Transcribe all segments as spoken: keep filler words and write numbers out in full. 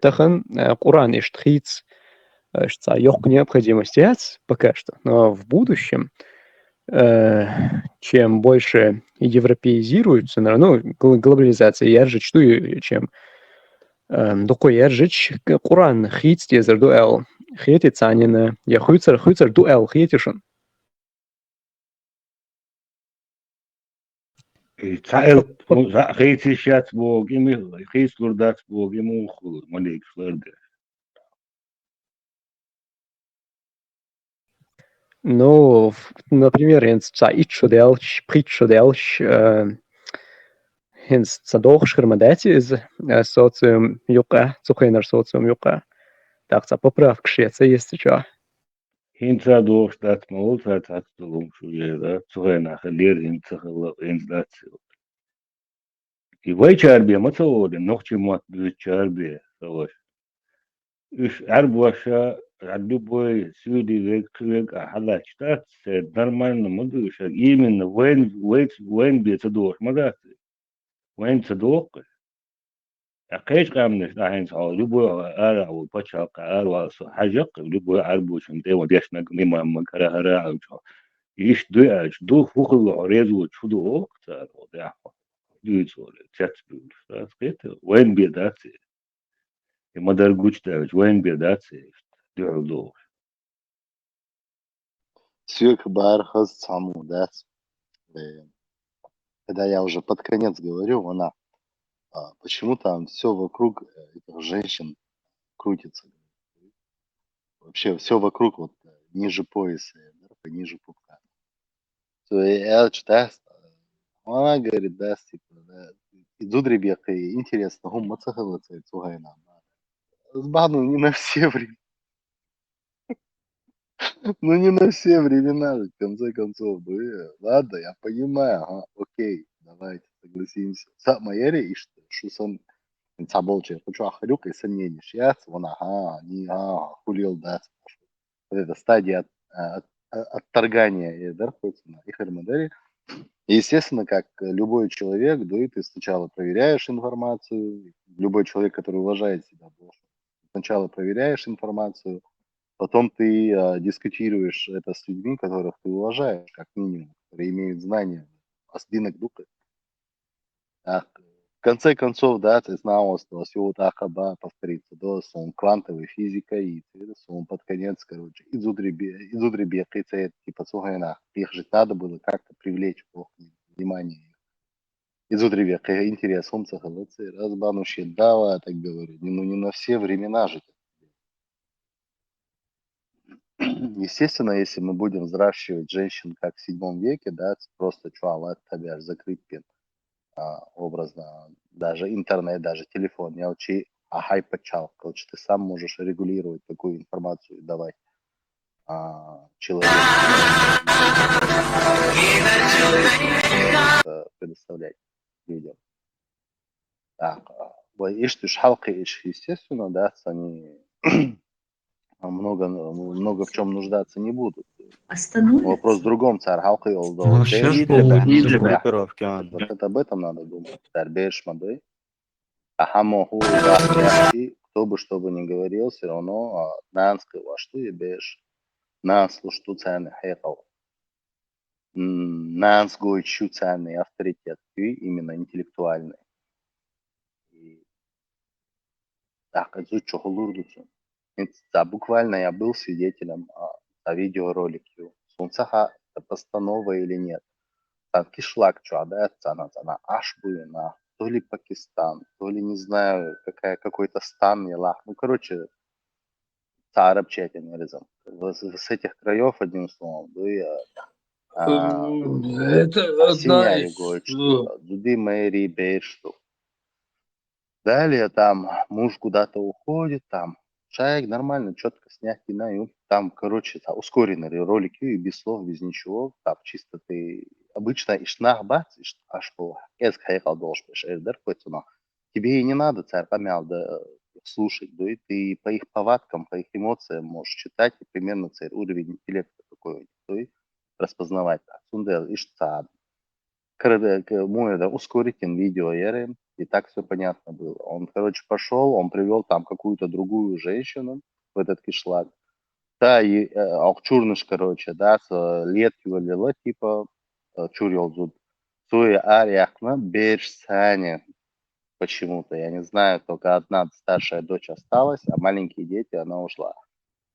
Тахан, э, Къуръан иштта хийца, э, иштта цхьа йоккха необходимость яц пока что, но в будущем, э, чем больше европеизируется, ну, гл-, глобализация яржач ду, чем, э, дукха яржач, к-, Къуръан хийца дезар ду аьлла. Хетий цхьаннена, я хуьйцур, хуьйцур ду аьлла хетий шуна? Э, цхьа эл, ну, за-, хийца йиш яц боху, и ма хийцалур дац боху, и муха хуьлу, маликаш ларде. Ну, ф-, например, хӀинца цхьа итт шу даьлча, пхийтта шу даьлча, э, хӀинца цхьа дохуш хир ма дац иза, э, социум юкъа, цу хенара социум юкъа. ТӀаккха цхьа поправкаш еш ца еза цу чохь. ХӀинца дохуш дац ма волу цара цхьацца долу хӀума шу яра, цу хенахь хиллера, хӀинца ца хилла, хӀинца дац. И вайчара бен ма ца олу, нохчийн мотт буьйцучара бен, ца ваша. Уьш Ӏаьрбоша, любой суьйли верг, кхин верг а хьалаьтташ дац, церан нормально ма ду уьш, именно вайн, вайн, вайн бен ца дохуш ма дац. Вайн ца доху. Ткъа кхечу къаьмнаш дӀа хӀинца хьо любой арахь волу пачхьалкх ара вала со хьажаккха, любой Ӏаьрбочун тӀе ван дешнаг, имаммаг, хӀара-хӀара а аьлча хьо. Иштта дуй аьлча, ду, хӀун хилла хьо реза воцуш, хӀун ду оха цара хьо, дехьа хьо. Дуьйцу олий, цец буьйлуш. Ас кхета, вайн бен дац и. И ма-дарра гучудаьлча, вайн бен дац и, иштта, дуьхьал дохуш. Соьга бара хаза цхьа хӀума дац. Э, когда я уже под конец говорю, она, а, почему там все вокруг, э, этих женщин крутится. Вообще все вокруг вот, э, ниже пояса, да, ниже пупка. То есть я читаю, она говорит, да, типа, да, и зудребекъи интересно, хӀума ца хилла церан цу хенахь. Бахьана не на все время. Ну, не на все времена, в конце концов, бы. Ладно, я понимаю, ага, окей, давайте согласимся. Са ма яри иштта, шу сан цхьаболчеран кху чохь хир ю кхин сомненеш яц, вон, ага, не, ага, хулил дац. Вот эта стадия от-, а, от-, а, отторгания, э, да, находится на их армадоре. И, естественно, как любой человек, да, и ты сначала проверяешь информацию, любой человек, который уважает себя, должен, сначала проверяешь информацию, потом ты, а, дискутируешь это с людьми, которых ты уважаешь, как минимум, которые имеют знания о спинах духе. А, в конце концов, да, ты знал, что всё вот ахаба повторится, да, сон квантовой физика, и ты, сон под конец, короче, и зудребе-, и зудребекъи, типа, цу хенахь, их же надо было как-то привлечь внимание. И зудребекъи интерес хӀума ца хилла церан, аз бахьана шен дава, так говорю, не, ну, не на все времена же. Естественно, если мы будем взращивать женщин, как в седьмом веке, да, ц-, просто чё, ала табеш закрыть пен, а, образно, даже интернет, даже телефон, я учи, а хай пачал, короче, ты сам можешь регулировать, какую информацию давать, а, человеку, э, предоставлять людям. Так, а, вай иштта уьш хьалкхиъча, естественно, да, ц-, они много, много в чём нуждаться не будут. Вопрос в другом, цара хьалкхиъна долу. Ну, щас будет группировки, а. Вот это, об этом надо думать. Цара бераш ма дуй. А хӀама хӀу, да, яхчи, кто бы что бы ни говорил, всё равно, а, нанас кхиъна ваш ду и бераш. Нанас луш ду царна хьекъал. М, нанас гойтуш ю царна авторитет, и именно интеллектуальный. И тӀаккха зудчо хӀун лур ду цунна? ХӀинца цхьа буквально я был свидетелем, а, цхьа видеоролик ю. Суна ца хаьа, это постанова или нет. Цхьана кишлак чохь дац, цхьана, цхьана Ӏаш бу и нах. То ли Пакистан, то ли, не знаю, какая, какой-то стан я лахь. Ну, короче, цхьа араб чатин резан. С, с этих краёв, одним словом, да, я, а, это одна из, э, зуди мэри берш ду. Далее там муж куда-то уходит, там шаек нормально, чётко снять и на, и там, короче, там ускоренный ро-, ролик, и без слов, без ничего, там чисто ты, обычно иш нах бац, иш аш бу, эск хьекъал долуш беш, эр дер кхойтуна. Тебе и не надо цар къамел да, э, слушать, да, и ты по их повадкам, по их эмоциям можешь читать и примерно цар уровень интеллекта какой у них, да, и распознавать. Цундела иш цхьа кор-, к-, мой, да, ускорить видео, яре, и так все понятно было. Он, короче, пошел, он привел там какую-то другую женщину в этот кишлак. Та и, э, ох, чурныш, короче, да, с, э, лет его лила, типа, э, чур йолзуд. Цуе аряхна берш сане почему-то, я не знаю, только одна старшая дочь осталась, а маленькие дети, она ушла.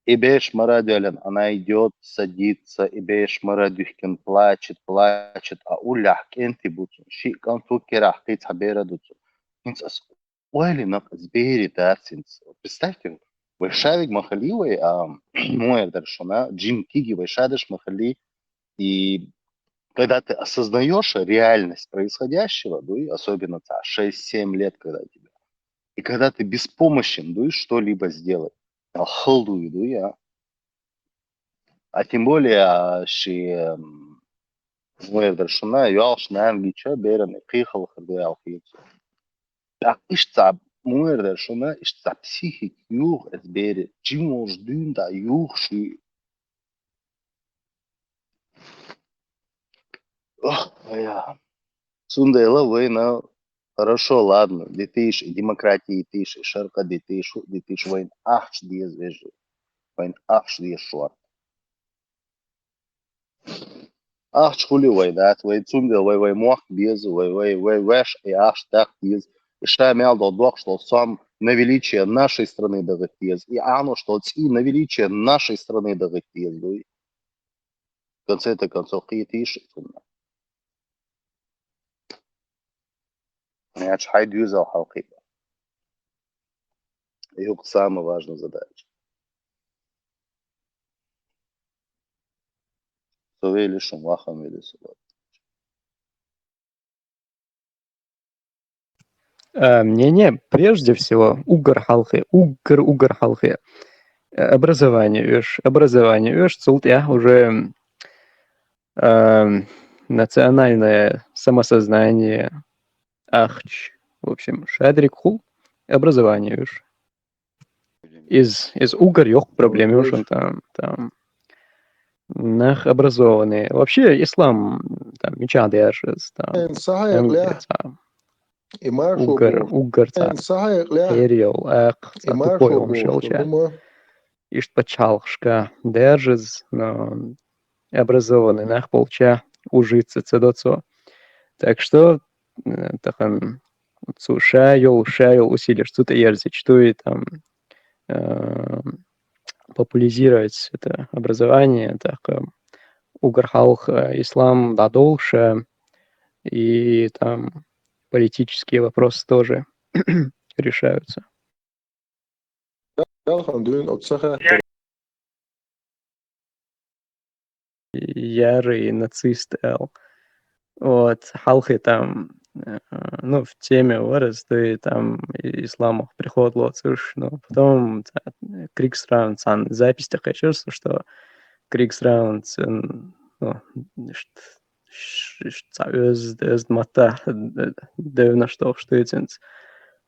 И берш марадёлен, она идёт, садится, и берш марадюхкин плачет, плачет, а улях кенти буцун, ши концу керах киц хабера дуцун. Инц ас ойли нак збери дарсинц. Представьте, вай шавиг махали вай, а, муэр даршуна, джим тиги вай шадыш махали, и когда ты осознаешь реальность происходящего, ну и особенно та шесть-семь лет, когда тебе, и когда ты беспомощен, ну и что-либо сделать, а, хал, ну и, ну я. А тем более, а, ши, м, муэр даршуна, юалш нангича, беран, и кихал хырду ял хицу. Так, ишца муэр даршуна, ишца психик юх эс бере, джим уж дюн да юх ши. Ох, ая. Цундела война, хорошо, ладно, детиш, и демократия детиш, и шарка детиш, детиш, войн ахч диез вежи. Войн ахч диез шуар. Ахч хули война, вой цундела, вой, вой муах без, вой, вой, вой веш, и ахч так без. И шамял до двух, что сам на величие нашей страны дагыт без. И оно, что ци на величие нашей страны дагыт без, дуй. В конце-то концов, киетиш сунна. Мяч хайдюзал халкы. Юг самая важная задача. Совели шум вахам вели суват. Э, мнение, прежде всего, угар халхи, угар, угар халхи. Э, образование, веш, образование, веш, цултя уже, э, национальное самосознание, ахч, в общем, шадрик хул, образование, веш. Из, из угар йох проблема, веш, там, там. Нах образованный. Вообще, ислам, там, меча держит, там, Эн сахай эн кля. Угар, угар, та. Эн сахай кля. Периол, ак, та, тупой, он шел ча. Ишт пачалхшка держит, но образованный нах полча ужиться цедоцо. Так что, э, тахан цу шайол, шайол усилишь, цу ерзич, что и там, э, популяризировать это образование, так, э, угар халх, э, ислам дадолша, и там политические вопросы тоже решаются. Ялхан дюн отсаха. Ярый нацист эл. Вот, халхи там, э, ну, в теме вырос, да и там и исламов приход лоцуш, но потом та, Крикс Раунд сан запись такая, что Крикс Раунд, м, ну, ш-, ш-, ш-, ца-, өз, өз мата, д-, дэвна что, что и цинц.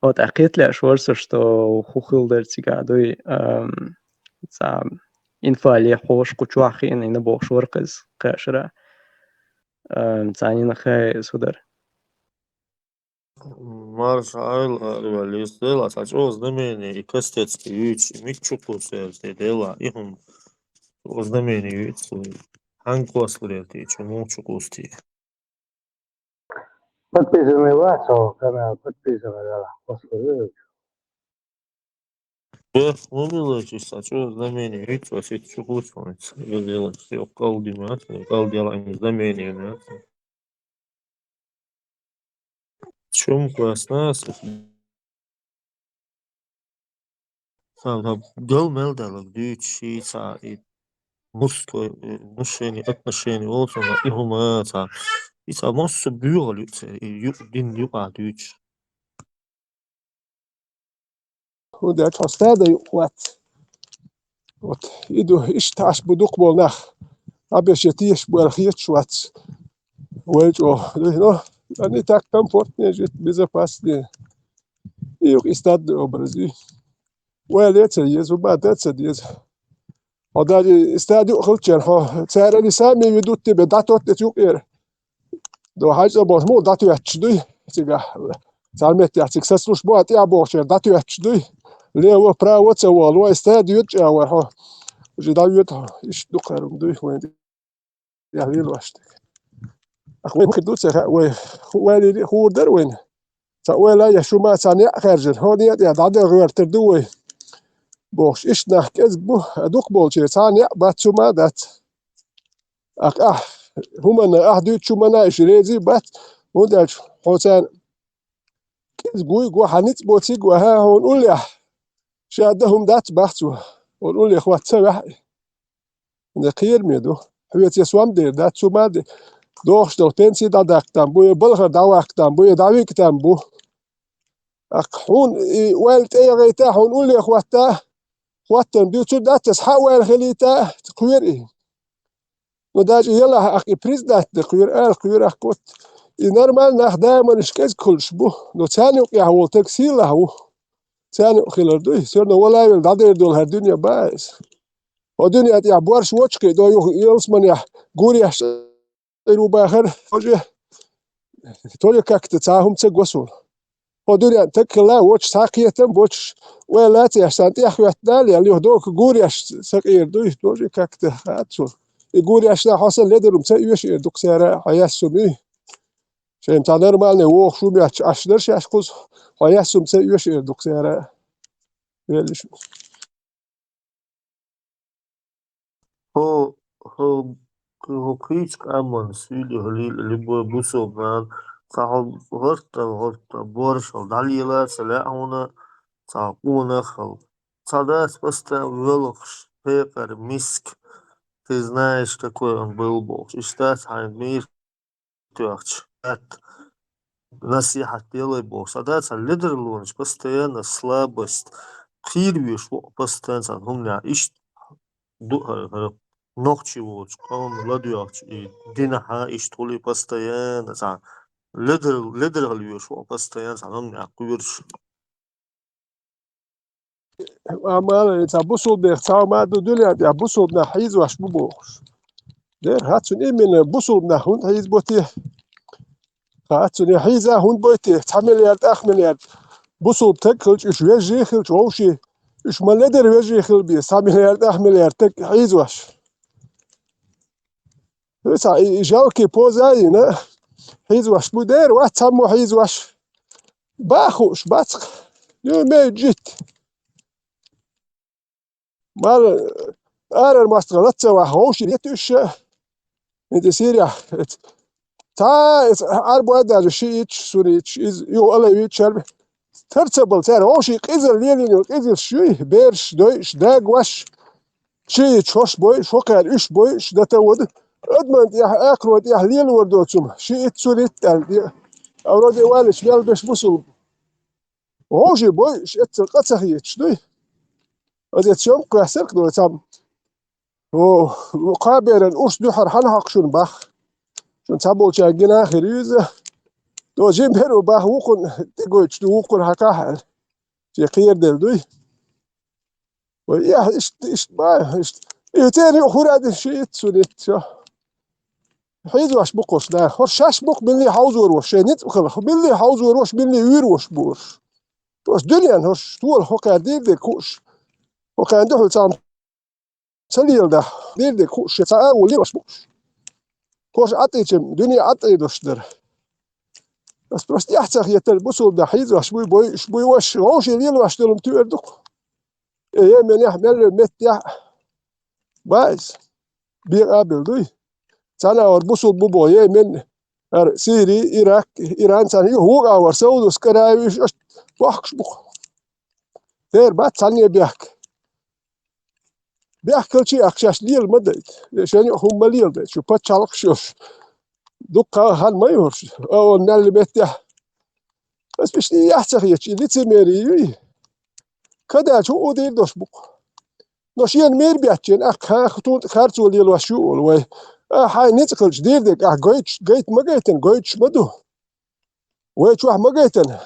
Вот, а китля шворса, что хухылдер цигадуй, эм, ца, инфа ле хош кучуахин, и на бошвар кыз кашра. Эм, цани на хай судар. Марш айл, а, революция, ла, са чё знамение, и костецкий юч, и митчу кусерти, дела, и хум. Чё знамение юч, и ханг квас лурерти, чё мол чё кусти. Подписаны ваш канал, подписаны, да, квас лурерти. Э, ну, было чё, са чё знамение юч, вообще чё кусти, и дела, всё, кал димат, кал дела, им знамение, да. Чум класна, с-, са, са, гал мел далаг дюч, и са, и мужской, э, мужчины, отношения, вот он, и хума, са, и са, мосо бюгал юц, и ю-, дин юа дюч. Худа тхо стада юкъвац. Вот, иду, иш таш будук бол нах. Абеш я тиеш буэр хиеч вац. Вэльч о, ну, они так комфортнее жить, безопаснее. И юк и стадный образы. Вэль эцэ ез, уба дэцэ ез. О, даже стадию хылчер, хо, царали сами ведут тебя, да тот эт юк эр. До хьаьжцӀа болуш муха дӀатоьттуш дуй цигахь? Цхьана меттехь цига сацалуш бу, а тӀехь бохучеран дӀатоьттуш дуй? Лево, право ца волу, вай стад йоьду чӀагӀвар хьо. Уже дӀайоьду хьо, иштта ду кхерам дуй вайн тӀехь лелош дерг. Ах, вай хӀун хир ду ца хаьа, вай ху-, вай лили хуур дара вайна. Цхьа ойла я шу ма цхьа неӀ хаьржина, хьо неӀ тӀехь дӀадан гӀоьртар ду вай. Бохуш, иштта нах кӀезиг бу, а дукхахболчеран цхьа неӀ бац, цу ма дац. Ах, ахь, хӀуманна, ахь дуьйцучу хӀуманна иша резий бац, хӀунда аьлча хьо царна кӀезиг вуй го, хьан ницкъ боций го, хьан хьуна уллехь ша дан хӀума дац бах цо, хьуна уллехь хӀотта ца ваьхьа. ХӀунда кхераме ду. Хьоьца сом дер дац, цу ма де. Дохуш долу пенсий дӀадаккха там бу, я балхара дӀаваккха там бу, я дӀавиккха там бу. Аккха хьуна и ойла тӀе яхийта, хьуна улле хӀотта, хӀоттарна дуьйцур дац аса, хьан ойла хилийта, кхоьру и. Ну, даже ялахь, аккха и признать дан кхоьру, ала кхоьру аккха вот. И нормально нах, даиманаш кӀезиг хуьлуш бу, но царна юкъехь волу стаг сийлахь ву. Царна юкъа хилар дуй, всё равно вала а велла дӀадер долу хӀара дуьне бан иза. Хьо дуьнен тӀехь борш вочу кхин, до юха ялсаманехь гуреш Ӏийр ву бахар, тоже, тоже как-то цхьа хӀума ца го суна. Хьо дуьнен таг хилла, вочу цхьа кхетам, вочуш ойла ца еш, царна тӀехь хӀоьттина а лела, юха догу гуреш ца кхийр дуй, тоже как-то хаьа суна. И гурешна хьо санна ледар хӀума ца оьшу эр ду-кх цара, хьо яьссу мий. Шайна цхьа нормальный вохуш хӀума моьттуш Ӏаш дара шаьш кхуза, хьо яьссу хӀума ца оьшу эр ду-кх цара. Веллаш. ХӀо, хӀо, хӀо кхечу къаьмнан суьйле хьо лела, любой бусалба нана, цхьа хьо гӀортта, гӀортта, боршал дӀалела а ца лаьа хьуна, цхьа къонах хила. Цхьа дац постоянно воьлхуш, пекъар, миска, ты знаешь, какой он был бохуш. Иштта дац хьайна мийра тоьхча, атта, насихьат делай бохуш. Цхьа дац хьан ледарлонаш, постоянно слабость, кхийр веш ву постоянно цхьана хӀуманехь. Иштта ду хӀара, хӀара нохчий волчу къоман ладоьгӀча и динахьа иштта хуьлий постоянно цхьана ледар-, ледархьал веш ву постоянно цхьана хӀуманехь кхоьруш. Амма цхьа бусулба нах цхьа ма ду дуьнен тӀехь, бусулба нах хьийзош бу бохуш. Дера, хӀацун именно бусулба нах хӀунда хьийзабо те? ХӀацун я хьийза хӀунда бой те? Цхьа миллиард, ах миллиард бусулба таг хилча, уьш вежарий хилча, вовший, уьш ма ледара вежарий хила беза, цхьа миллиард, ах миллиард таг хьийзош. Вуьца и жалкий поза а йина, хьийзош бу дера, вац цхьаммо хьийзош. Бан хууш бац-кх. Ю мей джит. Мала арара мостагӀа лаца ваха вовший летуьйша. ХӀинца Сирия. Цхьа иза арбой даже шииташ, сунниташ, иза юха алавиташ арби. Тар ца бала цара вовший къизалла лелийна йолу къизаллаш юй, бераш, дойуш, дагваш. Шииташ хӀорш бойуш, хӀокхара уьш бойуш, дата вада. Адаман тӀехь, акхарон тӀехь лелор доцу хӀума, шиит, суннит аьлла тӀе. А вроде валлачу мел беш бусулба. ВовшийгӀа бойуш, эццал къа ца хеташ дуй. Аса эццал кхоьссарг ду цхьамма. О, кхаберан урс дуьхьара хьан хьокху шуна бах? Шуна цхьаболчаьрга гина а хир ю иза. До жимбер ву бах вукхунна тӀегойтуш ду, вукхунна хьакхахьа аьлла. Шен кхераделла дуй. Вай, я, иштта, иштта, ма, иштта. И церан юкъа хӀура а дина шиит, суннит, всё. Хьийзош бу-кх хӀорш, да. ХӀорш шаьш бу-кх милли хьовзор волуш, шайн ницкъ хилла. Милли хьовзор волуш, милли вуьйр волуш бу хӀорш. Просто дуьненна хӀорш тола хӀокхара дийр дерг хууш. ХӀокхарна дуьхьал цхьамма ца леладахь, дийр дерг хууш, шен цхьа агӀо лелош бу-кх хӀорш. ХӀорш Ӏадъича, дуьне Ӏадъайдеш дара. Ас просто тӀаьхьа ца хетара, бусулба нах хьийзош буй, бойуш буй, ваша, вовшийн лелош долу хӀума тоьар ду-кх. Э, Йеменехь мел йолу меттехь бан иза. Бен а бен дуй. Цхьана агӀор бусулба бу боху Йемен, хӀара Сири, Ирак, Иран, цхьана юха вукху агӀор Саудовская Аравия, уьш аш бохкуш бу-кх. Тера бац цхьанне бехк. Бехкалчий ахчаш лела ма дайта. Шен юкъа хӀума ма леладайта. Шу пачхьалкхаш йолуш. Дуккха хан ма ю хӀорш. О, он мел меттехь. Ас иштта и яхь ца хеташ, и лицемерие юй. Кадаьлча хӀун дийр долуш бу-кх? Но шена мийр беттачийн, ахьа хьан тун тӀе харцо лелош ю олу вай. Ахьа хьайн ницкъ хилча дийр дерг, ахьа гойтуш, гайта ма гайтина, гойтуш ма ду. Вай чохь ма гайтина.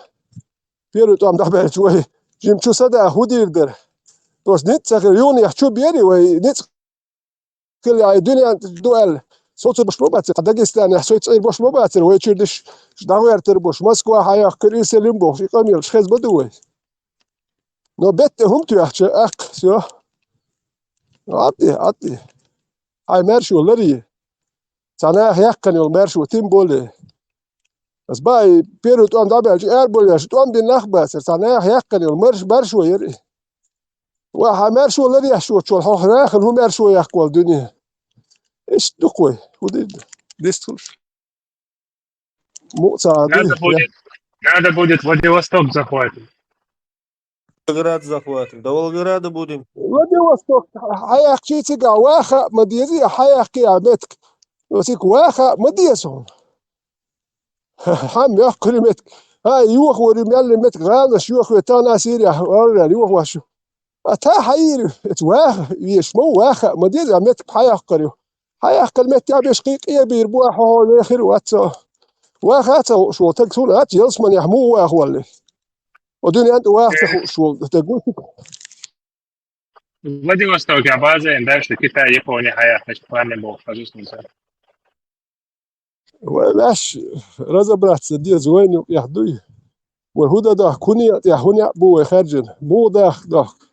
Первый тӀом дӀабаьлча вай жимчу сада хӀун дийр дара? Просто ницкъ ца хила, юханехь чу бери вай ницкъ хила, и дуьнен ду аьлла. Со ца баш ма бацар, хьан Дагестанехь со цӀера баш ма бацар, вай чуьра деш дӀагӀертар баш, Москва хьаяккхар, и селим бохуш, и къамелаш хеза ма ду вай. Но бетта хӀума тоьхча, аккха, всё. Ӏадде, Ӏадде. Хьайн маьршо ларъе. Цхьа наха яьккхина йолу маьршо, тем более. Ас баьи, первый тӀом дӀабаьлча, арабовлуш, тӀом бина нах бацара, цхьа наха яьккхина йолу марш-, маршо яра и. Ва хьан маьршо ларъеш воцчул хьо нахана хӀун маьршо яккха волу дуьне? Иштта ду-кх вай, хӀун дийр ду? Дистхуьлуш. Мукъа ца а дуй. Надо будет, надо будет Владивосток захватить. Волгоград захватим. До Волгограда будем. Владивосток хьаяккхий цига ваха а ма дезий, хьаяккхий а метка. Цига ваха а ма деза хьуна. Хьан мехкури метка. Хьан йохавари мелли метка, гӀаланаш йохаве, тахана Сирия, варрал йохаваш ю. А та хьайийр ю, эца ваха, веш ма ву, ваха а ма деза, а метка хьаяккхар ю. Хьаяккхар метта беш кхин къебийр бу, а хьо хьо вехир вац со. Ваха а ца хууш волу таг суна ац, ялсманехь муха ваха валли. О дуьнен тӀе ваха ца хууш волу таг ву. Владивостокехь база ен дальше Китай, Япония хьаяхначу плане боху, хазуснуца. Вай ваьш разобраться деза вайна юкъехь дуй. Вай хӀун дан дахка, хӀун некъа тӀехь, хӀун некъ бу вай хаьржина, муха дахка дохка.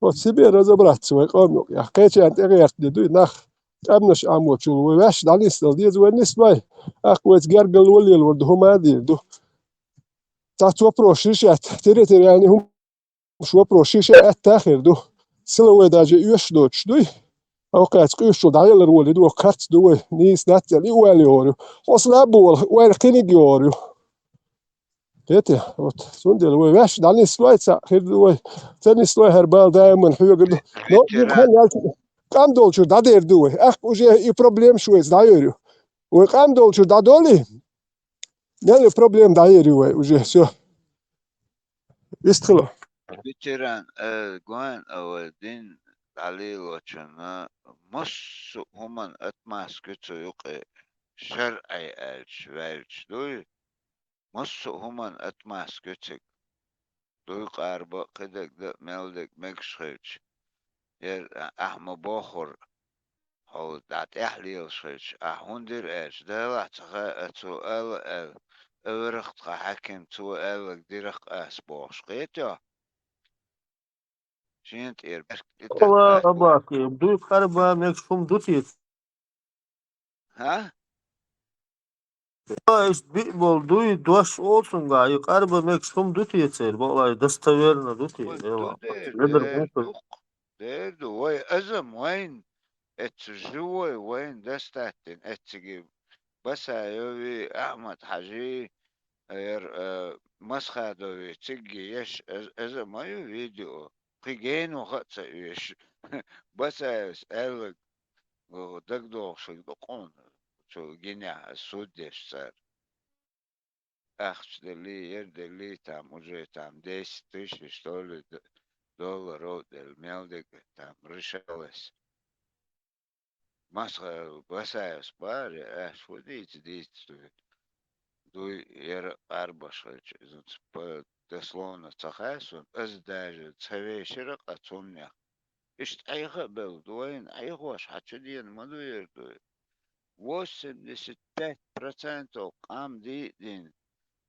Оцу себе разобраться вай къоман юкъехь. Кхечарна тӀегӀертаде дуй нах, тӀамнаш Ӏамочул. Вай ваьш дӀанисдала деза, вай нисбай. Аккха вайца гергарло лелор ду, хӀума а дийр ду. Цхьацца вопрос решать, территориальный хӀума Уьш вопрос шиша аьтта хир ду. Силовой даже оьшуш доцуш дуй. Хьо кхаьчча къуьйсучул дӀаялар волий ду, харц ду вай, нийса дац аьлла, и ойла йогӀур ю. Хьо сан а бу вала, ойла кхиниг йогӀур ю. Кхетий, вот, цундела вай ваьш дӀанислой, цхьаъ хир ду вай. Ца нислой, хӀара бала даиман хьоьгур ду. Но, Ветеран. Хан яьлча, къам долчуьра дӀадер ду вай. Ахка уже и проблемаш вайца дӀайойр ю. Вай къам долчуьра дӀадолий, мел проблема дӀаер ю вай уже, всё. Иштта хилла. Ветеран, э, гуайн а вай дин дӀалелочунна массо а хӀуманна отмазка ю цу юкъе, шарӀе аьлча, ваьлча дуй, массо а хӀуманна отмазка ю цига. Дуй къарба а, кхидерг дан а, мел дерг мегаш хилча. Яра ахьа ма бохура, хьо дӀа тӀехь лелаш хилча, ахьа хӀунда дира аьлча, Делахь ца хаьа, цо ала аьлла, эварах тхан хьаькам, цо аьлларг дирах ас бохуш, кхетий хьо? Шена тӀера баьрг тӀе Ала тӀе абаки, дуй къарба мегаш хӀума ду те? ХӀа? Ва иштта биъ болу дуй, дош олу цуьнгахь, и къарба мегаш хӀума ду те церан, бакъалла достоверно ду те, Ой, ду дела? Дер, Ледар дер бу хир. Ду-кх, дер ду. Вай азам вайн, эцу живой вайн дастаттина, эциги Басаеви, Ахьмад-Хьажи, яр, э, Масхадови, цигги еш, аз-, азам ма ю видео. Кхин генуха а ца оьшу. Басаевс аьлларг, о, дагадогӀуш хилла ду кхунна, цу гинехь ас суд деш цара. Ахча делли, ер делли, там уже там десять тысяч, что ли, д-, долларов делли, мел дерг там решалось. Масха-, Басаевс бахара, аьлла, фу дийца, дийца дуй. Дуй, яра къарбаш хилча, иза ц-, п-, дословно ца хаьа суна, аз даже ца вешира къа цуннех. Иштта Ӏеха а белла ду вайна, Ӏехош хьан чу дена ма ду яра дуй. Восемьдесят пять процентов къам дийдина,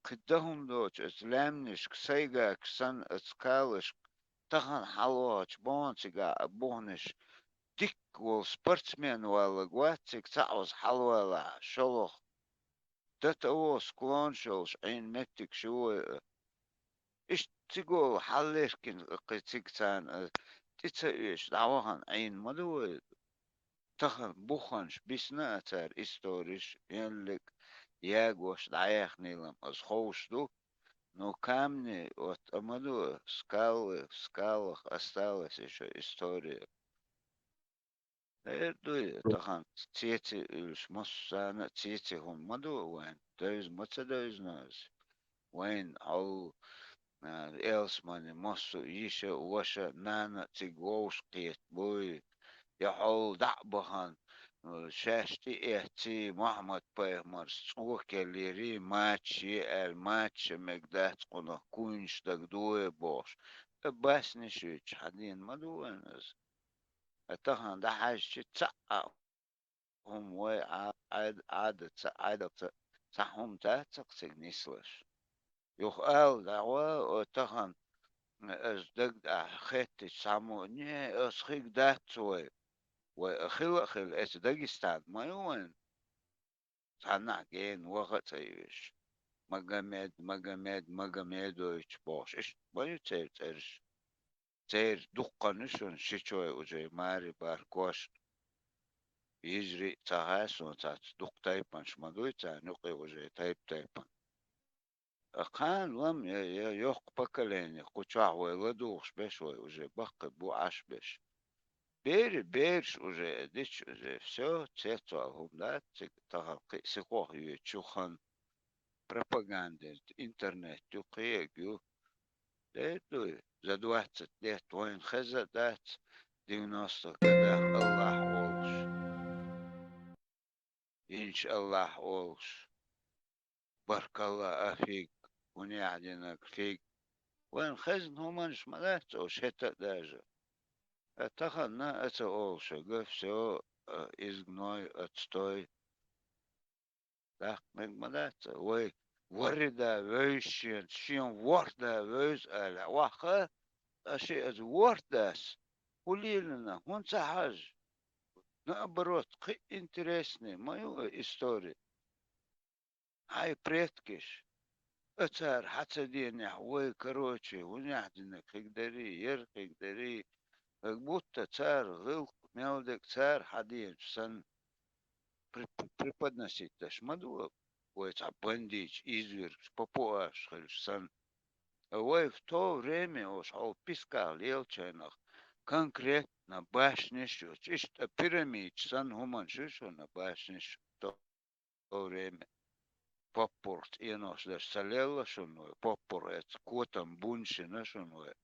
кхин дан хӀума доцуш оцу лаьмнашка, сайгакаш санна оцу калашка, тахана хьалавахачу бохана цигахь а буханаш, дикка волу спортсмен валлаг вац цига, цхьаъ ваза хьалавалахь, шолгӀа. Дан таво склонаш йолуш Ӏийна меттигаш ю вай а. Иштта цига волу хьаллеркина кхин цига царна а тӀе ца оьшу, дӀавахана Ӏийна ма ду вай. Тахана буханаш бисна а цара историш, еллиг ягош дӀаяьхнийла-м аса ховш ду, но камни, вот, а ма ду, скалы, в скалах осталась ещё история. Эр ду и тахана цеци уьллуш, массарна а цеци хӀума ма ду вайн, девза ма ца девзина иза. Вайн хьол, а, ялсамани массо а йиша, ваша, нана цига вовшахкхетта буй. Я хьол дӀа а бахана, а, шаьш тӀеэцций, Мухьаммад-пайхамарс цӀока еллерий, мачаш е аьлла, мачаш а мега дац кхунах, куйнаш дага дуй бохуш. Э, басниш юьйцуш хьан дийна ма ду вайн иза. Ткъа тахана дӀахьаьжча, цхьаъ а хӀума вай Ӏа-, Ӏад-, Ӏадатца, Ӏадатца цхьа хӀума дац-кх цига нислуш. Юха ала дӀагӀо, о, тахан, м, ас дагадоагӀа хеттача цхьаммо, не, ас хиг дац вай. Вай а хила а хила, эца Дагестан ма ю вайн. Цхьаннахьа гена ваха а ца везаш. Магомед, Магомед, Магомедович бохуш, иштта ма ю церан цӀераш. Церан дуккха а шуна Шичой уже маре баркошна. Йижарий а ца хаьа суна цхьацца, дукха тайпанаш ма дуй царна юкъе уже тайп-тайпана. Ткъа кхана лам я, я йоккха поколение, кху чохь вай ладугӀуш берш вай уже баккхий бу Ӏаш берш. Бери, бераш уже дича уже, всё, цецвала хӀума дац, цига тахана кхин а сихох йоьдучу хан пропаганда, интернет ю, кхиаг ю. Дер дуй, за двадцать лет вайна хеза а дац, девяностых годах Аллахь волуш. Иншаллахь олуш. Баркалла, а фиг, хӀунехь динарг фиг. Вайн хезна хӀуманаш ма дац ош хӀета а даже. А тахана а ца олуш ага, всё, а, изгной, отстой. Даккха мег ма дац а. Вай ворхӀ да вевза шен, шен ворхӀ да вевза аьлла, ваха, ткъа шен аса ворхӀ дас хӀун лелийна, хӀунда ца хьажа? Наоборот, кхин интереснее ма ю и истори. Хьайн предкаш, а цара хьан ца денехь, вай, короче, хӀунехь динарг хиг дарий, яр хиг дарий, как будто цара гӀиллакх мел дерг цара хьан деначу санна при-, при-, преподносить деш ма ду, вай цхьа бандиташ, извергаш, папуасаш хилча санна. А вай в то время ош хьо писках лелачайнах конкретно башнеш йоцу, иштта пирамидаш санна хӀуманаш ю шуна башнеш в то время. Поппурх цӀенош деш ца лелла шуна вай, поппурх эца котам буншина шуна вай.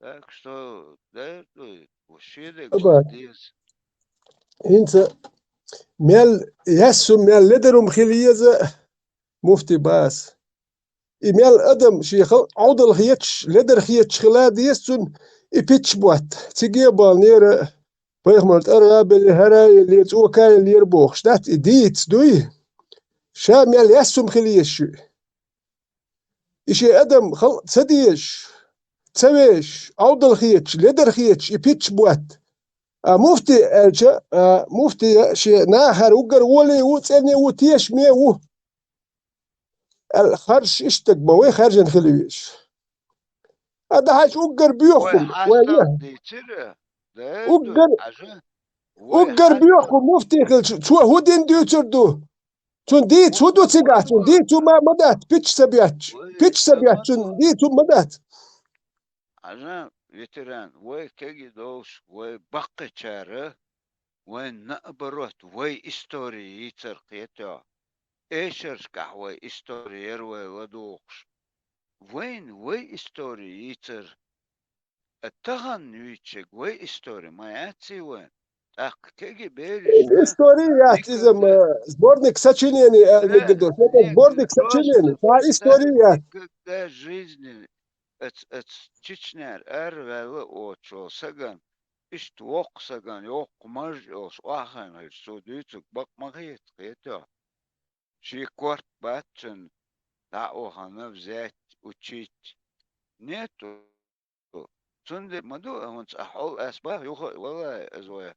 Так что, да, ну, шеде Аба. Деза. ХӀинца мел яссу, мел ледарум хила еза муфти бас. И мел адам шен халкъ Ӏовдал хеташ, ледар хеташ хила деза цунна и пичча ботт. Циге а балнера, пайхамар тӀаргӀа а белли, хӀара а еллера, цӀока а еллера бохуш дац, и дийца дуй? Ша мел яссум хила еза шу. И шен адам халкъ ца дезаш, ца вешаш, Ӏовдал хеташ, ледар хеташ и пичча ботт. А муфти аьлча, а муфти шен нахара уггар воле а ву, цӀене а ву, тешаме а ву. Аьлла, харжаш иштта стаг ма вай, хаьржина хила везаш. А дахьаш уггар боьху хӀума, вай хьастам дийцира, да, уггар, хьажа, вай уггар хьастам боьху хӀума муфти хилча, цо хӀун дина дуьйцур ду? Цунна дийца хӀун ду цигахь? Цунна дийца хӀума ма дац, пичча ца бетташ. Вай, пичча ца бетташ, цунна дийца хӀума ма дац. Хьажа, ветеран, вай кегий долуш, вай баккхийчара, вайн наоборот, вай истори йийцар кхетахь. Эшаршкахь вай истори яра вай ладугӀуш. Вайна вай истори йийцар. А тахана юьйцург вай истори ма яций вайн. ТӀаккха кегий бераш, истори яц иза, ма, сборник сочинений аьлла мегар ду. Сборник сочинений, цхьа истори яц. Никогда в жизни Эц-, эц Чечняра араваьлла оцу сагана, иштта воккха сагана, йоккха маж йолуш охьахиъна хилча, цо дуьйцург бакъ ма хета, кхетахь. Шен корта бац цуьнан, дӀа а вахана, взять, учить. Нету. Цундела ма ду, хӀунца а хьол ас бах, юха а валлай, ас вай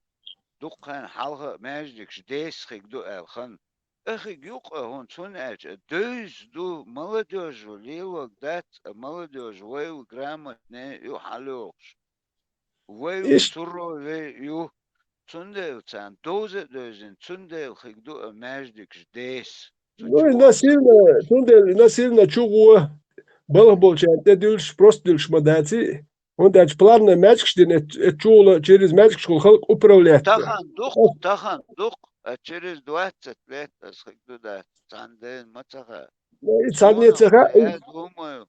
дуккха хан хьалха а маьждигаш деса хиг ду аьлла хан. Ахиг юкъа хӀун, цунна аьлча, девза ду, молодёжь лелорг дац, а молодёжь вайла грамотная ю хьалйохуш. Вайла суровей ю, цундела царна довза а девзина, цундела хиг ду а маьждигаш деса. Ну, и насильно, цундела и насильно чугӀо, балха болчарна тӀе дуьллуш, просто дуьллуш ма даций. ХӀунда аьлча планный маьждигаш дина, эт-, эт чугӀула, через маьждигашкахула халкъ управлять. Тахан дукха, тахан дукха, а через двадцать лет ас хиг ду дац, цхьана дена ма ца хаьа. Ну, и цхьанне ца хаьа, и я думаю,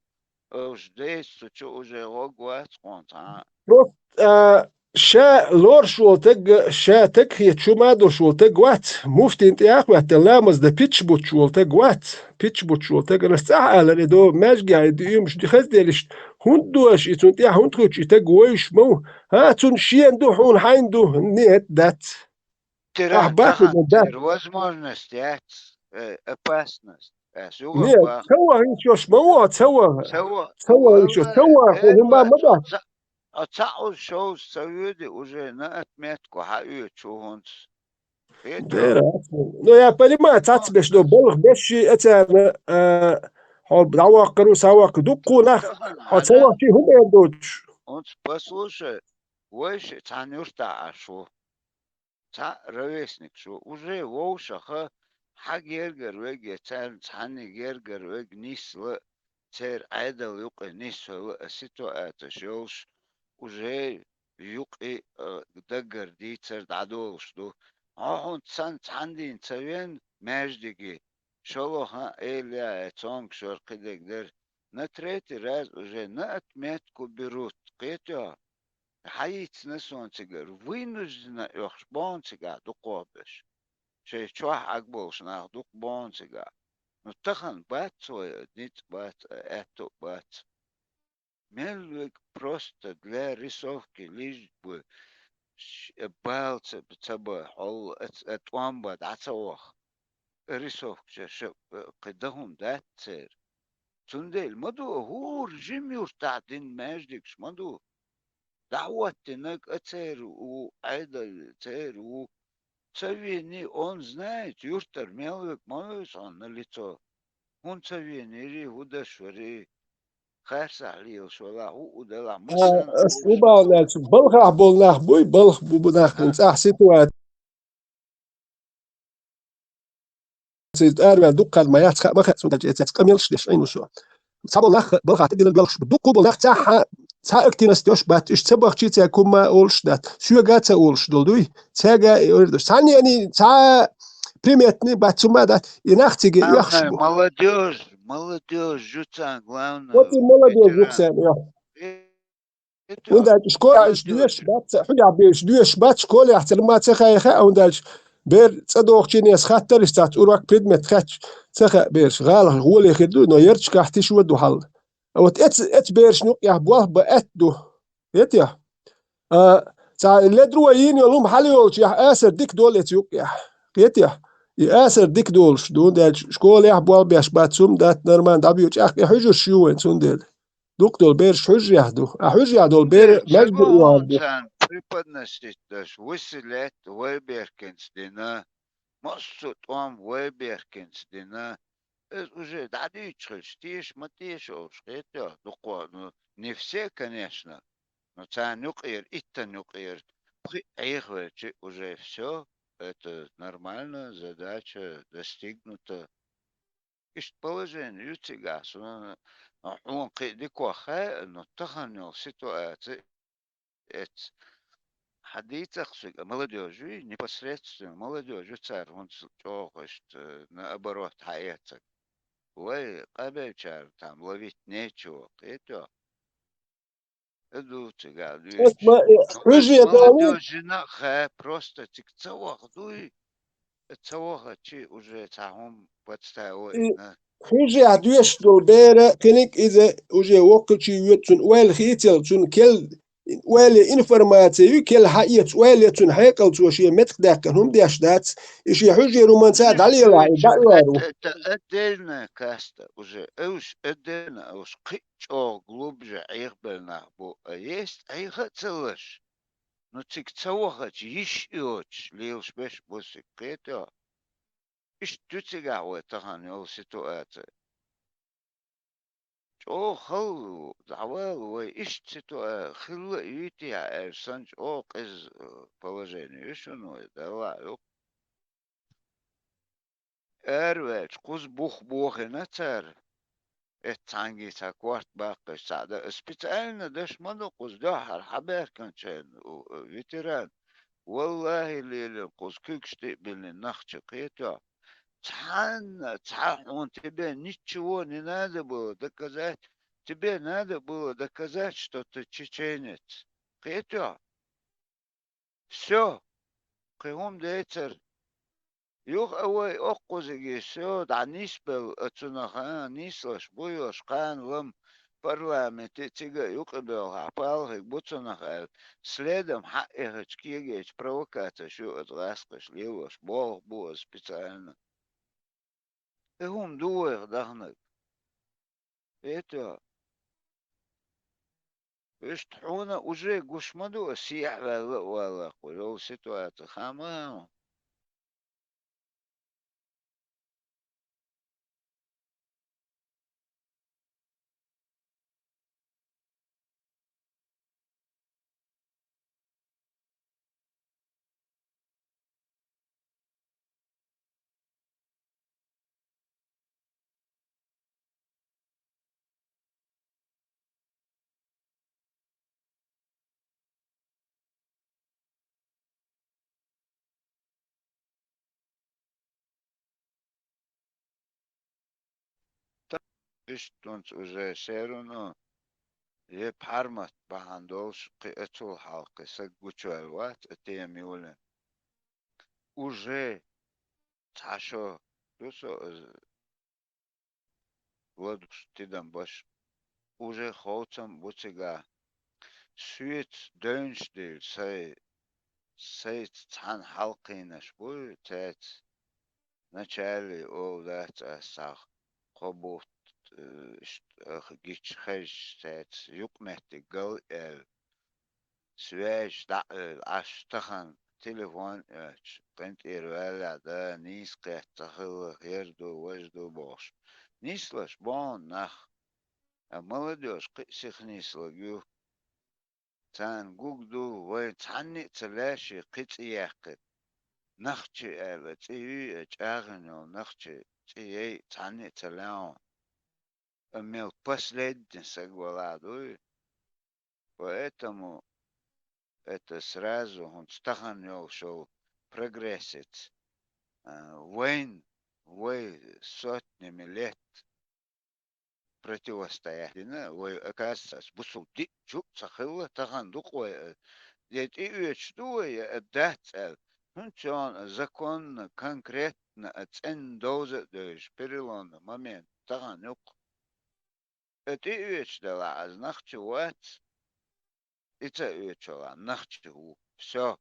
уж деза цу чу уже гӀог вац кхунца, а? Просто, а, ша лоруш волу таг, ша таг хеташ хӀума а долуш волу таг вац, муфтийна тӀехь а хӀоьттина, ламаз дан пичча буттуш волу таг вац, пичча буттуш волу таг, ас цӀахь алара, и до маьждигехь и дуьймаш хезделлашна, хӀунда ду аша и, цунна тӀехь хӀунда хуьттуш и таг, вевзаш ма ву? ХӀан, цунна шена ду, хьуна хьайна ду? Нет, дац. Ветеран, ахь баху тахан дан дац. Церан возможность яц, э, опасность. Ас юха не, бах. Ца ваха йиш йолуш ма ву, ца ваха. Ца ва-, ца ваха йиш йолуш, ца ваха, э, хӀума ма дац. Ца, ца Ӏуз шовза ца воьду, уже на отметку хьаоьцуш ву хӀунца. Хетий? Бера, ну, я понимаю, цац беш ду, балха беш ши а царна, а, хьо дӀаваккхар ву, схьаваккхар дуккху нах, хьо ца вахчий хӀума эр доцуш. ХӀунца, послушай, вай ши цхьана юртахь Ӏаш ву. Цхьаъ ровесникаш ву. Уже вовшаха хьан гергара вега, царна цхьанна гергара вега нисла, церан Ӏедал юкъе нисвала а ситуацеш йолуш, уже юкъе, а, даггара дийцар дӀадолуш ду. Хьо хӀунца санна цхьанна дийна ца вен маьждиге, шолгӀа хан эла яьй, цомгушвар кхидерг дара. На третий раз уже на отметку берут, кхетий хьо? Хьан йийцина суна цигара? Вынужденно оьхуш боху цигахь дукхох берш. Шайн чохь Ӏаг болуш нах дукха боху цигахь. Ну, тахана бац вай, ницкъ бац, аьтту а бац. Мел вега просто для рисовки, лишь бы ш-, бала ца, ца бан, хьол, а, а, тӀом бан, дӀа ца ваха. Рисовка ша, ша, э, кхин дан хӀума дац церан. Цундела ма ду, хӀора жима юртахь дина маьждигаш ма ду. ДӀахӀоттинарг а церан ву, Ӏедал церан ву. Ца вений, он знает, юьртара мел вега ма вевза хьуна лицо. ХӀунда ца венийрий, хӀун даш варий, харцахь лелаш валахь, хӀуъу далахь, ма сан ас хӀуъу бахьана аьлча, балхахь болу нах буй, балха бу, бу нах бу, цӀахь ситуаци. Цуьнан араваьлла дуккха ма яц, хаа ма хаьа, цунна аьлча эцаьцна къамелаш деш Ӏийна ву со. Цхьаболу нах балхахь тӀедиллина белхаш бу. Дуккха болу нах цхьа, цхьа активность йолуш бац, уьш ца бахчий цаьрга хӀумма а олуш дац. Соьга а ца олуш долу дуй, цаьрга а эр ду. Цхьаннений, цхьа приметный бац, хӀумма а дац. И нах цига оьхуш бу. Молодёжь, молодёжь ю царна главное. Вот и молодёжь ю царна оьхуш. ХӀунда аьлча школехь уьш доьшуш бац, хьуьгахь бевзаш доьшуш бац, школехь цара ма ца хаьа хаьа, хӀунда аьлча бер цӀа дохучу неса хаттар иштта цац урок предмет хаьттича ца хаьа бераш, гӀалахь гӀоле хир ду, но ярташкахь тиша ван ду хьал. А вот эц-, эцу берашна юкъехь болх бан аьтта ду. Хетий? А, цхьа ледро йийна йолу хӀума хьала йолчехь асар дика долу эцу юкъехь. Хетий? И асар дика долуш ду, хӀунда аьлча школехь болх беш бац, хӀума дац, нормально дӀабоьду, чӀагӀ и хьуьжарш ю вайн цундела. Дукха долу бераш хьуьжарехь ду. А хьуьжарехь долу бер маьждиг а вахар ду. Царна преподносить даш, выселять вай беркинца дина, массо а тӀом вай беркинца дина. Иза уже дӀадуьйцуш хилча, теша ма теша олуш, хетий, дукха, ну, не все, конечно, но царна юкъера, иттанна юкъера пхиъ Ӏехавелча, уже всё, это нормально, задача достигнута. Иштта положение ю цигахь, суна, хьуна кхин а дика хаьа, но тахана йолу ситуаци эц. Хьан дийцахь шуьга, молодёжь ю, непосредственно молодёжь ю цара, хӀунца чӀогӀа иштта, наоборот, хьаэцарг. Вай къабелчара там ловить нечего, кхетий? Ду цигахь дуьйцуш. Ас ма, э, хьуьжа а даьлла. Молодёжина а хаьа, просто цига ца ваха дуй, ца вахачи уже цхьа хӀума подстава и ина. Хьуьжа а доьшуш долу бера, кхиниг иза уже воккхачий воьду, цунна ойла хийцал, цунна кел-, ойла информация ю, кел хьаэца ойла, цунна хьекъал цо шен меттах даьккхина хӀума деш дац, и шен хьуьжаран хӀуманца дӀалелахь, и дӀа а лара ву. Это, это отдельная каста уже, уьш отдельно, уьш кхин а чӀогӀа глубже Ӏехабелла нах бу, а есть Ӏеха а ца лаш. Ну, цига ца вахача, йиш а йоцуш, лелаш берш бу цига, кхетий? Иштта ю цигахь вай тахана йолу ситуаци. ЧӀогӀа хала ву, дӀавала вай, иштта ситуа-, хилла а юьйтий хьа аьлча, сан чӀогӀа къиза, э, положение ю шуна вай, Далла а ю. Араваьлча, кхуза бух бохийна цара. Эццхьаьнгге цхьа корта баккхаш цхьаъ дан. Специально даш ма ду кхуза, дуьххьара хьан баьхкинчарна, у, у, ветеран. Валлахи, лелийна кхуза куьгаш тӀе а биллина нах чу, кхетий? Цхьанна, цхьа хьуна тебе ничего не надо было доказать. Тебе надо было доказать, что ты чеченец. Кхетий? Всё. Кхин хӀума дацара. Юха а вай оккхузиге всё, дӀанисбелла а цунах, а, нислуш бу йош, кхана лам, парламенте цига а юкъе белхьа палхиг бу цунах аьлла, следом хьаэхача кегийча провокацеш ю оцу гӀаскхаша лелош, болх бу оцу специально. И хӀума ду вайх даханарг. Это, иштта хьуна уже гуш ма ду, ас сехьа ваьлла а валлакх, йолу ситуаци хама. Иштта хӀунца уже все равно е пхьармат бахьана долуш кхин а цул хьалха кхин саг гучуваьлла вац а тема юлин. Уже цхьа шо ду со, э, ладугӀуш тидам баш, уже ховцам бу цигахь. Соьца девнаш дийла сай, сайца цхьаьна хьалкхийнаш буй, цаьрца начале олу дац ас цхьа кхо бутт, э, иштта, ах, гича хезча, цаьрца юкъаметтиг гал а аьлла, связь дӀа а оьлла, Ӏаш тахана телефон а оьцуш, къинтӀера ваьллехь, да, нийса кхетта ца хилла, хӀара ду, важа ду бохуш. Нислаш боху нах. А молодёжь кхин а сиха нислаг ю. Царна гуг ду, вай цхьанна а ца лаьшши кхин цӀе яьккхира. Нахчи аьлла, цӀе юй а чӀагӀйина йолу нахчи цӀе яй цхьанна а ца лаьхьа. Амма последний саг валахь дуй. Поэтому это сразу хӀунца тахана йолуш йолу прогрессец, а, вайн, вай сотнями лет противостоять дина, вай, оказывается, бусул диъ чу а ца хилла, тахана дукха вай, э, де тӀеоьцуш ду вай, э, дац аьлла. ХӀунда цунна законно, конкретно, э, цӀенна довза а девзаш, переломный момент тахана юккъа. Э, тӀеоьцуш делахь, ас нахчи вац, и ца оьцуш велахь, нахчи ву. Всё.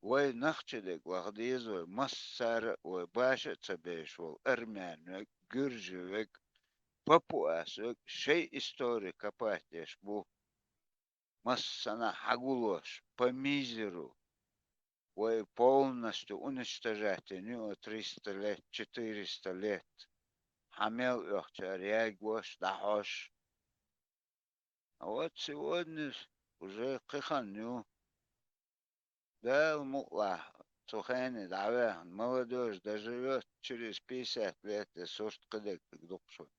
Вай нахчи дерг лаха деза вай, массара а вай баша а ца беш волу армян верг, гуьржи верг, папуас верг шайн истори копать деш бу. Массанхьа хьагулош, по мизеру. Вай полностью уничтожать йина ю триста лет, четыреста лет. Хьан мел оьхучара ягош, дӀахьош. А вот сегодня уже кхин хан ю. Дала мукъалахь, цу хене дӀаваьхна, молодёжь доживёт через пятьдесят лет, и сурт кхидерг дукха шу.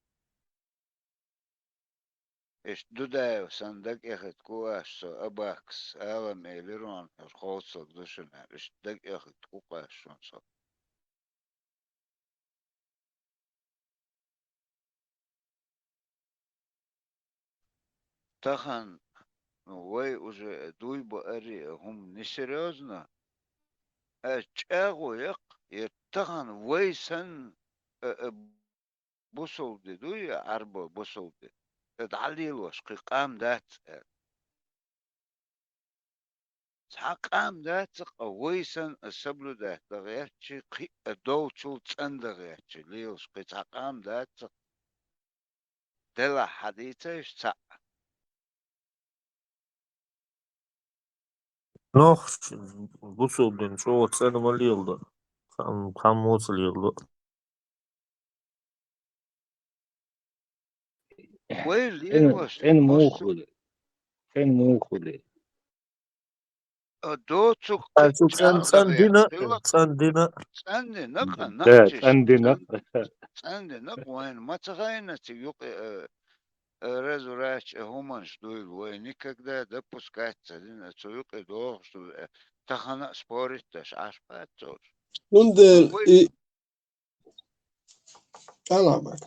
Иштта Дудаев санна дага эхитта ку аш со, Абакас, алам элира хьуна, хьуьра ховцалг ду шуна, иштта дага эхитта ку аш шуна со. Тахана, ну, вай уже дуй баарий, хӀума несерьёзно. Ас чӀагӀо яккха, я тахана вай санна, а, а, бусулба де дуй, я Ӏарбой бусулба де, а, дӀалелош кхин къам дац аьлла. Цхьа къам дац-кх, а вай санна а соблюдать дан гӀертачий, кхин а довчул цӀандан гӀертачий лелаш кхин цхьа къам дац-кх. Делахь хьадийцайша цхьаъ. Нохча бусулба дин чӀогӀа цӀена ма леладо. Цхьа-, цхьаммо а ца леладо. Вай лелош цӀена муха хуьлу? ЦӀена муха хуьлу? А доцург кхин цӀан-, цӀандина, цӀандина. ЦӀандина, кхин нах чиш, цӀандина. ЦӀандина, вайна ма ца хайна цига юкъе, а, а, разврат, а, хӀуманаш дуйла. Вай никогда допускать ца дина, цу юкъе дохуш ду, а, тахана а спорить деш Ӏаш бац цо. ХӀунда и Аллах акбар.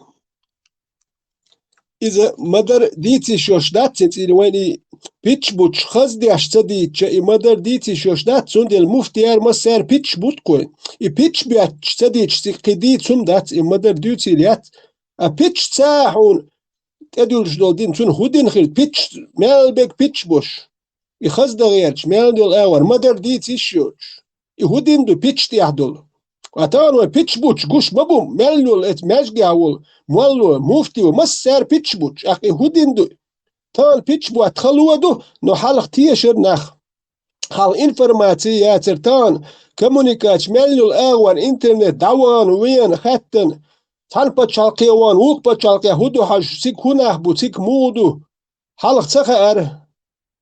Иза ма-дарра дийца йиш йолуш дац, цуьнан цӀийра вайна и пич бутуш, хаза деш ца дийцча, и ма-дарра дийца йиш йолуш дац, цундела муфтияра массара пич буту кхуьй. И пич боьттуш ца дийцча, цига кхин дийца хӀума дац, и ма-дарра дуьйцийла яц. А пич ца хьуна, тӀедуьллуш долу дин, цунна хӀун дин хир, пичча, мел бега пичча беш. И хаза дан гӀерташ, мел йолу агӀор, ма-дарра дийца йиш йоцуш. И хӀун дин ду, пичча тӀехь долу? Ткъа тахана вай пичча буттуш гуш ма бу, мел йолу, эца маьждигехь волу молло, муфти ву, массара пичча буттуш. ТӀаккха и хӀун дин ду? Тахана пичча ботта хало ду, но хьалха тешара нах. Хьалха информаци яцара тахана, коммуникаци мел йолу агӀор, интернет дӀавахана, веана, хаьттина, цхьана пачхьалкхе вахана, вукху пачхьалкхе хӀун ду хьажа, цига хӀун нах бу, цига муха ду. Хьалха ца хаьара.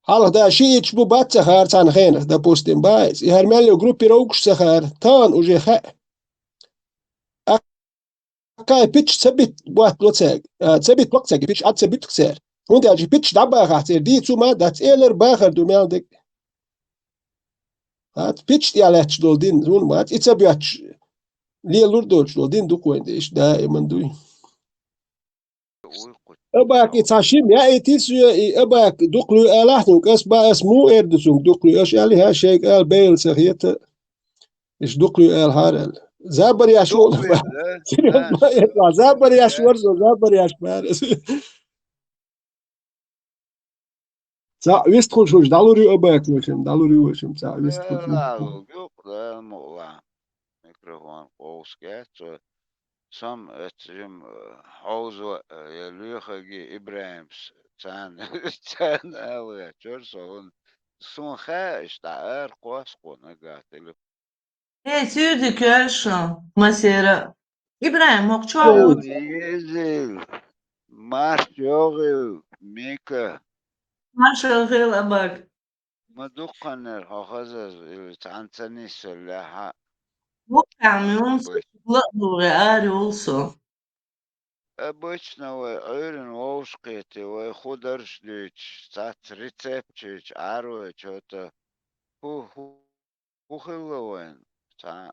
Хьалха да шииташ бу бац ца хаьара цхьана хенахь, допустим, бац. И хӀара мел йолу группировкаш ца хаьара, тахана уже хаьа. Кхай пичча ца битта ботт ло цаьрга, а, ца битта бакъ цаьрга, пичча Ӏад ца буьту церан. ХӀунда аьлча пичча дӀабахахь церан дийца хӀума дац, элар бахар ду мел дерг. ХӀаъ, пичча тӀехь лаьтташ долу дин, хӀунда ма дац, и ца боьттуш, лелур доцуш долу дин ду-кх вайн деш, даиман дуй. Абака и цхьа шима яийти соьга, и Абака дукха луьй алахь цуьнга, ас бан, ас муха эр ду цуьнга дукха луьй, аша аьлла, хӀа, шайга ала, Бейлаца хета, иштта дукха луьй алахьара аьлла. Забар еш волу. Дукха луьй, да? Серьёзно, ма эр ду, забар еш вара со, забар еш бара. Цхьаъ вистхуьлуш вуьш дӀалур ю Абака вешин, дӀалур ю вешин, цхьаъ вистхуьлуш вуьш. Ла, юкъ, да, мукъла. Микрофон къовсакъяц, цо сам эццажим, э, хьовзо, э, я лоьхаги ИбрахӀимс, царна, царна ала ваьччара со хӀун. Суна хаьа, иштта ара кхоссакъо нагахь телефон. Эй, суьйзик, коьрта шу, масера. ИбрахӀим, хӀокху чохь Ой, йоцу. Езил, марш йогӀил, Мика. Марш йогӀил, Абак. Ма дуккханнера хьо хазаза или цхьаьна ца нисвеллехьа. Вукхаьрма юнца ла а дугӀе, ара йолу со. Обычно вай Ӏуьйранна вовшахкхетий, вай хӀун дарш дуьйцуш, цхьацца рецептчуьйцуш Ӏар вай чота. ХӀу, хӀу, хӀун хилла вайна? Цхьа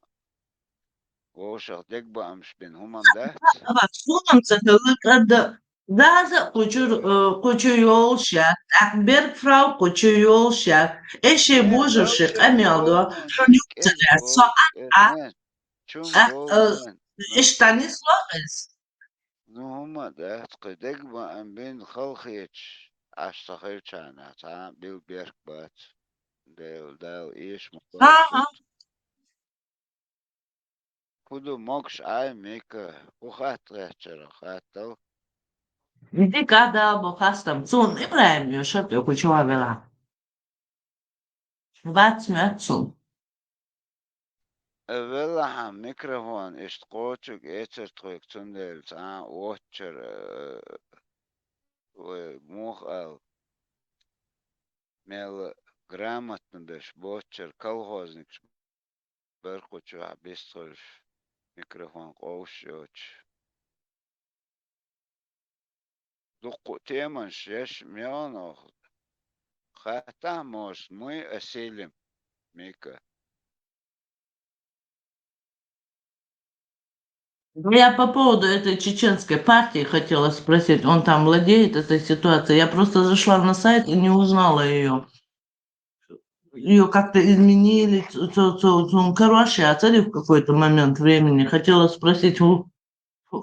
вовшах дегабаамаш бина хӀуманна дац? Суна-м ца хилла кӀадда. Заза а кху чуьра, э, кху чу йолуш яц, тӀаккха Бергфрау кху чу йолуш яц. Эши божарши къамел до, шуна юкъ ца лаьцна. Со а, а, а, э, иштта нисло иза. Ну, хӀума а дац, кхин дегабаам бина халахеташ Ӏаш ца хилчарна, цхьа а билла берк бац. Дела, Дала эша ма кхоьссалда. ХӀун ду, могуш Ӏай, Мика? ХӀун хатта гӀертачара хаттал? Дика а дала бо хастам. Цунна ИбрахӀим йо шарт йо кху чу а велахь. Вац моьтту цунна. Э, велахьа, микрофон иштта кхочург эцар тхоьга, цундела цхьа а воцчара, э, вай муха ала, мел грамотно берш боцчара колхозникаш бара кху чохь бистхуьлуш, микрофон къовсуш йоцуш. Дуккха а теманаш еш мегӀан оха. Хаттахь, может, мы осилим, Мика. Да я по поводу этой чеченской партии хотела спросить. Он там владеет этой ситуацией. Я просто зашла на сайт и не узнала её. Её как-то изменили, ц-, ц-, ц-, ц-, короче, а цари в какой-то момент времени. Хотела спросить, у-,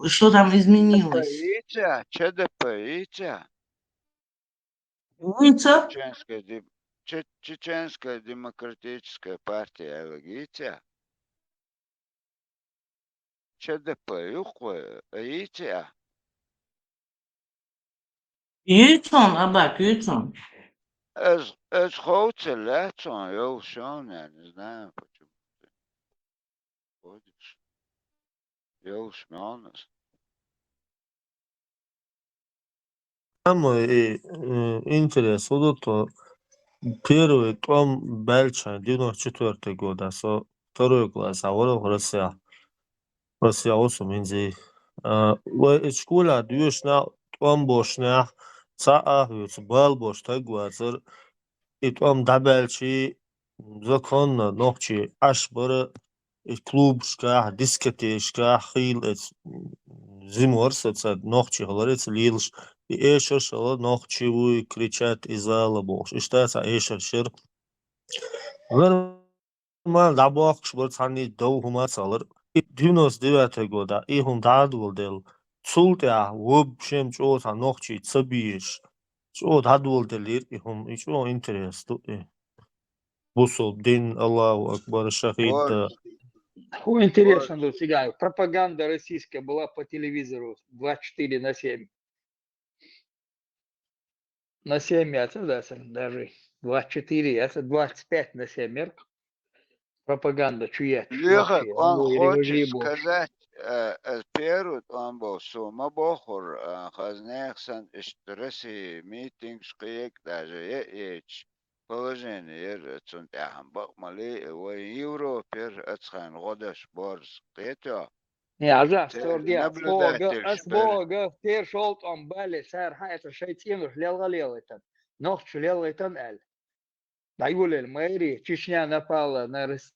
что там изменилось? П П йийций, Ч Д П йийций? Йийций? Чеченская де-, Че-, Чеченская демократическая партия аьлларг йийций? Ч Д П ю-кх вай, а йийций ахь? Йийцун, Абак, йийцун. Ас, ас ховцал лаьцун йолуш йолу, я не знаю, почему ты ходишь. Йолуш мегӀан ас. Самое, э, интересное, вот это первый тӀом баьлча девяносто четвёртый года, со второй класс, а вара Россия. Россия, вот со минзи. А, вай и школа дуьйшна, тӀом бошна, цхьа а хьоьца бал бош таг вацар, и тӀом дӀабаьлчи, законно нохчий Ӏаш бара, и клубашкахь, дискотекашкахь хийла эца, зиморса ца нохчий хилар эца лелаш, и эшарш хила нохчий вуй, кричат из зала бохуш. Иштта цхьа эшарш яра. Нормально дӀабохкуш бара, цхьанний дов хӀума ца хилар. И девяносто девятый года, и хӀума дӀадолу дела. Цул тӀаьхьа ваб шем чӀо цхьа нохчий ца бийш, чӀо дӀадоладелира и хӀума, и чӀо интерес ду и. Бусул дин, Аллаху Акбар, шахид да. Ху интересно, ну, всегда пропаганда российская была по телевизору двадцать четыре на семь. На семь это, да, даже двадцать четыре, это двадцать пять на семь мерк. Пропаганда чует. Леха, он хочет сказать, э, э, первый он был сума бохур, э, хазнех сан ишт России митинг шкиек даже е эч. Положение ер цун тӀаьхьа бакъ мали вай Европер ацхайн гӀодаш борз кхетё. Не, ажа, стордия, сбога, сбога, тер шолт он бале, сар ха, это шай цинуш лелга лелайтан. Нохч лелайтан ал. Дайгулел майри, Чечня напала на Рос-,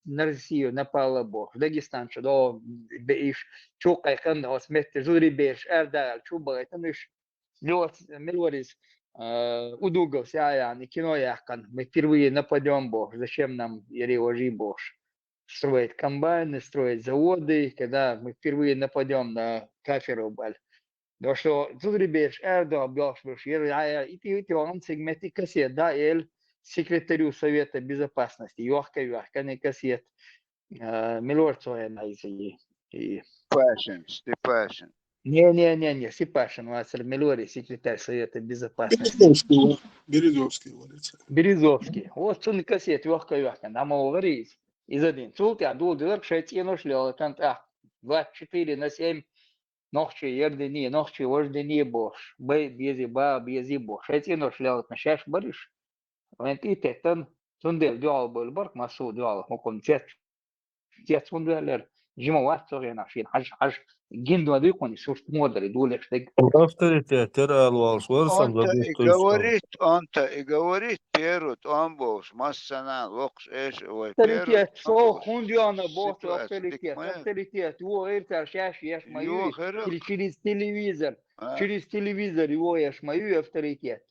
на Россию напала бо. Дагестан чудо беиш, чукай кан осметте, жури беш, эрдал, чубайтан иш. Милварис, э, удугов сяян, и кино яхкан. Мы впервые нападем бо. Зачем нам еревожи бо? Строить комбайны, строить заводы, когда мы впервые нападем на кафиров, баль. Да что, тут ребеш, эрдо, бёш, бёш, ер, я, я, и ты, и ты, он сегмент и кассет, да, эль секретарю Совета Безопасности, ёхка, ёхка, не кассет. Э, Милор цоя на и, и, и Пашин, Степашин. Не, не, не, не, Степашин, у нас Милори, секретарь Совета Безопасности. Березовский, Березовский, говорится. Березовский. Вот он кассет, ёхка, ёхка, нам говорит. Из один. Цултя, дул, дилар, шесть, и нож лёл, там, а, двадцать четыре на семь, нохчи, ердини, нохчи, вождини, бош. Бей, бези, ба, бези, бош. Шесть, и нож лёл, на шеш, бариш. Вен ти тетан, тунде, дёл, был, барк, масу, дёл, хоком, тет. Тет, тунде, лер. Жима, ват, сорена, шин, хаш, хаш, гиндуа, дыкуни, сурт, модери, дулеш, дег. Авторитет, тер алвалш, варсам, Он-то и говорит, он-то и говорит, перут, он бош, массанан, локш, эш, ой, Авторитет, со хундиана бот авторитет, авторитет, его эртар шаш еш мою через телевизор, через телевизор его еш мою авторитет.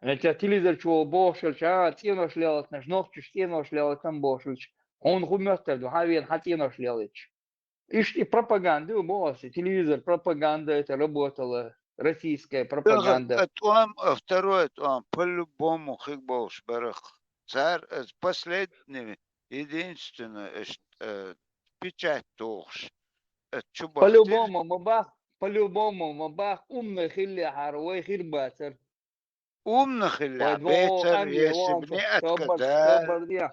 Это телевизор чего бошелч, а, ценош лелатнаш, нохчиш ценош лелатан бошелч. Он хумёттер, ду, хавен, ха ценош лелач. Ишти пропаганда, бо, телевизор пропаганда, это работала, российская пропаганда. Тӏом, а, второй тӏом, по-любому хиг болш барах. Цар, э, последний, единственный, э, ш-, э, печать тухш. Э, чубах По-любому, ма бах, по-любому, ма бах, умный хилли хар, вай хир бацар. Умный хилли, Вай два бецар, Англия если вон, б не собар, откада. собар диа.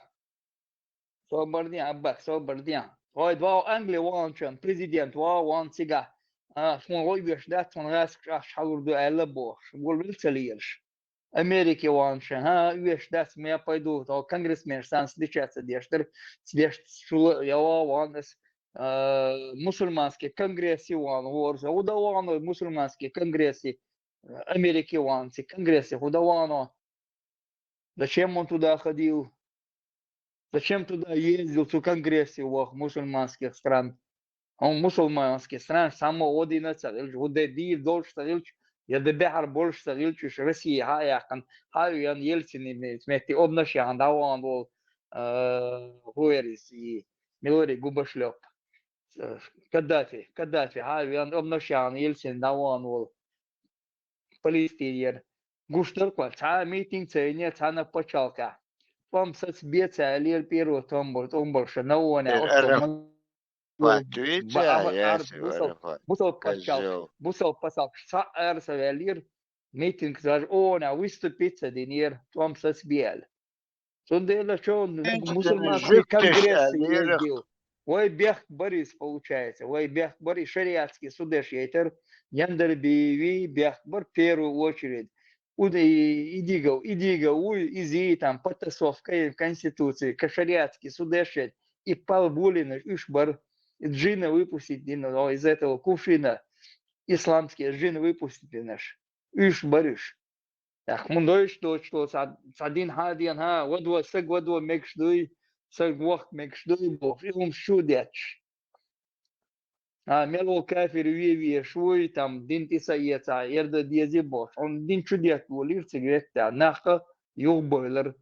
Собар диа, аббах, собар диа. Вай два Англия вон чан, президент ва вон цига. А, шмон вай веш дат, шмон гас каш халурду элла бош. Гулвил цалиерш. Америке вон чан, ха, веш дат, ме пойду, то конгрессмен сан встречаться дештер, свеш шула, я ва вон эс, э, мусульманский конгресс и вон, ворс, уда вон мусульманский конгресс и, э, Америке вон, ци конгресс и уда вон. Зачем он туда ходил? Зачем туда ездил, цу конгрессе вох мусульманских стран? Он мусульманских стран само один царилч, уде дир дольш царилч, я де бехар больш царилч, уж Россия ха яхан, ха ян Ельцин и ме-, смети обнаш яхан, да вон вол, э, Хуэрис и Милори Губашлёп. Э, Каддафи, Каддафи, ха ян обнаш яхан Ельцин, да вон вол. Палестинер. Гуштар ква, ца митинг цайне, ца на пачалка. Пам сац беца лир первый томбор, томбор ша на вона, Эр ош ара томбор. Матвейтя, Ба-, ар-, яси бусал, варафа. бусал пачал, Козёл. бусал пасал, ца ар са лир, митинг заж, она выступить са динер, том сац биел. Цундела чё, Эн мусульманский жук теш конгресс алирах. Ездил. Вай бехк барис получается, вай бехк барис шариатский судеш ейтер, яндер биви бехк бар в первую очередь. Уд-, и-, идига, идига, уй, изи, там, потасовка и в Конституции, ка шариатский судеш ет, и пал булин уж бар, и джина выпустить дин, о, из этого кувшина, исламский джин выпустить динаш. Уж бариш. Ах, мун дойш дочь то, са-, садин ха диан ха, вадва, саг вадва мекш дуй, саг вах мекш дуй, бо, и ум шудяч. А, мело кафир ве ве шуй, там, дин тиса еца, ерда дези бо. Он дин чудят вулир, цигретта, наха, юг бойлер.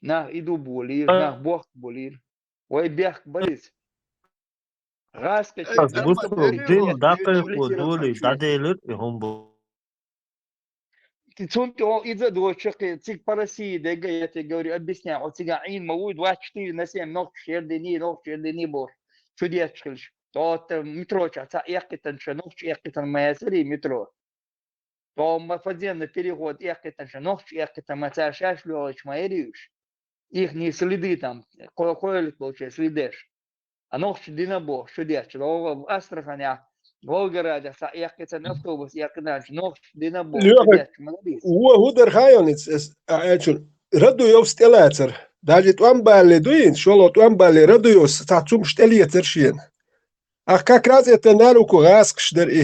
Нах иду булир, нах бох булир. Вай бех барис. ГӀаскхи Аз чу бусалба амма дин деррига дӀакхайкхо литература долий, чу. дӀаделар и хӀума бу. Цунти о иза дочакхи, цига по России дега, я тебе говорю, объясняю, о цига Ӏийна ма вуй, двадцать четыре на семь нохчаш ярдини, нохчаш ярдини бохуш, чудетташ хилаш. Тот метро чу цхьа эккхийтина ша, нохча эккхийтина ма яцарий метро. То ма подземный переход эккхийтина ша, нохча эккхийтина ма цара шаьш лоьхучу ма ярий уьш. Ихний следы там, кхо-, кхойлуш болчу следеш. А нохча дина боху, шу детташ. Ло-, Астраханехь, Волгоградехь цхьа эккхийтина автобус эккхийтина, нохча дина боху, шу Лоьхарг, детташ ма ярий. Вон хӀун дара хаьий хьуна иза, ас а аьллачун? Радуевс тӀелацара. Даже тӀом балале дуй, шолгӀа тӀом балале Радуевс цхьа цумаш тӀелецара шена. Ах, как раз это на руку гӀаскхаш дара и.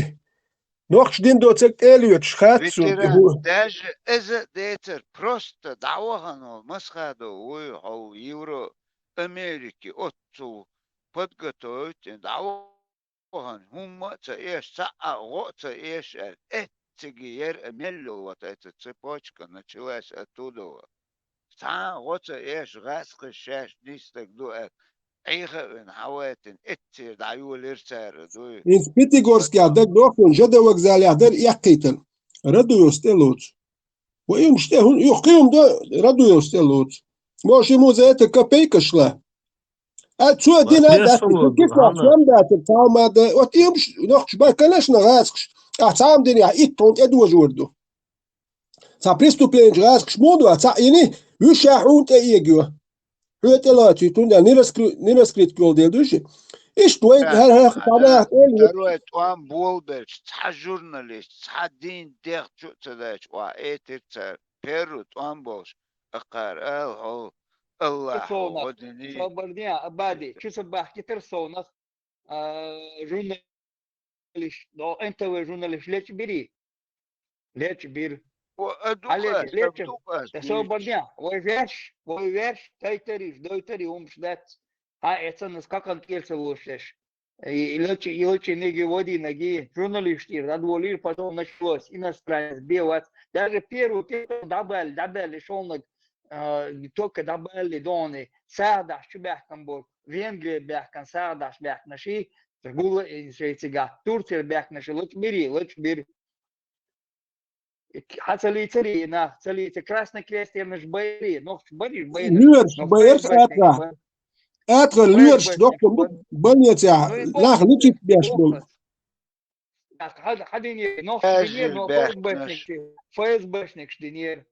Нохча дин доцург тӀелоьцуш хац цунна и Ветеран, хӀу- даже иза а децара, просто дӀавахана волу Масхадов вуй хьо Евро, Америки, оццул подготовить дӀавахана, хӀумма а ца эш, цхьа а гӀо а ца эш аьлла, эцциге яра а мел йолу ватайца цепочка началась оттуда. Цхьа а гӀо ца эш, гӀаскхаш шаьш нисдаг ду аьлла, Ӏеха а вина, хьавайтина, эццера дӀайолийра цара дуй. ХӀинца Пятигорскехь дагадоху хьуна, ЖД вокзалехь дара эккхийтина. Радуевс тӀелоцу. Ва и хӀумаш тӀе хӀун, юха кхин хӀума до, Радуевс тӀелоцу. Может, ему за это копейка шла? А цо дина а дац, цо кисас хӀума дацара, цхьа хӀума а да. Вот и хӀумаш нохчаш бан, конечно, гӀаскхаш. Ахь цхьа хӀума динехь, итт хьуна тӀедожор ду. Цхьа преступлени гӀаскхаш муха ду, цхьаъ йина, вуьшшехь хьуна тӀеэгайо. Хьоьга тӀелоцуьйту, хӀунда не раскры-, не раскрытка йолу дела ду ши. Иштта вайн Да, хӀара-хӀара да, цхьа наха тӀе а вай тӀом болабелча, цхьа журналист, цхьа дин дегӀ чу а ца даьча, охьа этира цара, первый тӀом болуш, акхара ала хьо, Аллахьа Совнах, гӀо дини. Собар дин, Абади, чу са бахкитар Совнах, а, журналист, но Н Т В журналист лечбири. Лечбир. О, а Хьалеча, дукъа, леча. Дукъа, Та собар дин, вай веш, вай веш, тайтариш, дойтари, хӀумаш дац. Хьан эцанна скакан тӀера ца лош деш. И, и лечи, и лечи неги води ноги, журналист ира, дӀадолийра, потом началось, иностранец, бе вац. Даже первый петон дӀабаьлли, дӀабаьлли шолнаг, а, только дӀабаьлли дони, сагӀа дахьаш чу баьхкан бу, Венгрия баьхкан, сагӀа дахьаш баьхкана ши, гулла, э, шайцига, Турцияра баьхкана ши, лачбири, лачбир. Хьан ца лийцари, нах, ца лийца, Красный Крест ернаш байри, нохчаш бариш, байри, Лоьраш но байраш ФСБшник атра. Бай. Атра лоьраш ФСБшник доккхун бу бай. Больницехь, Ну и нах нохчаш личит беш бу. Нах, хьан, хьан динера, нохчаш динера, Хьаьжил но баьхкинаш. ФСБшник, ФСБшникаш динера.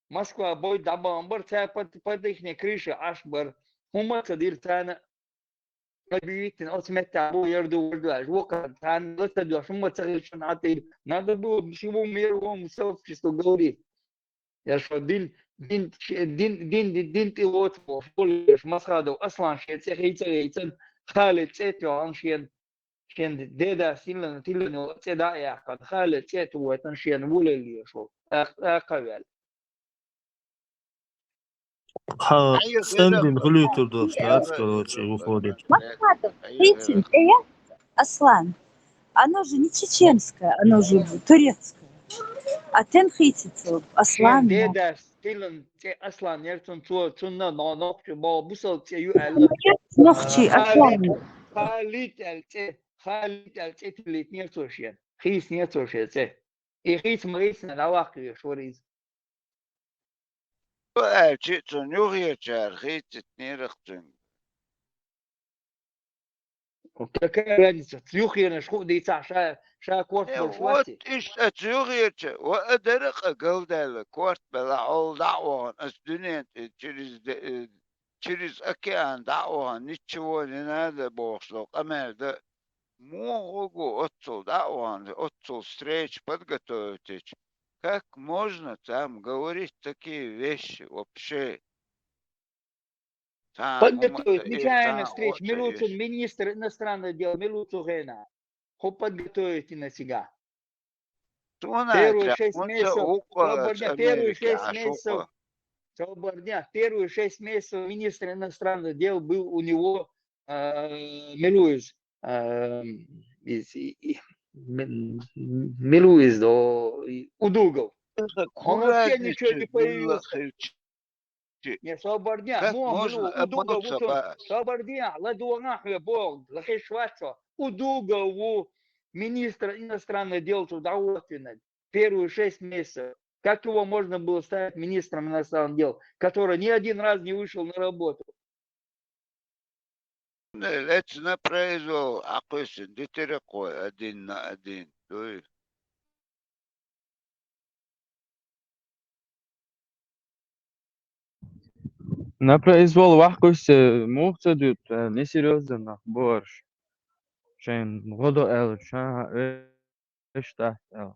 Москва бой дӀабаан бар, цаьрпад-, пад ихне крыша Ӏаш бар. ХӀумма ца дира царна. Объявитина оцу меттехь бу, яр ду, вар ду аьлла, вокхар царна ла ца дош, хӀумма ца хилча, нӀа тӀе надо было всему мировому сообществу говорить. Я что, дин, дин, дин, дин, дин, дин тӀе воцу, школе, Масхадов Аслан шен цӀе хийца, хийца, Халид цӀе тоьхна шен, шен деда силана, тилана цӀе дӀа а яьккхина, Халид цӀе тоьхна шен вулелле шо, тӀаккха ваьлла. Хьан Хьайгара сендин хӀулуьйтур долуш дац, короче, выходит. Масхадов, хийцин цӀе я? Аслан. Оно же не чеченское, оно же турецкое. А тен хийцин цо Аслан. Шен дедас тилан цӀе Аслан яр цун, цо, цунна но-, нохчи бо-, бусал цӀе ю аьлла. Нохчи, Аслан. Халид, Халид аьлла цӀе, Халид аьлла цӀе тиллийтинера цо шен. Хийцинера цо шен цӀе. И хийца ма хийцина, дӀаваккха веш вара иза. Ду аьлча, цунна юххерчара хийцитнера-кх цуьнга. Какая разница? Юххернаш хӀу дийцахь, ша, ша корта Э, болуш вот вац и? Иштта цу юххерча, ва а дара-кх галдаьлла, корта белахь, хьол дӀа а вахана, ас дуьнен тӀе через де-, э, через океан дӀа а вахана, ничего не надо бохуш долу къамел дан. Муха гу оццул дӀа а вахана, оццул встреча подготовить йича? Как можно там говорить такие вещи вообще? Цхьа хӀума ца Подготовить эр, нечаянно цхьа встреча. Мила ву цу министр иностранных дел, мила ву цу хенахь? ХӀу подготовить йина цига. Первые шесть месяцев, Собар дин, первые шесть месяцев, Собар дин, первые шесть месяцев министр иностранных дел был у него, э, мила ву иза, э, из, и, и, м, м, мила ву иза, о, и, Удугов. Он вообще ничего не появился. Не, Собар дин, как можно обмануть собак? Собар дин, ладогӀа хьоьга боху, лахиш вац со. Удугову, министра иностранных дел, туда первые шесть месяцев. Как его можно было ставить министром иностранных дел, который ни один раз не вышел на работу? Лецна произвол акъуси дитирахъой один на один. Дуй. На произвол вахкуси мух ца дут, несерьезно нах борш. Шайн гъодо элча, эштат эл.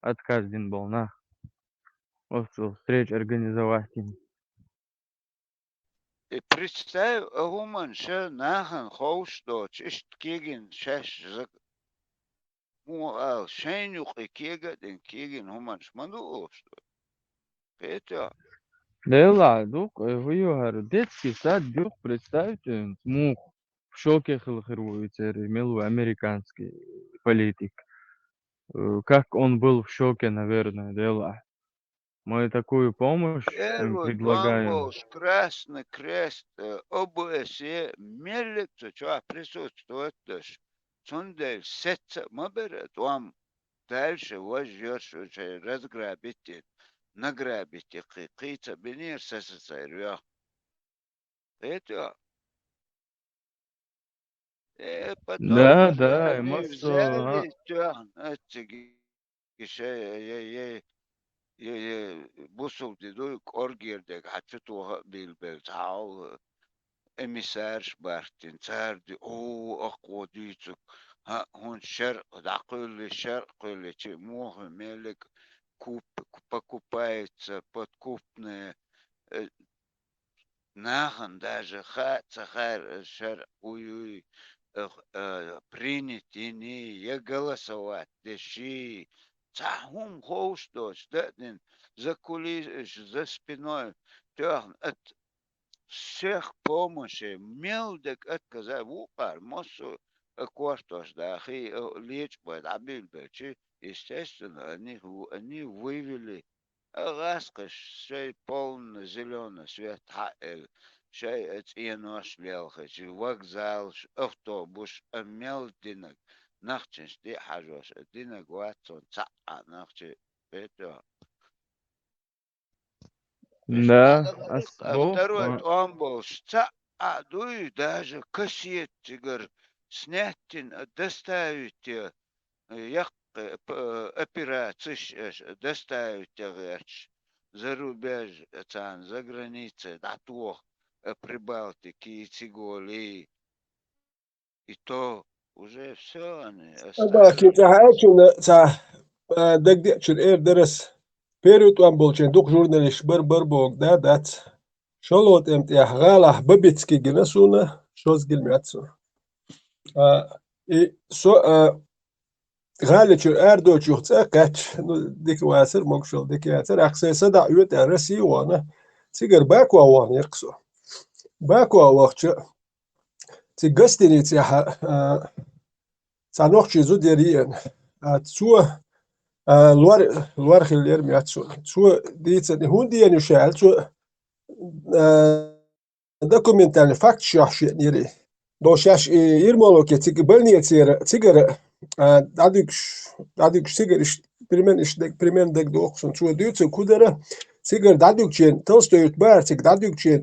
Отказ дин бол нах. Оцу встреча организовать дин. И представь, а хӀуман ша нахана ховш доцу, иштта кегин шаьш заг. Муха ала, шайна юкъе кега а дина, кегин хӀуманаш ма ду олуш ду. Кхетий? Делла, дукха, э, хӀу ю хӀара, детский сад юкъа, представьте, муха в шоке хила хир ву и церан, мел ву американский политик. Э, как он был в шоке, наверное, делла. Мы такую помощь им предлагаем. Красный Крест, э, О Б С Е, меллиг цу чохь присутствовать даш. Цундела сецца а ма бара тӀом. Дальше вож йош уже разграбить, награбить кхи-, кхийца бинера С С С Р йох. Это. Э, потом да, да, они взяли, тёхна, эцциги, ше, е, е, е, е, бусулди дуй, кӀоргера дег, хьа чу тоха а билбелла, цхьа хьал, эмиссарш бартина, цара ди, о, акхо дийцуг, хӀа, хӀунда шаркъ дӀакхуьлли, шаркъ кхуьлличи, муха меллиг куп-, покупается, подкупная, э, Нахана даже хаа ца хаьара, шаркъ вуй-вуй, э, э, принять йиний, я голосовать деший, цхьа хӀума ховш доцуш дан а дина, за кулисаш, за спиной тоьхна, от всех помощей мел дерг отказать ву кхара, массо а кортош дахий, а лечкъой дӀабилбелчи, естественно, они, они вывели А гӀаскхаш шайн полный зелёный свет хьаэлла, шайн а цӀенош лелхичи, вокзалаш, автобусаш а мел динарг, нохчашна тӀе а хьажош а динарг вац цунна цхьа а нохчи, кхетий? Да, ас боху, тӀарой тӀом болуш цхьа а дуй, даже кассета цигара снять йина а доставить е, яккхий п-, операцеш аша доставить гӀерташ, за рубеж царна, за границей дӀатоха, э, Прибалтики, Циголи. И то уже всё, они оставили. Ада, кхин цхьа хьаьчунна цхьа, а, дагадеачуьра эр дара ас. Первый тӀом болчийн дукха журналисташ бар, бар боху, да, дац. ШолгӀа тӀем тӀехь гӀалахь Бабицкий гина суна, шозза гина моьтту суна. А, и со, а, гӀали чуьра арадоьдучух цӀа а кхаьчча, ну, дика вацара, могушалла дика яцара, ахь сайн садаӀа оьтӀа аьлла Россия а вахана, цигара Баку а вахана яра-кх со. Баку а вахча, цига гостиницехь, а, цхьа нохчийн зуда яра еана. А, цо, а, лор, лор хилла яра моьтту суна. Цо дийцина, хӀунда еана ю ша аьлла, цо, а, документальный факташ йохьуш еана яра. Бо шаьш и Ермоловке цига больницера, цигара, а, дӀадуьгуш, дӀадуьгуш цигара иштта, примерно иштта даг-, примерно дагадогӀу суна. Цо дуьйцург хӀун дара, цигара дӀадуьгучийн, Толстой-Юрта бахара цига дӀадуьгучийн,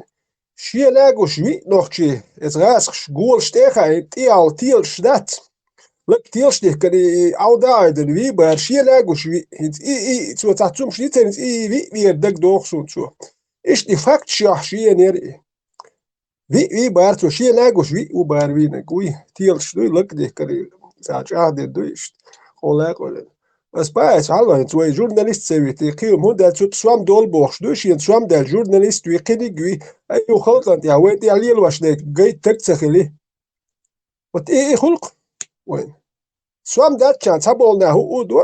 шен лаьгуш виъ нохчи, эца гӀаскхаш голаш тӀе а хаийна, тӀеалла телаш дац. Лаг телаш дихкина и, и Ӏовда а Ӏойдина вий бара, шен лаьгуш виъ. ХӀинца и, и, цо цхьа цумаш йицара, хӀинца и, и виъ вера дагадогӀу суна цо. Иштта и факташ йохьуш еана яра и. Виъ вий бара цо, шен лаьгуш виъ ву бара вийнарг, вуй, телаш дуй, лаг дихкина, цхьа чӀагӀдина дуй иштта, къолла а къоьллина. Ас паьча хьалаваьлла, хӀинца вай журналист ца витий, кхин хӀума хӀунда аьлча цу тӀа сом долу бохуш ду, шена сом даьлла журналист вий, кхиниг вий, ай ю халкъана тӀехь, вайн тӀехь лелош дерг гайта таг ца хили. Вот и, и хуьлу-кх вайн. Сом даьллачарна цхьаболу нах хӀуъу а до.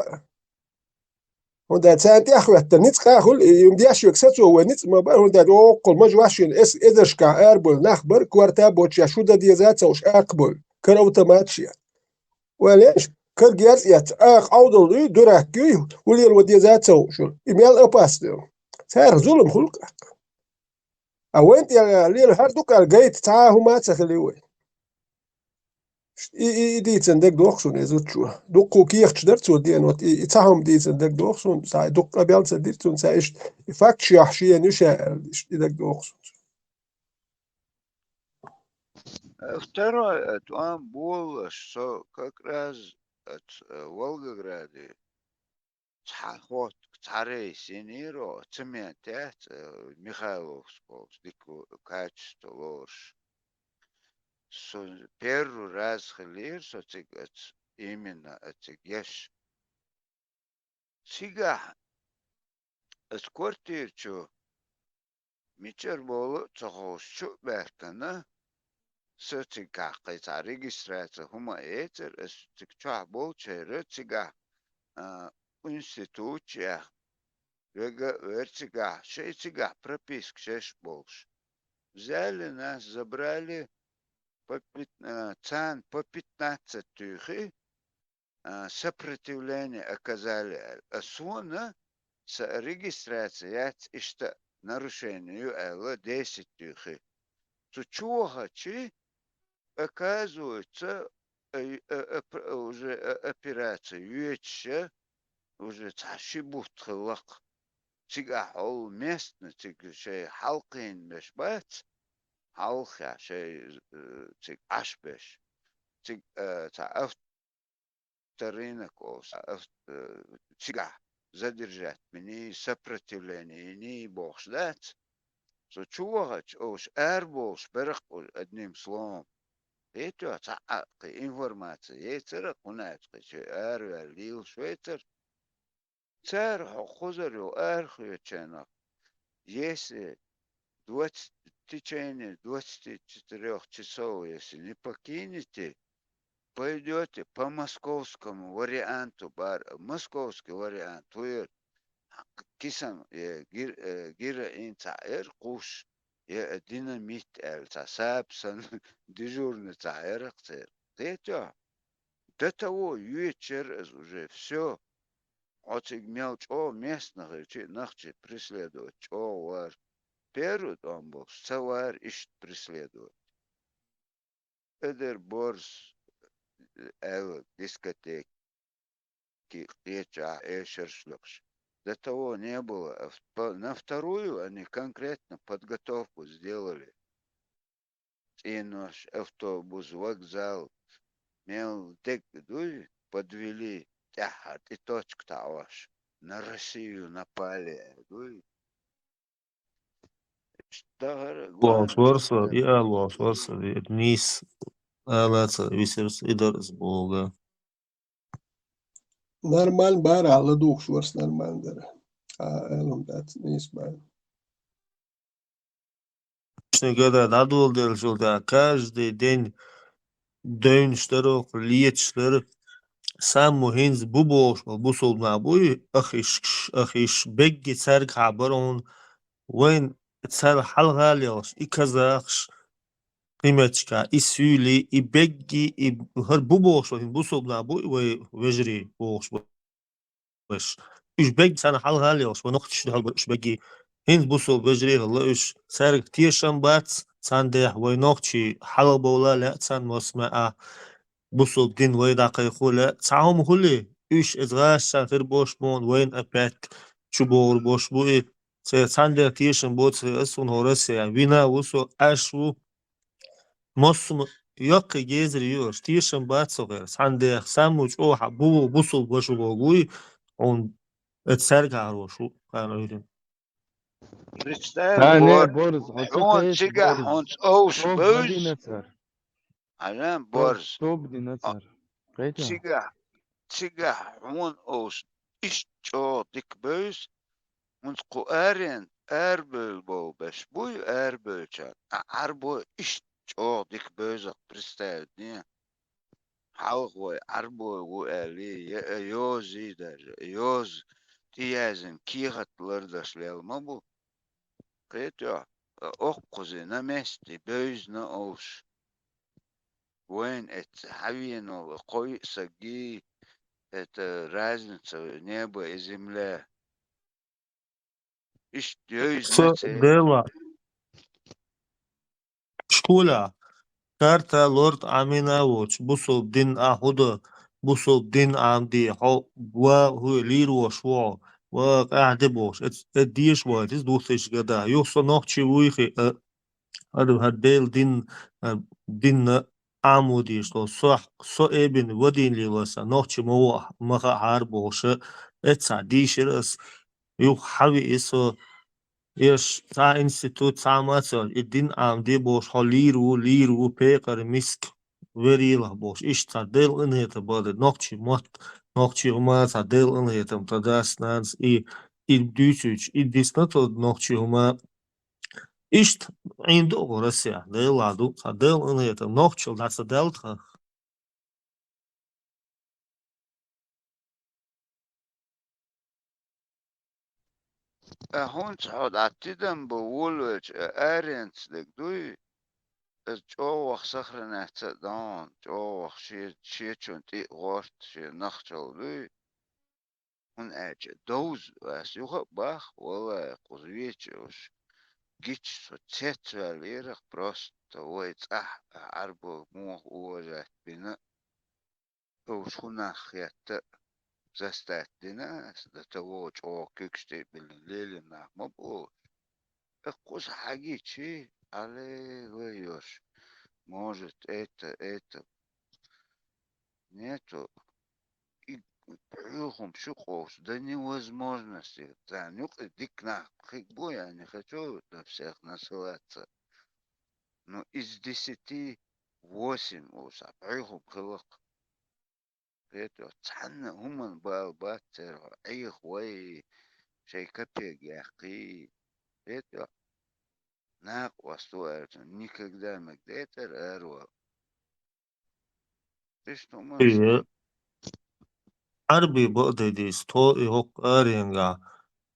ХӀунда аьлча царна тӀехьахӀоьттина ницкъ а хуьлу, и, и деш верг сацо вай ницкъ ма бара, хӀунда аьлча оккхул мажа ваьшшина эс-, эзаршкахь арабевлла нах бара, корта а боцуш, шаьш хӀун дан деза а ца хууш, акхабевлла, кара автоматаш а. Вай леш, кара герз а эцна, акха Ӏовдал дуй, дурак юй, хӀун лело деза а ца хууш. И мел опасно ю. Царах зулам хуьлу-кх. А вайн тӀе лела хӀара дукха аьлла гайта цхьа а хӀума а ца хили вай. И, и, и дийцина дерг доху шуна иза чу. Дуккха кехаташ дара цо дена, вот и, и цхьа хӀума дийцина дерг доху шуна, цхьа дуккха къамел ца дира цунна, цхьа иштта и факташ яхь шена ю ша аьлла, иштта и дерг доху шуна. Э, второй, э, тӀом болалаш, со как раз, э, ц-, э, Волгограде цхьа хӀоттаг, цхьа рейс йинийра, цемент яц, э, Михайловск олуш, дика качество лоруш. Со первый раз хилира со цига аца, именно ацига еш. Цигахь аса квартира чу мичара болу а ца ховш чу а баьхкина, со цигахь кхин цхьа регистрация хӀума а яцара, аса цига чохь болчара цигахь, а, институт чу яхь, вега а вера цигахь, шайн цигахь прописка шаьш болуш. Взяли нас, забрали, по пят-, а, царна по пятнадцать туьйхи, а, сопротивление оказали аьлла. А суна сан регистрация яц, иштта нарушение ю аьлла, десять туьйхи. Цу чу вахачи, оказывается, а, а, а, пр-, уже, а, операция йоьчуша, уже цхьа ши бутт хилла-кх. Цигахь хьол местный, цига шайн хьалкхийна беш бац, хьалха шайн, э, цига Ӏаш беш. Цига, э, цхьа авторынок олуш, цхьа авт-, э, цигахь задержать йиний, сопротивление йиний бохуш дац. Со чу вахача, олуш араболуш бара-кх, одним словом. Кхетий хьо, цхьа а кхин информация яцара, кхунна аьлча кхин чу араваьлла лелаш вацара. Цара хьо кхузара йолу арахоьцучарна, если двадцать, в течение двадцати четырёх часов, если не покинете, пойдёте по московскому варианту, бара, московский вариант ву яра, кисан, э, гир-, э, героин цхьаъ яра кхуш, я динамит аьлла цхьа саба санна дежурный цхьаъ яра-кх церан. Кхетий хьо? До того йоьчуш яра аса уже, всё. Хьо цига мел чӀогӀа местный хилчи а, нах чу преследовать чӀогӀа вара. Первый тӀом болуш ца вара иштта преследовать. Эдер борз, э, аьлла, дискотеки кхечахь эшарш локхуш. До того не было. А в-, по-, на вторую они конкретно подготовку сделали. ЦӀенош, автобус, вокзал, мел дерг дуй, подвели, тӀаьххьара тӀе точка таӀош. На Россию напали, дуй. Иштта дахара, главное, лош вара со, и а лош вара со, и нийса ала ца висира со, и дара аса боху. Нормально бара, ала духуш вара со, нормально дара. А, алам дац, нийса бара. Шуьга да дӀадоладелчул тӀаьхьа каждый день девнаш дара, леташ дара. Саму хӀинца бу бохуш болу бусулба нах буй, ахиш, ахиш, бегги цаьрга хьабар хьуна, вайн цаьрга хьалха лелаш, и казахаш, кхимечка, и суьйли, и бегги, и хӀара бу бохуш болу хӀин бусулба нах буй, вай вежарий бохуш болу. Уьш бегги царна хьалха лелаш, вай нохчаш дуьхьал бара уьш бегги. ХӀинца бусулба вежарий хилла уьш, цаьрга тешам бац, царна дехьа вай нохчий хьалха бовла лаьа царна массо а, бусулба дин вай дӀакхайкхо лаьа. Цхьа хӀума хуьлий, уьш иза гӀаш царна хир бош бу, вайна опять чубогӀур бош бу и. Церан цхьана дехьа тешам боцу аса, хӀунда хӀора аса вина ву со, Ӏаш ву. Массо а йоккхий гезар ю аша, тешам бац со хӀара. Цхьана дехьа саму чӀогӀа бу бусулба ваша богу вуй, хьуна эца цаьрга хьарош ву, хьан уьйрина. Представь, Ане, бор-, борз, хьуна цигахь, борз. Хьуна овш бевз. Хьажа, борз. Топ дина цара. Кхетий? Цигахь, цигахь хьуна овш иштта чӀогӀа дика бевз, хӀунца кху арен, арабевлла болу беш буй, арабевллачарна, а Ӏарбой иштта чӀогӀа дика бевза-кх, представить де. Хьалха вай Ӏарбой ву аьллий, я, я йозий даже, йоза тӀеяздина кехат лардеш лелла ма бу. Кхетий хьо, а, оккхузий на месте бевзина овш. Вайна эцца хьавеана волу кхо-йиъ саггий, это разница неба и земля. Иштта йовза Со наций. Дела. Школа. Карта лорд Ӏамина воч, бусулб дин а хӀу до, бусулб дин Ӏамди хьо, ва хӀу лийр вош ву хьо, ва къаьхьа де бохуш, эц-, э, деша вайтиз духтиш гада. Юх со нохчи вуйхи, э, хӀара, хӀара Дела дин, э, динна Ӏаму дийшло. Со, со эбин вадин лилоса, нохчи ма ву, ма хаъ хӀар бохуша, эца дийшира ас. Юх хьави и со, Еш цхьа институт, цхьа мацалла, и дин Ӏамди бохуш, хьо лийр ву, лийр ву, пекъар миск, верийлах бохуш. Иштта цхьа Дела къинхетам бакъдерг, нохчи мотт, нохчи хӀума цхьа Дела къинхетам, тха дас, нанас, и, и дуьйцуьйтуш, и дисна тхо нохчи хӀума. Иштта Ӏийна ду оха Россия, Дела ду, цхьа Дела къинхетам, нохчалла дӀа ца даьлла тха. Ткъа хӀунца хьо дӀа тидам бу волавелча, аренца дерг дуй? Иза чӀогӀа сохраняться а догӀун, чӀогӀа шен, шечун тӀе а гӀорта, шен нахчалла дуй? ХӀунда аьлча довза ас юха а бах, валлахӀи, кхуза веча уж гича со цецваьллера, просто вай цӀахь а Ӏарбо муха уважать бина а, уж хӀу нах хетта а, заставить дина ас, до того чӀогӀа куьгаш тӀе а биллина, лелийна нах ма бу уж. Э, кхуза хьагичи, аллилуйя йош, может, это, это. Нету. И бӀуьйхам шу къовса, до невозможности. Царна юкъе дика нах хиг бу, я не хочу на всех насылаться. Но из десяти восемь уса бӀуьйхам хилакх. Кхетий, цхьанна хӀуманна бала бац церан, Ӏеха вай, шайн капек яьккхий. Кхетий, накъост ву аьлча, никогда мег децӀар аравала. Иштта хӀуманаш. Э, Ӏарби бакъдерг дийца, тхо и хӀокху аренгахь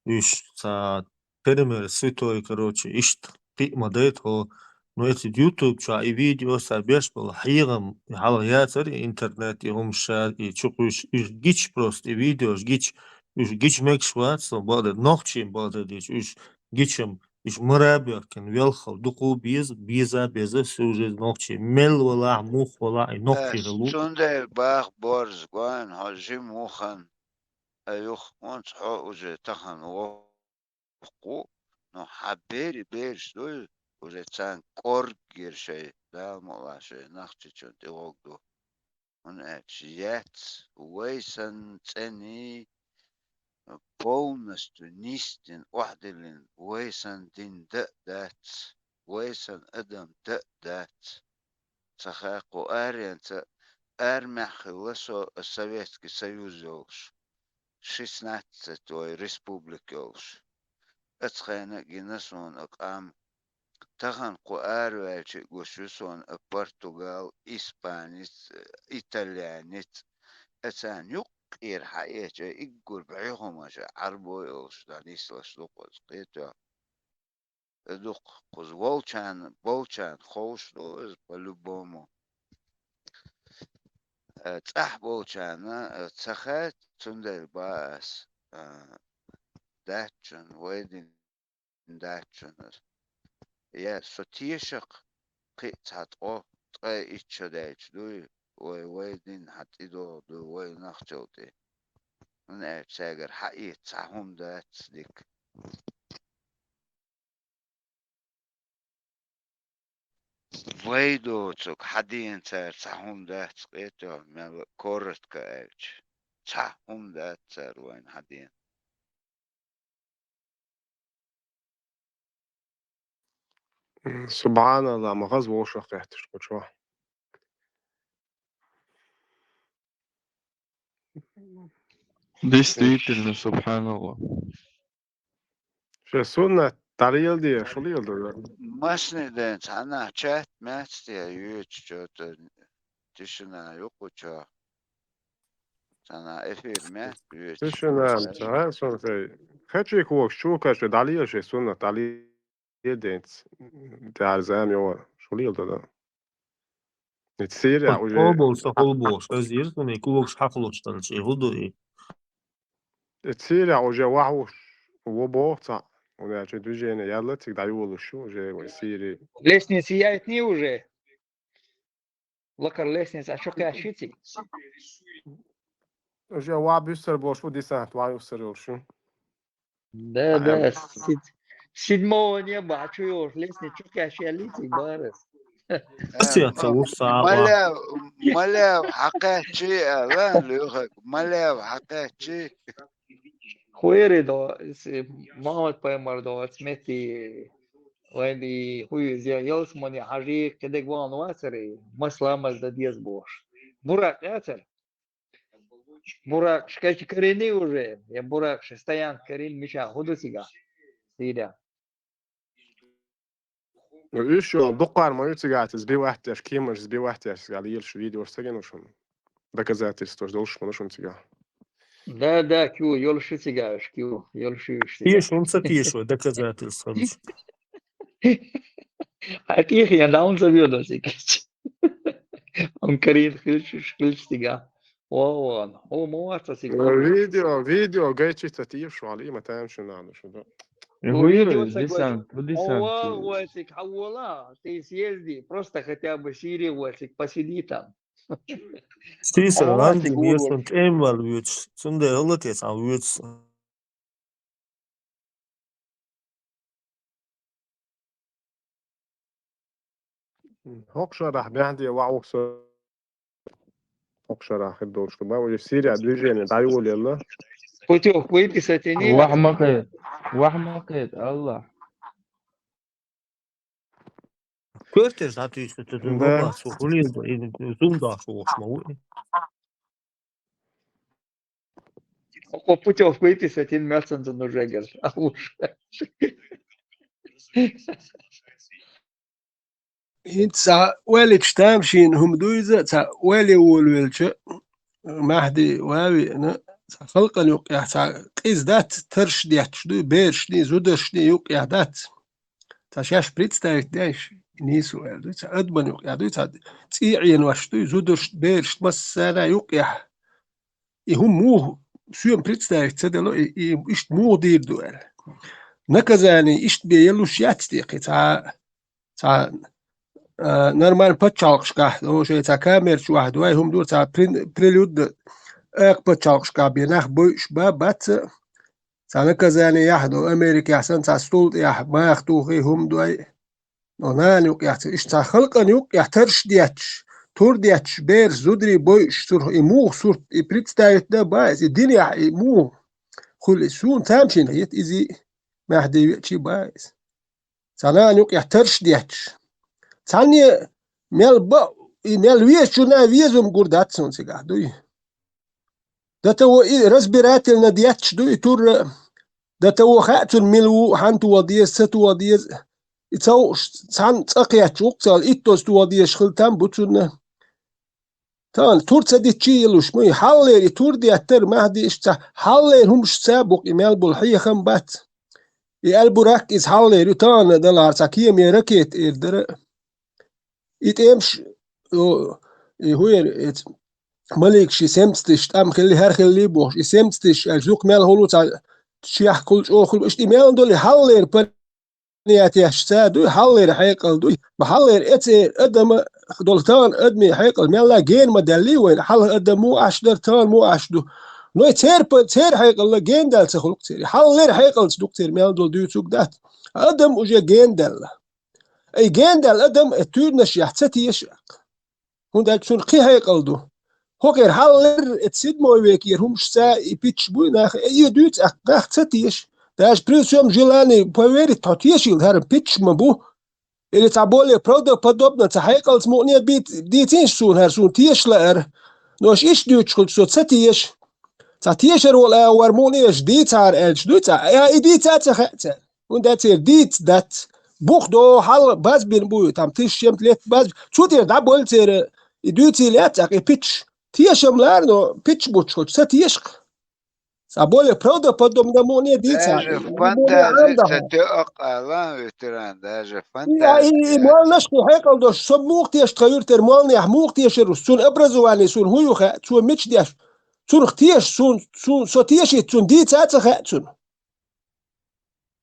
уьш цхьа пример святой, короче, иштта кхиъ ма дай тхо. Ну, эцу YouTube чохь и видео цара беш болу хьехам, и хьалха яцара и интернет, и хӀума ша, и чу кхуьйсуш, уьш гича просто, и видеош гича, уьш гича мегаш вац, со бакъдерг, нохчийн бакъдерг дийца, уьш гичам Уьш мара а боьхкина, велхал дукха беза, беза, беза, всю жизнь нохчий. Мел валахь, мух валахь, и нохчий Ас хила ву. Цундела бах борз гойн, хьо жим ву хан, а юха хӀунца хьо уже тахана воккха ву, но хьан бери бераш дуй, уже царна кӀорг гира шай, Дала мукъалахь шай, нахчичун тӀе гӀог ду. ХӀунда аьлча яц вай санна цӀений, полностью нисдина, охьадиллина, вай санна дин дан а дац, вай санна адам дан а дац. Ца хаьа кху аренца, армехь хилла со Советский Союз йолуш, шестнадцать вай республика йолуш. Оцу хенна а гина суна а къам. Тахана кху араваьлча а гуш ю суна а португал, испанец, итальянец. Ацарна юккъера хьаэча, иггур бӀе хӀумаш Ӏарбой олуш дӀанислаш ду кхуза, кхетоьху. Дукха кхуза волчарна, болчарна ховш ду иза по-любому. Э, цӀахь болчарна, э, ца хаьа, цундела баа ас, э, даьччун, вай дин даьччунас. Я со тешакх кхин а цхьа ткъо, ткъе итт шо даьлча дуй, вай, вай дин хьан тӀедогӀу ду, вай нахчал тӀе. ХӀунда аьлча цаьргара хьаэца цхьа хӀума дац дика. Вай доцург хьан дена цара цхьа хӀума дац, кхетоьху мел коротко аьлча. Цхьа хӀума дац цара вайна хьан дена. М, субханалла, ма хаза вовшах кхетташ кху чохь. Действительно, субханалла. Шен суннат дӀалеладе, шу леладо. Масне ден цхьанахь чат маьцна те йоьчу чо-, тишина ю кху чохь. Цхьанахь эфир маьцна йоьчу. Тишина, ца, сон сай. Хачи когаш чу каш дӀалела шен суннат дӀале- Еденц, тӀаьхьара зама йогӀу, шу леладо. Эцу сийрехь уже Хьо болу со хӀул бохуш, ас йира суна и когаш хьакхалуш далча, и хӀун ду и? Эцу сийрехь уже вахьуш во боху цхьаъ, хӀунда аьлча движение яьлла цига дӀайолуш ю уже вай сийри. Лестница яйтний уже? Лакхара лестница чу кхаьччи цига. Уже ваӀ буьссар болуш бу десант, ваӀ юссар йолуш ю. Да, да, сид-, седьмого неба чу йолуш лестница чу кхаьччи аьллий цига бахарас. Ас яц вуссагӀа. Малев, малев хьакхаьччи аьлла, Лехаг, малев хьакхаьччи. Хуьйри до, Мухаммад пайхамар до, цмети, вайди хуьйзи, ялсмани хьажи, кедег ван вацари, масла мазда деза бохуш. Бурак яцара? Бурак шкачи карини уже, я бурак ше стоянка карин мича худу цига. Сирия. Ну, уьш йолу дуккхар ма ю цигахь, иза биваттеш, кеманаш иза биваттеш, иза лелаш видеош ца гина шуна. Доказательстваш долуш ма ду шуна цигахь. Да, да, кю, йолуш ю цигахь, кю, йолуш ю уьш цигахь. Тешун ца тешо, доказательстваш. Хьан тӀехьа даун ца веза цига. Он карийна хилчуш, хилчу цигахь. Вон, хьо ма вац цига. Видео, видео гайчи ца тешо, али ма таьмшина шу да. Хьо видео ца гойчу. Хьо вон вацик, хьан вола, тӀе съезди, просто хотя бы Сирия вацик, посиди там. Сийсара ланди вешан тӀемвал вуьйцуш, цундела хӀалла те цхьа вуьйцу. ХӀокху шарахь баьхьде ваӀух со. ХӀокху шарахь хир долуш ду. Ма уже Сирия движение дӀайолаелла. Путёвка выписать и не. Вахьмакхет, вахьмакхет, Аллах. Коьртеш дӀатуьйсу, цу зундахь хулийла, и зундахь вохуш ма ву. Окхо путёвка выписать и мелцанца нужегар. А уж. ХӀинца цхьа ойлича тамашийна хӀума ду иза, цхьа ойла волавелча, Махьди ван а веана, цхьа халкъана юккъехь цхьа къиза дац, тарш детташ дуй, берашний, зударшний юккъехь дац. Цхьа шаьш представить деш, нийсо аьлла дуй, цхьа адаман юккъехь дуй, цхьа цӀий Ӏенош дуй, зударшна, берашна массарна юккъехь. И хӀума муха соьга представить ца дело, и, и иштта муха дийр ду аьлла. Наказание иштта бен ялуш яц те кхин цхьа а. Цхьа, а, нормально пачхьалкхашкахь, ну, шайн цхьа камераш вахьа ду, вай хӀума ду, цхьа при-, прилюдно акха пачхьалкхашкахь бен нах бойуш ба, бац а, цхьа наказание яхьа ду, Америкехь санна цхьа стул тӀехь маха тухий хӀума ду, ай. Но нана юккъехь ца, иштта цхьа халкъана юккъехь тарш детташ, тур детташ, бераш, зударий бойуш, цунах и муха сурт, и представить дан ба иза, и динехь и муха хуьлу иза. Суна тамашийна хета иза, Махьди веачий ба иза. Цхьа нана юккъехь тарш детташ. Цхьанне мел баа, и мел везачунна везам гур дац суна цигахь, дуй. До того и разбирательно детташ ду и турра. До того хаьа цунна мила ву, хьанна тоха деза, ца тоха деза. И ца хууш, цхьанна цӀа кхетча, вукху цал иттоза тоха дезаш хила там бу цунна. Тахана тур ца дитчий йилуш ма ю, хьаллера и тур деттара Махьди иштта, хьаллера хӀумашца бу-кх и мел болу хьехам бац. И Аль-Бурак иза хьаллера ю, тахана далахьара цхьа кема я ракета эр дара. И тӀемаш, о, и хӀун яра, эца, Малик ши семцадиш тӀам хилли, хӀара хилли бохуш, и семцадиш аьлча, зукх мел хуьлу цхьа чехкахула, чӀогӀахула, иштта и мел долу и хьаллера понятиешца дуй, хьаллера хьекъал дуй, ма хьаллера эцу адама долу тахана адамийн хьекъал мелла гена ма даьллий вайна, хьалха адам муха Ӏаш дара, тахана муха Ӏаш ду. Но и церан па-, церан хьекъалла гена даьлла ца хуьлу-кх церан. Хьаллера хьекъалца ду-кх церан мел долу дуьйцург дац. Адам уже гена даьлла. Ай, гена даьлла адам, э, туьйранашехь ца теша. ХӀунда аьлча цунах кхин хьекъал ду. ХӀокхера хьаллера, э, седьмой векера хӀумашца и питча буй нах, э, и дуьйцу аккха, нах ца теша. Даже при всём желании поверить, хьо тешийла хӀара питча ма бу. Или цхьа более правдоподобно, цхьа хьекъалца мукъане бийц-, дийцийша суна хӀара, суна теша лаара. Но аша иштта дуьйцуш хилча, со ца теша. Цхьа тешар волу агӀор мукъане аша дийцахьара аьлча, дуй цхьа, а и дийца а ца хаьа цара. ХӀунда аьлча церан дийца дац. Бух до хьал базбина бу, там тысяча чем-то лет баз-, цу тӀера дӀабойла церан и дуьйцийла яц, и питча. Тешам лара, но питча буттуш хилча, ца теша-кх. Цхьа более правдоподобно мукъане дийца. Даже фантазия ца тоьа-кх ала ветеран, даже И, а, и, и фантазия. молнаш хьекъал долуш, со муха теша тхан юьртара молнех, муха тешар ву, цуьнан образование суна хӀун ю хаьа, цо мича деш? Цунах теша, сун, сун, со тешийта цунна дийца а ца хаьа цунна.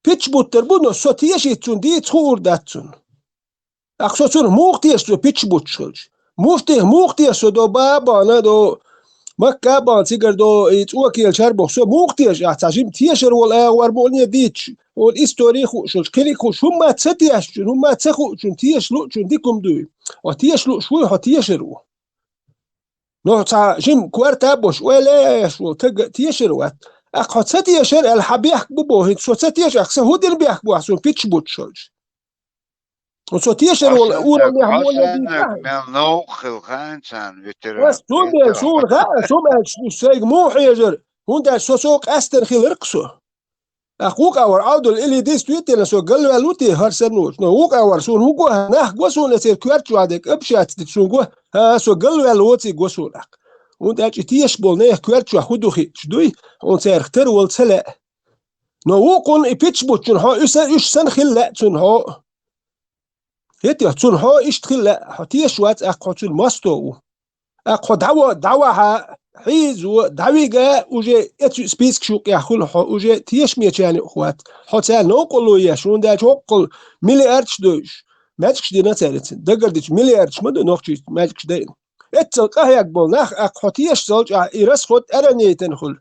Питча буттар бу, но со тешийта цунна дийца хуур дац цунна. Ахьа со цунах муха теша, цо питча буттуш хилча? Муфтих муха теша со до бабана до, Макка а бан цигара до, и цӀокелачар боху со муха теша ахь цхьа жима тешар волу агӀор бу хӀуне дийцча, хьуна истори хууш, хӀуна кхериг хууш, хӀумма ца тешачун, хӀумма ца хуучун, теша луучун дика хӀума дуй. Хьо теша лууш вуй, хьо тешар ву. Но цхьа жима корта а беш, ойла а еш волу тага тешар вац. Ахь хьо ца тешар аьлла, хьан бехк бу боху, хӀинца со ца теша, ахь сан хӀун дина бехк бу ахь суна пичча буттуш хилча? Со тешар волу урамехь муха дийца? Мел новкъа хила хаьа царна ветеран. Ас цундела суна хаьа, со аьлча, шу сайга муха хьежар, хӀунда аьлча со, со къаьстина хиларх со. Ахь вукхавар Ӏовдал или дистуьйтина со галваьлла ву те хӀара санна вуч? Но вукхавар суна хӀун го, нах го суна эцера коьртачохь дерг, общаться дича суна го, хӀа, со галваьлла воций го суна ахь. ХӀунда аьлча и теша болу нехан коьртачохь хӀун ду хиъча дуй, хьуна царах тара вала ца лаьа. Но вукхунна и пичча буттучун хьо, уьш сан хила лаьа цунна хьо. ХӀетте, цунна хьо иштта хила лаьа, хьо тешаш вац, ахь хьо цуьнан мосто ву. Ахь хьо дӀаво-, дӀавахьа, хьийзо, дӀавига, уже эцу спискаш юкъехь хуьлу хьо, уже тешамечарна юкъахь вац. Хьо царна новкъарло еш, хӀунда аьлча хӀоккхул миллиардаш дойуш, маьждигаш дина цара эцна. Дагардича миллиардаш ма ду нохчийчу маьждигаш дайна. Эццал къахьегна болу нах, ахь хьо тешаш долчу ахь и расход аьрран яйтина хуьлу.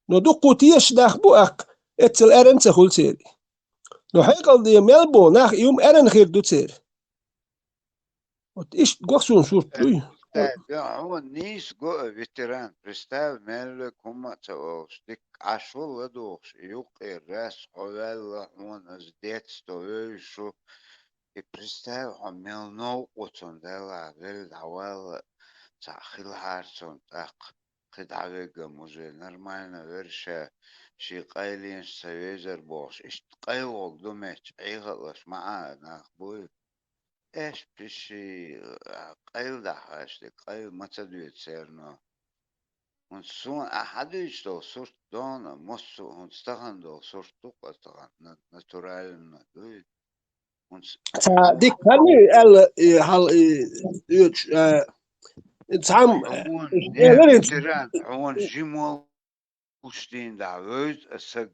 Но дуккха тешаш нах бу ахь, эццал аьрран ца хуьлу церан. Но хьекъал де мел бо нах, и хӀума аьрран хир ду церан. Вот иштта го суна сурт дуй. Хьо нийса го а ветеран, представь, мел вега хӀумма а ца олуш, дика Ӏаш ву ладугӀуш, и юккъера рас хьо ваьлла, хьуна аса децто вевзаш ву. И представь, хьо мел новкъа ву цунна, Делахь велла дӀавалла, цхьаъ хилахьара цунна тӀаккха. Кхин дӀавегга уже нормально вера ша, шен къайленаш ца везар бохуш, иштта къайлгӀург ду меттачу Ӏехалаш ма Ӏа нах буй. Эш пиши, а, къайла дахьаш де, къайла ма ца доьду церано. ХӀунца суна ахьа дуьйцуш долу сурт дона, массо а хӀунца тахана долу сурт ду-кх тахана, на-, натурально дуй. Ца дика хан ю аьлла, и, хьал, и, оьцуш, а, цхьам, Хьуна э, не, эларин ветеран, хьуна жимолуш дийна дӀа вевза а саг,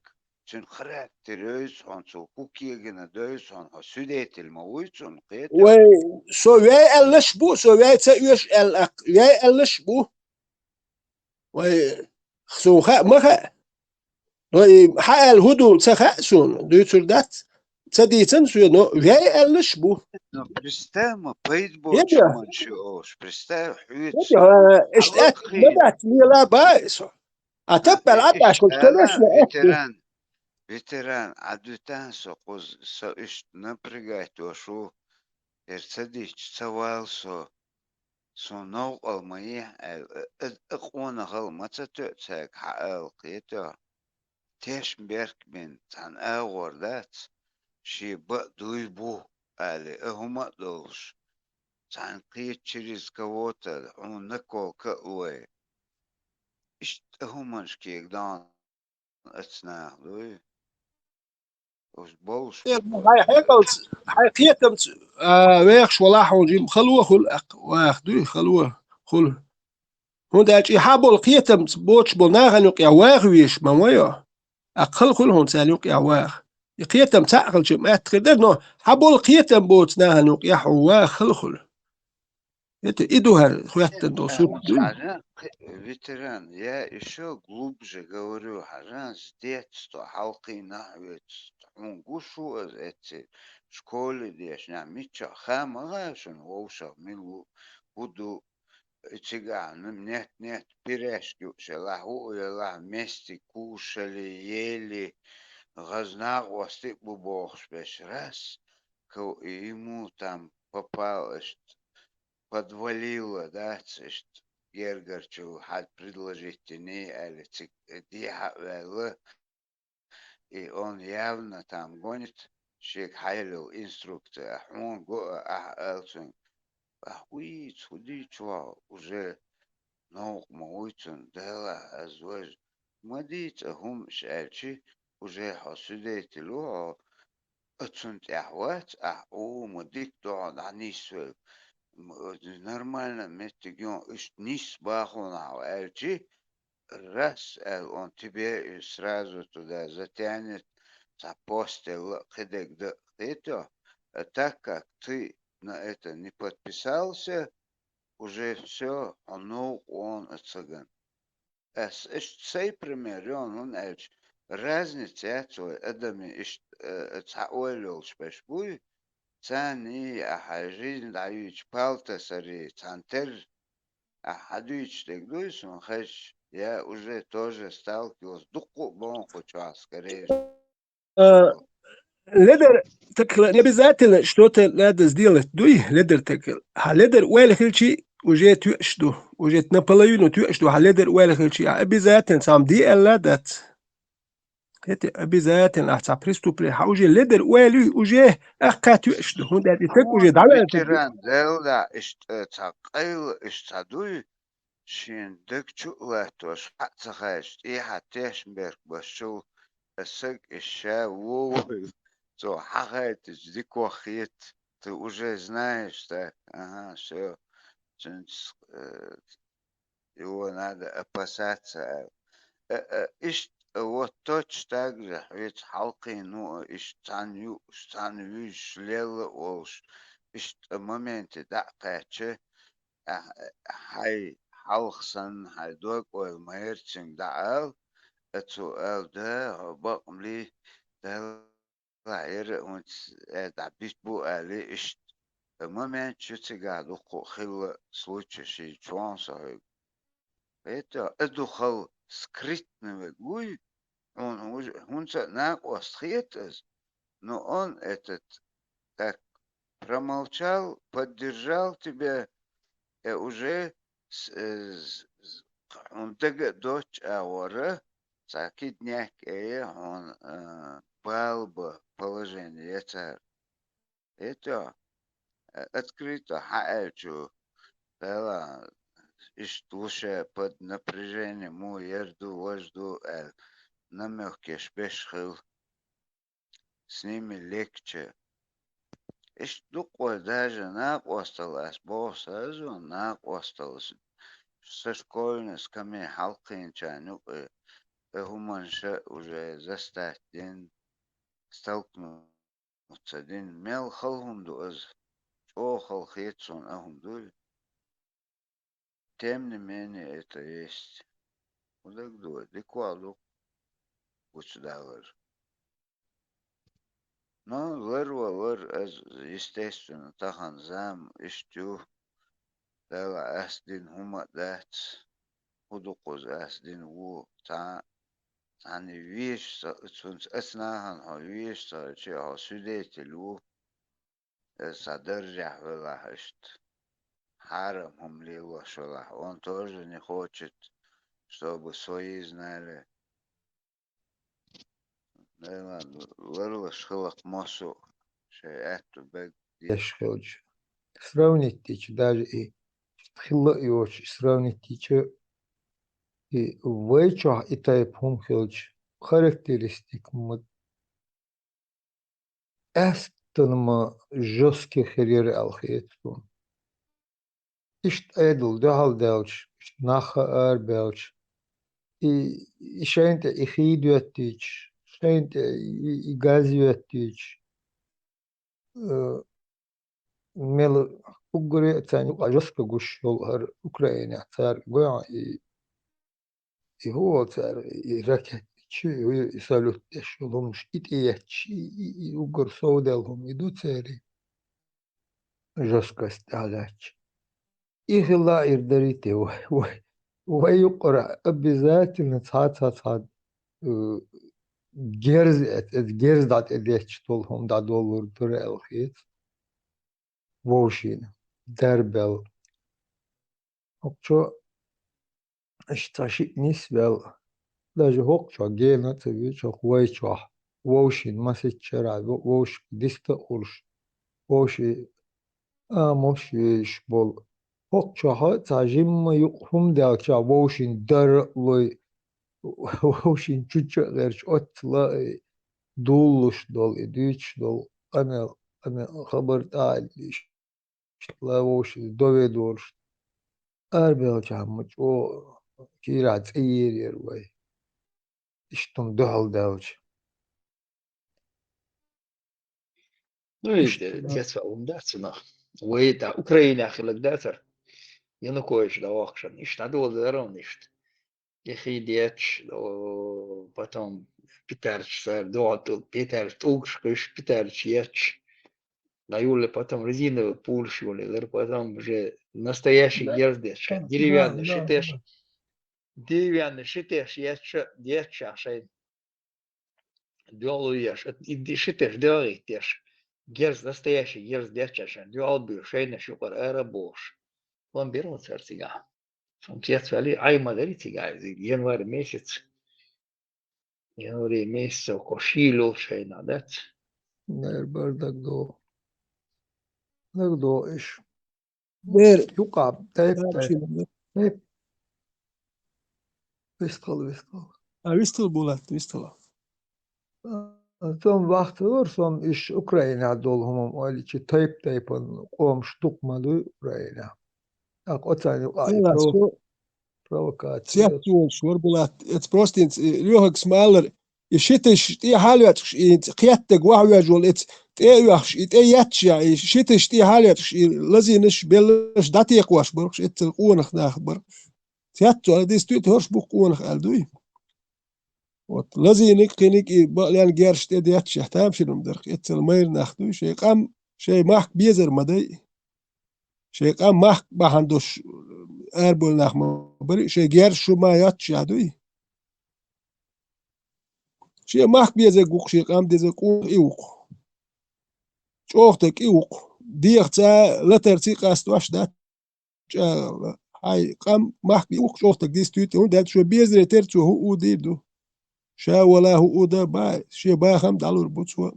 цуьнан характер вевза хьуна, цо хӀу кегина девза хьуна, хьо свидетель ма вуй цунна, кхета? Вай, со вай аьллаш бу, со вай ца оьшу аьлла, вай аьллаш бу. Вай, суна хаьа, ма хаьа. Вай, хьан аьлла хӀун ду, ца хаьа суна, дуьйцур дац. Ца дийцина соьга, но вай аьллаш бу. Но представь ма, пайда боцуш хӀуманаш ю олуш, представь, хьоьца. Иштта аьтта ма дац, лела ба и со. А таппал Ӏаддаш хӀума ца леш, но аьтта. Ветеран, ветеран, Ӏадвитан со кхуза, со иштта напрягать дош ву, хӀара ца дича, ца вала со. Суна новкъа ма ехьа аьлла, а, а, а къонахалла ма ца тоьа цаьрга хьан ала кхетахь. Тешнаберг бен цхьана агӀор дац, шен бакъ дуй бу, али, а хӀума а долуш, цхьаьна кхета через кого-то, хьуна наколка а лой. Иштта а хӀуманаш кегадахьа Эцнах дуй. Уж болуш. Э, хьайн хьекъалца, хьайн кхетамца, а, вехаш валахь хьуна жима хало хуьлу, аккха ваха дуй, хало хуьлу. ХӀунда аьлча и хьан болу кхетамца боцуш болу нахана юкъехь ваха везаш ма вайо. Аккха хала хуьлу хьуна царна юкъехь ваха. И кхетам цхьаъ хилча ма атта хир дара, но хьан болу кхетам боцу нахана юкъехь хьуна ваха хала хуьлу. Это и ду хӀара хӀоьттина долу сурт дуй. Хьажа, кхи-, ветеран, я ещё глубже говорю, хьажа, с детства хьалкхийнахь вецу, хьуна гуш ву аса эцци, школе дешнехь, миччахь ха ма гӀа шуна вовшах мила ву, хӀу ду, и цигахь, ну, нет-нет, пирожки юуш елахь, хӀу елахь, вместе кушали, ели, гӀазнакъостий а бу бохуш беш, раз, ков-, и ему там попал, иштта, подвалило, дац, иштта, гергарчу хьан предложить дини аьлла, цига дехьа а ваьлла, и он явно там гонит, шега хьайла йолу инструкция, хьуна го а, ахьа ала цуьнга. Ахьа уйца, хӀу дийцу вахьа, уже новкъа ма вуй цунна, Дела, аз важа. Ма дийца хӀумаш аьлчи, уже хьо свидетель ву хьо, а цунна тӀехь вац, ахь, о, ма дика ду хьо дӀанисвелла. М, нормально меттиг ю, иштта нисса бахуна хьо аьлчи, раз аьлла, он тебе и сразу туда затянет, цхьа постель а, кхидерг дан а, кхетахь? А так как ты на это не подписался, уже всё, хьо новкъа вон а цаган. Ас иштта сай пример йону, хӀунда аьлча разница яц вай адамийн иштта, э, цхьа ойла йолуш берш буй, царний а хьайн жизнь дӀаюьйчу палта сарий, цхьана терра а хьадуьйчу дерг дуй суна хезча, я уже тоже сталкивался дуккха а бонху чохь, скорее. А, ледар такхила не обязательно что-то надо сделать, дуй, ледар такхила. Хьан ледар ойла хилчи, уже тоьаш ду, уже наполовину тоьаш ду, хьан ледар ойла хилчи, а обязательно сам ди аьлла дац. Это обязательно, а цхьа преступление. Хьан уже ледар ойла юй, уже аккха тоьаш ду. ХӀунда аьлча стаг уже дӀаваьлча. Ветеран, Делла, иштта, э, цхьа къайла, иштта цхьа дуй, шен даг чу а латтош, хьа а ца хаьжча, тӀехьа тешнаберг башчул, аса саг иша вовхӀуьйту, цо хьахайтича дикох хета, ты уже знаешь, так, ага, всё, цуьнца, э, его надо опасаться, аьлла. Э, э, иштта, э, вот точно так же хьоьца хьалкхийна ву, э, иштта цхьаьна юуш, цхьаьна вуьйш, лелла а волуш, иштта моменте дӀа а кхаьчча, ахь, хьайн хьалха санна, хьайн дог-ойла ма-ярра цуьнга дӀаала, а цо аьлла: «Да, хьо бакъ ма лий, Далла, яра а хӀинца, э, дӀабитбу», — аьлла, иштта. Э, момент ю цигахь дуккха а хилла случай ший чонса хьоьга. Это, э, ду хала скрытно вег вуй, хьуна хӀуж-, хӀунца а накъост хета аса, но он этот, так, промолчал, поддержал тебя, э, уже с-, э, з-, з-, хьуна дага а доцчу агӀора, цхьа киднек эя хьуна, э, бала бан положение я цара. Это, э, открыто хьааьлча, Дала, иштта луша под напряжением, мо яр ду, важа ду аьлла, намёкаш беш хила. С ними легче. Иштта дуккха а даже накъостал ас боху сан, накъостал с-, со школьный скамье хьалкхийначарна юкъе, э, хӀуманаш уже заставить дина, столкнуть ца дина. Мел хала хӀума ду иза? ЧӀогӀа хала хета суна а хӀума дуй. Тем не менее, это есть. ХӀун дагадогӀу, дика ваха ду гучудалар. Но лар валар, ас, естественно, тахана зама иштта ю. Дала ас дина хӀума а дац. ХӀун ду кхуза ас дина ву? Цхьа-, цхьаьна везаш ца, цунца ас нахана хьо везаш ца хилча, хьо свидетель ву. Аса даржехь велахь иштта. Хьарам хӀума лелош велахь. Он тоже не хочет, чтобы свои знали. Делан, ларлаш хилакх массо а шайн аьтту бег деш хилча. Сравнить дича, даже и хилла а йоцуш, сравнить дича, и вай чохь и тайпа хӀума хилча, характеристика ма аьстан ма жёсткий хир яра аьлла хета суна. Иштта Ӏедал дуьхьал даьлча, иштта нах а арабаьлча, и, и шайна тӀе и хий доьттича, шайна тӀе и, и газ йоьттича, э, мела уггаре а царна юкъа жёстко гуш йолу хӀара Украинехь цара гойхьа и И хӀун волу цара, и ракет, чу, и салют деш йолу хӀумаш, и тӀеетташ, и, и, и уггар совдаьлла хӀума и ду церан жёсткость тӀехь лаьтташ. И хилла а ир дарий те вай, вай, вай юкъара обязательно цхьа, цхьа, цхьа, э, герз, эц-, эц-, герз дӀа тӀедетташ долу хӀума дӀадоллур дара аьлла хета. Вовшийн дарбел. ХӀокху чо иштта цхьа шиъ нисвел, даже хӀокху чохь гена а ца вуьйцу, хӀокху вай чохь, вовшийн масийтта шарахь, вовшашка диста а хуьлуш, вовшийн амалш а йоьшуш болу. ХӀокху чохь цхьа жимма юкъа хӀума даьлча, вовшийн дара а лой, вовшийн чучча а гӀерташ, оццула а дуллуш долу, и дуьйцуш долу къамел, къамел хабар тӀехь а лиш. Ла вовшийн дове долуш. Арабевлчахь ма чӀогӀа кийрахь цӀе йийр яра вай. Иштта хӀума дуьхьал даьлча. Ну, и Иштта. Де-, децваьлла хӀума дац цунах. Вай тӀа Украинехь хиларг дацара. Янукович дӀавахкаш. Иштта дӀадоладелар уна иштта. И хи детташ, о, потом Питарча цар дуьхьал тӀу-, Питарча тӀулгаш кхуьйсуш, Питарча етташ. ДӀайолаелар, потом резиновый пулаш йолаелар, потом уже настоящий герз детташ, деревянный щиташ, деревянный щиташ етташ, детташ шайна. Доьлла еш, и ди-, щиташ доьлла етташ, герз, настоящий герз детташ шайна, доьлла буьйш, шайнаш юкъара ара бохуш. Лан бира цара цигахь. Суна цецваьлли, Ӏай ма дарий цигахь иза, январь месяц. Январь месяц, кхо шийла йолу шайна дац. Нер бар дагадогӀу. ДагадогӀу иш. Бер. Юкъа, тайп, тайп. Тайп. Вистхала, вистхала. А, вистхала, Булат, вистхала. А, сом вахталора, сом иш Украинехь долу хӀума ойла чи тайп-тайпана къомаш дукха ма дуй Украинехь. ТӀаккха оцарна юкъа и Ала, прово-, со провокация. Цец волуш вара Булат. Эца простинца, и, лоьхагас ма-аллара, и шиташ тӀе хьалоьцуш, и кхеттаг вахьвеш волу эца тӀе а оьхуш, и тӀе етташ, и шиташ тӀе хьалоьцуш, и лазийнаш, беллаш дӀатекхош бархуш, эццал къонах нах бархуш. Цец цо, ала дистуьйту хӀорш бу къонах аьлла дуй? Вот, лазийниг, кхиниг и бакъ лен герш тӀе детташ, тамашийна хӀума дарх, эццал майра нах дуй, шайн къам, шайн махка безар ма дай. Шайн къам махка бахьана долуш арабевлла нах ма барий, шайн герш шу ма йоццушехь дуй. Шен махка безарг ву-кх, шен къам дезарг къонах и ву-кх. ЧӀогӀа стаг и ву-кх. Дехаца, латарца къастош дац. ЧӀагӀалла. Хьайн къам махка и ву-кх, чӀогӀа стаг дистуьйту, хӀунда аьлча шо безаре тера цо хӀуъу дийр ду. Ша вала хӀуъу дан бац, шен бахам дӀалур бу цо.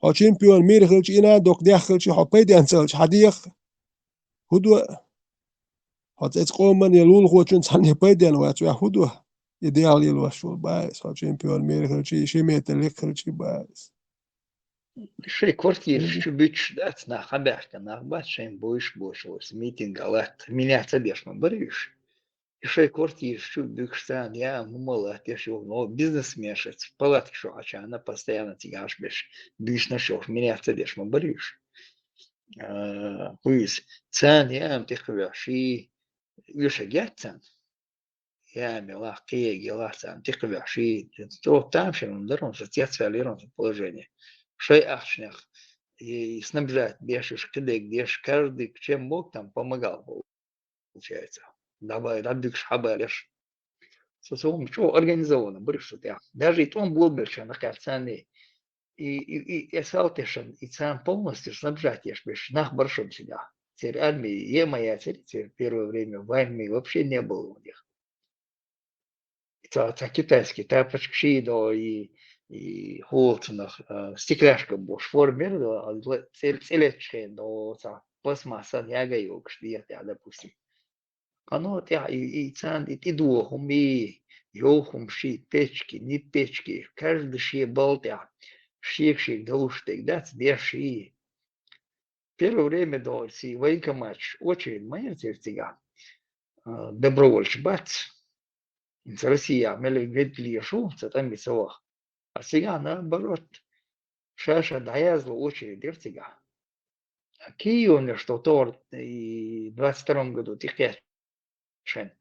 Хьо чемпион мира хилча, и нана доккха деххилча, хьо пайденна ца хилча, хьан деха? ХӀун до? Хьо цӀе цу къоман я лулахочун цхьанне пайденна вац, ваьхьа хӀун до? И дегӀ лелош волу бац, хьо чемпион мира хилча, и ши метр лекха хилча бац. Шайн квартираш чу буьтуш дац, нах хьабаьхкина нах бац, шайн буйш боцуш, митинг а латта, меняться деш ма бара уьш. И шайн квартираш чу буьгуш царна яа хӀума латтеш йолу, но бизнесменаш эца палатка чу Ӏачарна постоянно цигахь Ӏаш берш, буьйсанаш йохуш, меняться деш ма бара уьш. А, кхуьйса. Царна яа хӀума тӀекхавеш, ший оьшург яц царна. Яа хӀума елахь, кхиерг елахь, царна тӀекхавеш, ший, цо тамашийна хӀума дара, хӀума со цецваьллера, хӀума со положение. Шайн ахчанех, и снабжать беш, уьш кхидерг деш, каждый чем мог там помогал. Получается. ДӀабай, дӀадуьгуш хьабалеш. Со, со хӀума чӀогӀа организованно бараш со тӀехь. Даже и тӀом болабелча нах кхаьчцани, и, и, и, и эсал тешан, и царна полностью снабжать еш берш нах баршан цигахь. Церан арми е ма яцара, церан первое время в армии вообще не было у них. Ца, ца китайский тапочка ший до и, и хӀолцунах, а, стекляшка бош формер до, а, цӀе-, цӀелечхен до, ца пластмассан яга йогаш дехьа, допустим. Хьано тӀехь и, и царна и тӀедугӀу хӀума, и йовха хӀума ший, печки, не печки, каждый шен бал тӀехь, шега-шега довш дерг дац, деш ший. Первое время до си военкоматаш очередь ма яра церан цигахь. А, добровольцаш бац. ХӀинца Россия мел вегли шу, ца тӀаме ца ваха. А цигахь, наоборот, ша-ша дӀаязло очередь яра цигахь. А Киевна, что товар и двадцать втором году тӀекхеччан.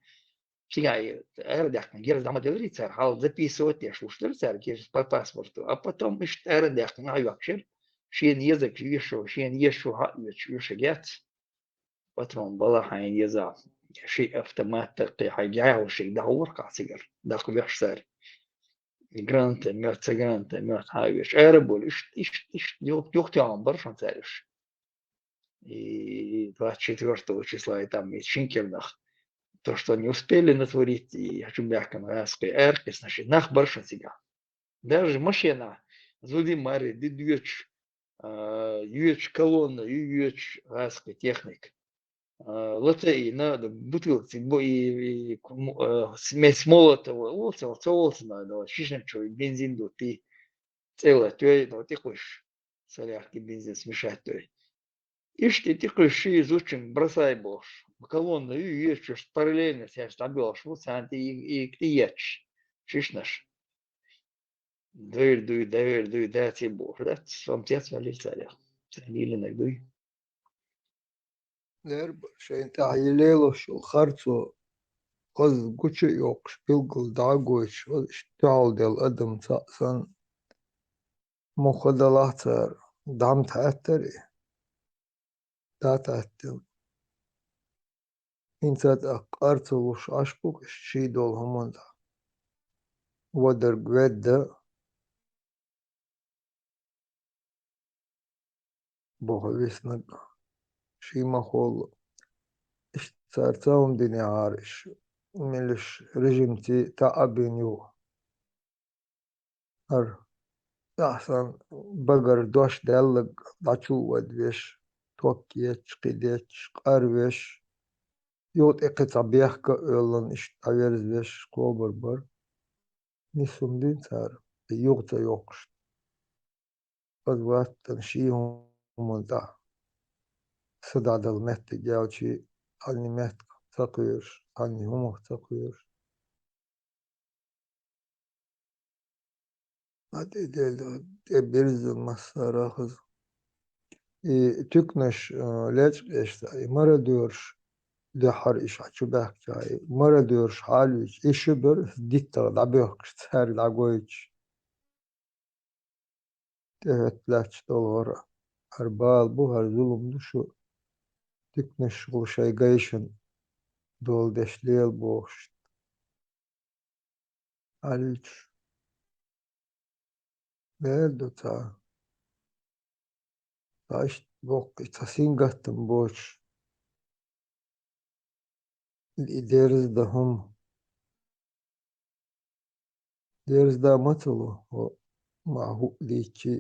Цигахь и арадаьккхина герз дӀа ма деларий цара, хьал записывать деш луш дара цара герз по паспорту. А потом иштта арадаьккхина а йоккхуш яра, шена езарг йоьшу, шена езаш хьаоьцуш, оьшург яц. Патрон бала хьайна еза, ши автомат таккхий хьайга яхьушиг дӀахьур кхахь цигара, даккха веш цара. Гранатомёт, ца гранатомёт хьан веш. Ара болу, иштта, иштта, иштта, юхт-, юхтехьа бара шуна цара уьш. И двадцать четвёртого числа и там и шина кӀирнах. То, что они успели натворить, и хьачу баьхкина гӀазкхий аьркхиснаш, и нах бара шуна цигахь. Даже машенахь зуди маре, ди доьдуш, а, йоьдуш колонна, ю-, йоьдуш гӀазкхий техника. А, латаийна, да, бутылкаца, бу-, и, и, ку-, м-, а, смесь молотого, олцал, ца олцал, да, шишначой бензин ду, ти цӀе латтой, да, тӀекхуьйсуш. Солярки бензин смешать дой. Иштта и тӀекхуьйсуш ши зудчуьнга бросай бохуш. Колонна ю, йоьдуш параллельно цаьрца дӀабоьлхуш бу, царна тӀе и, и, и етташ шишнаш. Довер дуй, довер дуй, даций бохуш, дац, сом цец ваьллий царех. Царна лелийнарг дуй. Лерба шайн тӀехь лелош йолу харцо, хаза гучу а йоккхуш, билггал дӀа а гойтуш, хаза иштта дуьхьал делла адам цхьаъ санна, муха далахь цара, дӀа ма тхьаьттара и, дӀа тхьаьттина. ХӀинца тӀаккха къар ца луш Ӏаш бу-кх иштта ший долу хӀуманна тӀехь. Вадарг ведда, боху виснаг, ший ма холлу. Иштта цара ца хӀума динехьара, иш меллаша режимций таӀа а бина юха. ХӀара тӀаьхьасан багара дош даьлларг дӀачу а вадвеш, ток етташ, кхин детташ, къарвеш, юха тӀе кхин цхьа бехк а оьллина, иштта дӀаверзвеш, кхобур бара. Нисса хӀума дина цара, юха ца йоккхуш. Аса ваттана ший хӀуманна тӀехь са дӀадала меттиг яьлчий, цхьанний меттах ца кхоьруш, цхьанний хӀумах ца кхоьруш. Ма тӀе делла, тӀе бирзина массара а хаза. И туьканаш, а, лечкъаш ца, и мародёраш дуьххьара иша чу баьхкича, и мародёраш хьалуьйчу, и шу бара диттагӀа дӀабоьхкуш, цаьрга дӀагойтуш. ТӀехӀотта лаьтташ долу хӀара, хӀара бала бу, хӀара зулам ду шу, туьканаш гӀо шайн гайшина дола деш лела бохуш. Хьалуьйчуш. Лер ду цхьа. Цхьа иштта боккха, цхьа сингаттам боцуш. И дерза дан хӀума. Дерза дан ма ца ло, хӀо, ма хӀуъа дийцчи,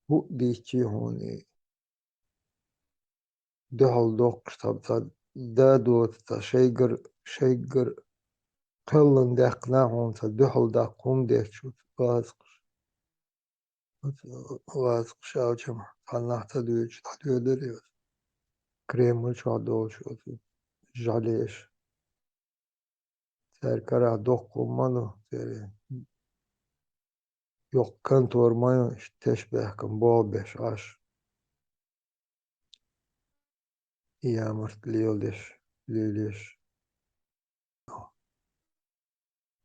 хӀуъа дийцчи хьуна и. Дуьхьал доккхуш цхьа, цхьа да доцу, цхьа шайгара, шайгара кхеллан даьккхина хьуна, цхьа дуьхьал даккха хӀума детташ ву вазакхаш. Оцу вазакхаш аьлча, цхьаннах ца дуьйцуш, дӀадоьдура и оцу Кремль чохь долчу оцу жӀалеш. Цаьрга карахь доккха хӀума ма ду, церан йоккха контора ма ю, иштта тешнабехкан болх беш Ӏаш. И ямарт леладеш, лелош.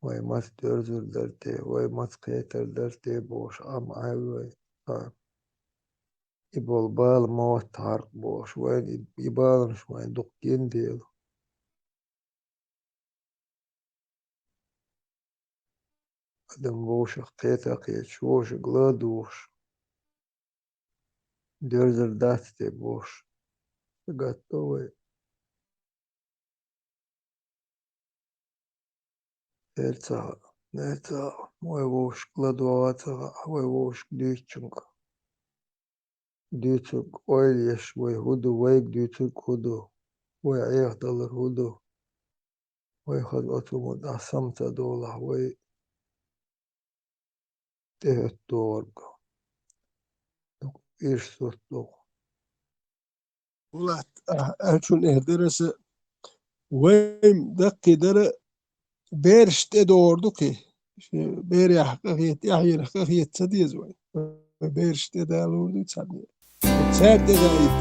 Вай маца доьрзур дара те, вай маца кхетар дара те бохуш, Ӏам Ӏаьвлой, а, и болу бала ма ваттахьара-кх бохуш, вайна и, и баланаш вайна дукха гина дела. Адам вовшах кхета а кхеташ, вовшах ладугӀуш, доьрзур дац те бохуш, сагатдо вай. Нер ца хаьа, нер ца хаьа, вай вовшашка ладогӀа ца хаьа, вай вовшашка дуьйцучуьнга. Дуьйцург ойла еш вай хӀун ду, вайга дуьйцург хӀун ду, вай Ӏехадалар хӀун ду, вай хаза оцу хӀуманна тӀехь сама ца долахь, вай тӀехӀотта догӀург. Дукха ирс сурт доху. Булат, а, аьллачун эр дара аса, вайн даккхий дара бераш тӀедогӀур ду кхин. Шен берех къахета, тӀаьхьенах къахета ца деза вай. Вай бераш тӀедалур ду царна. Цаьрга тӀедаийта.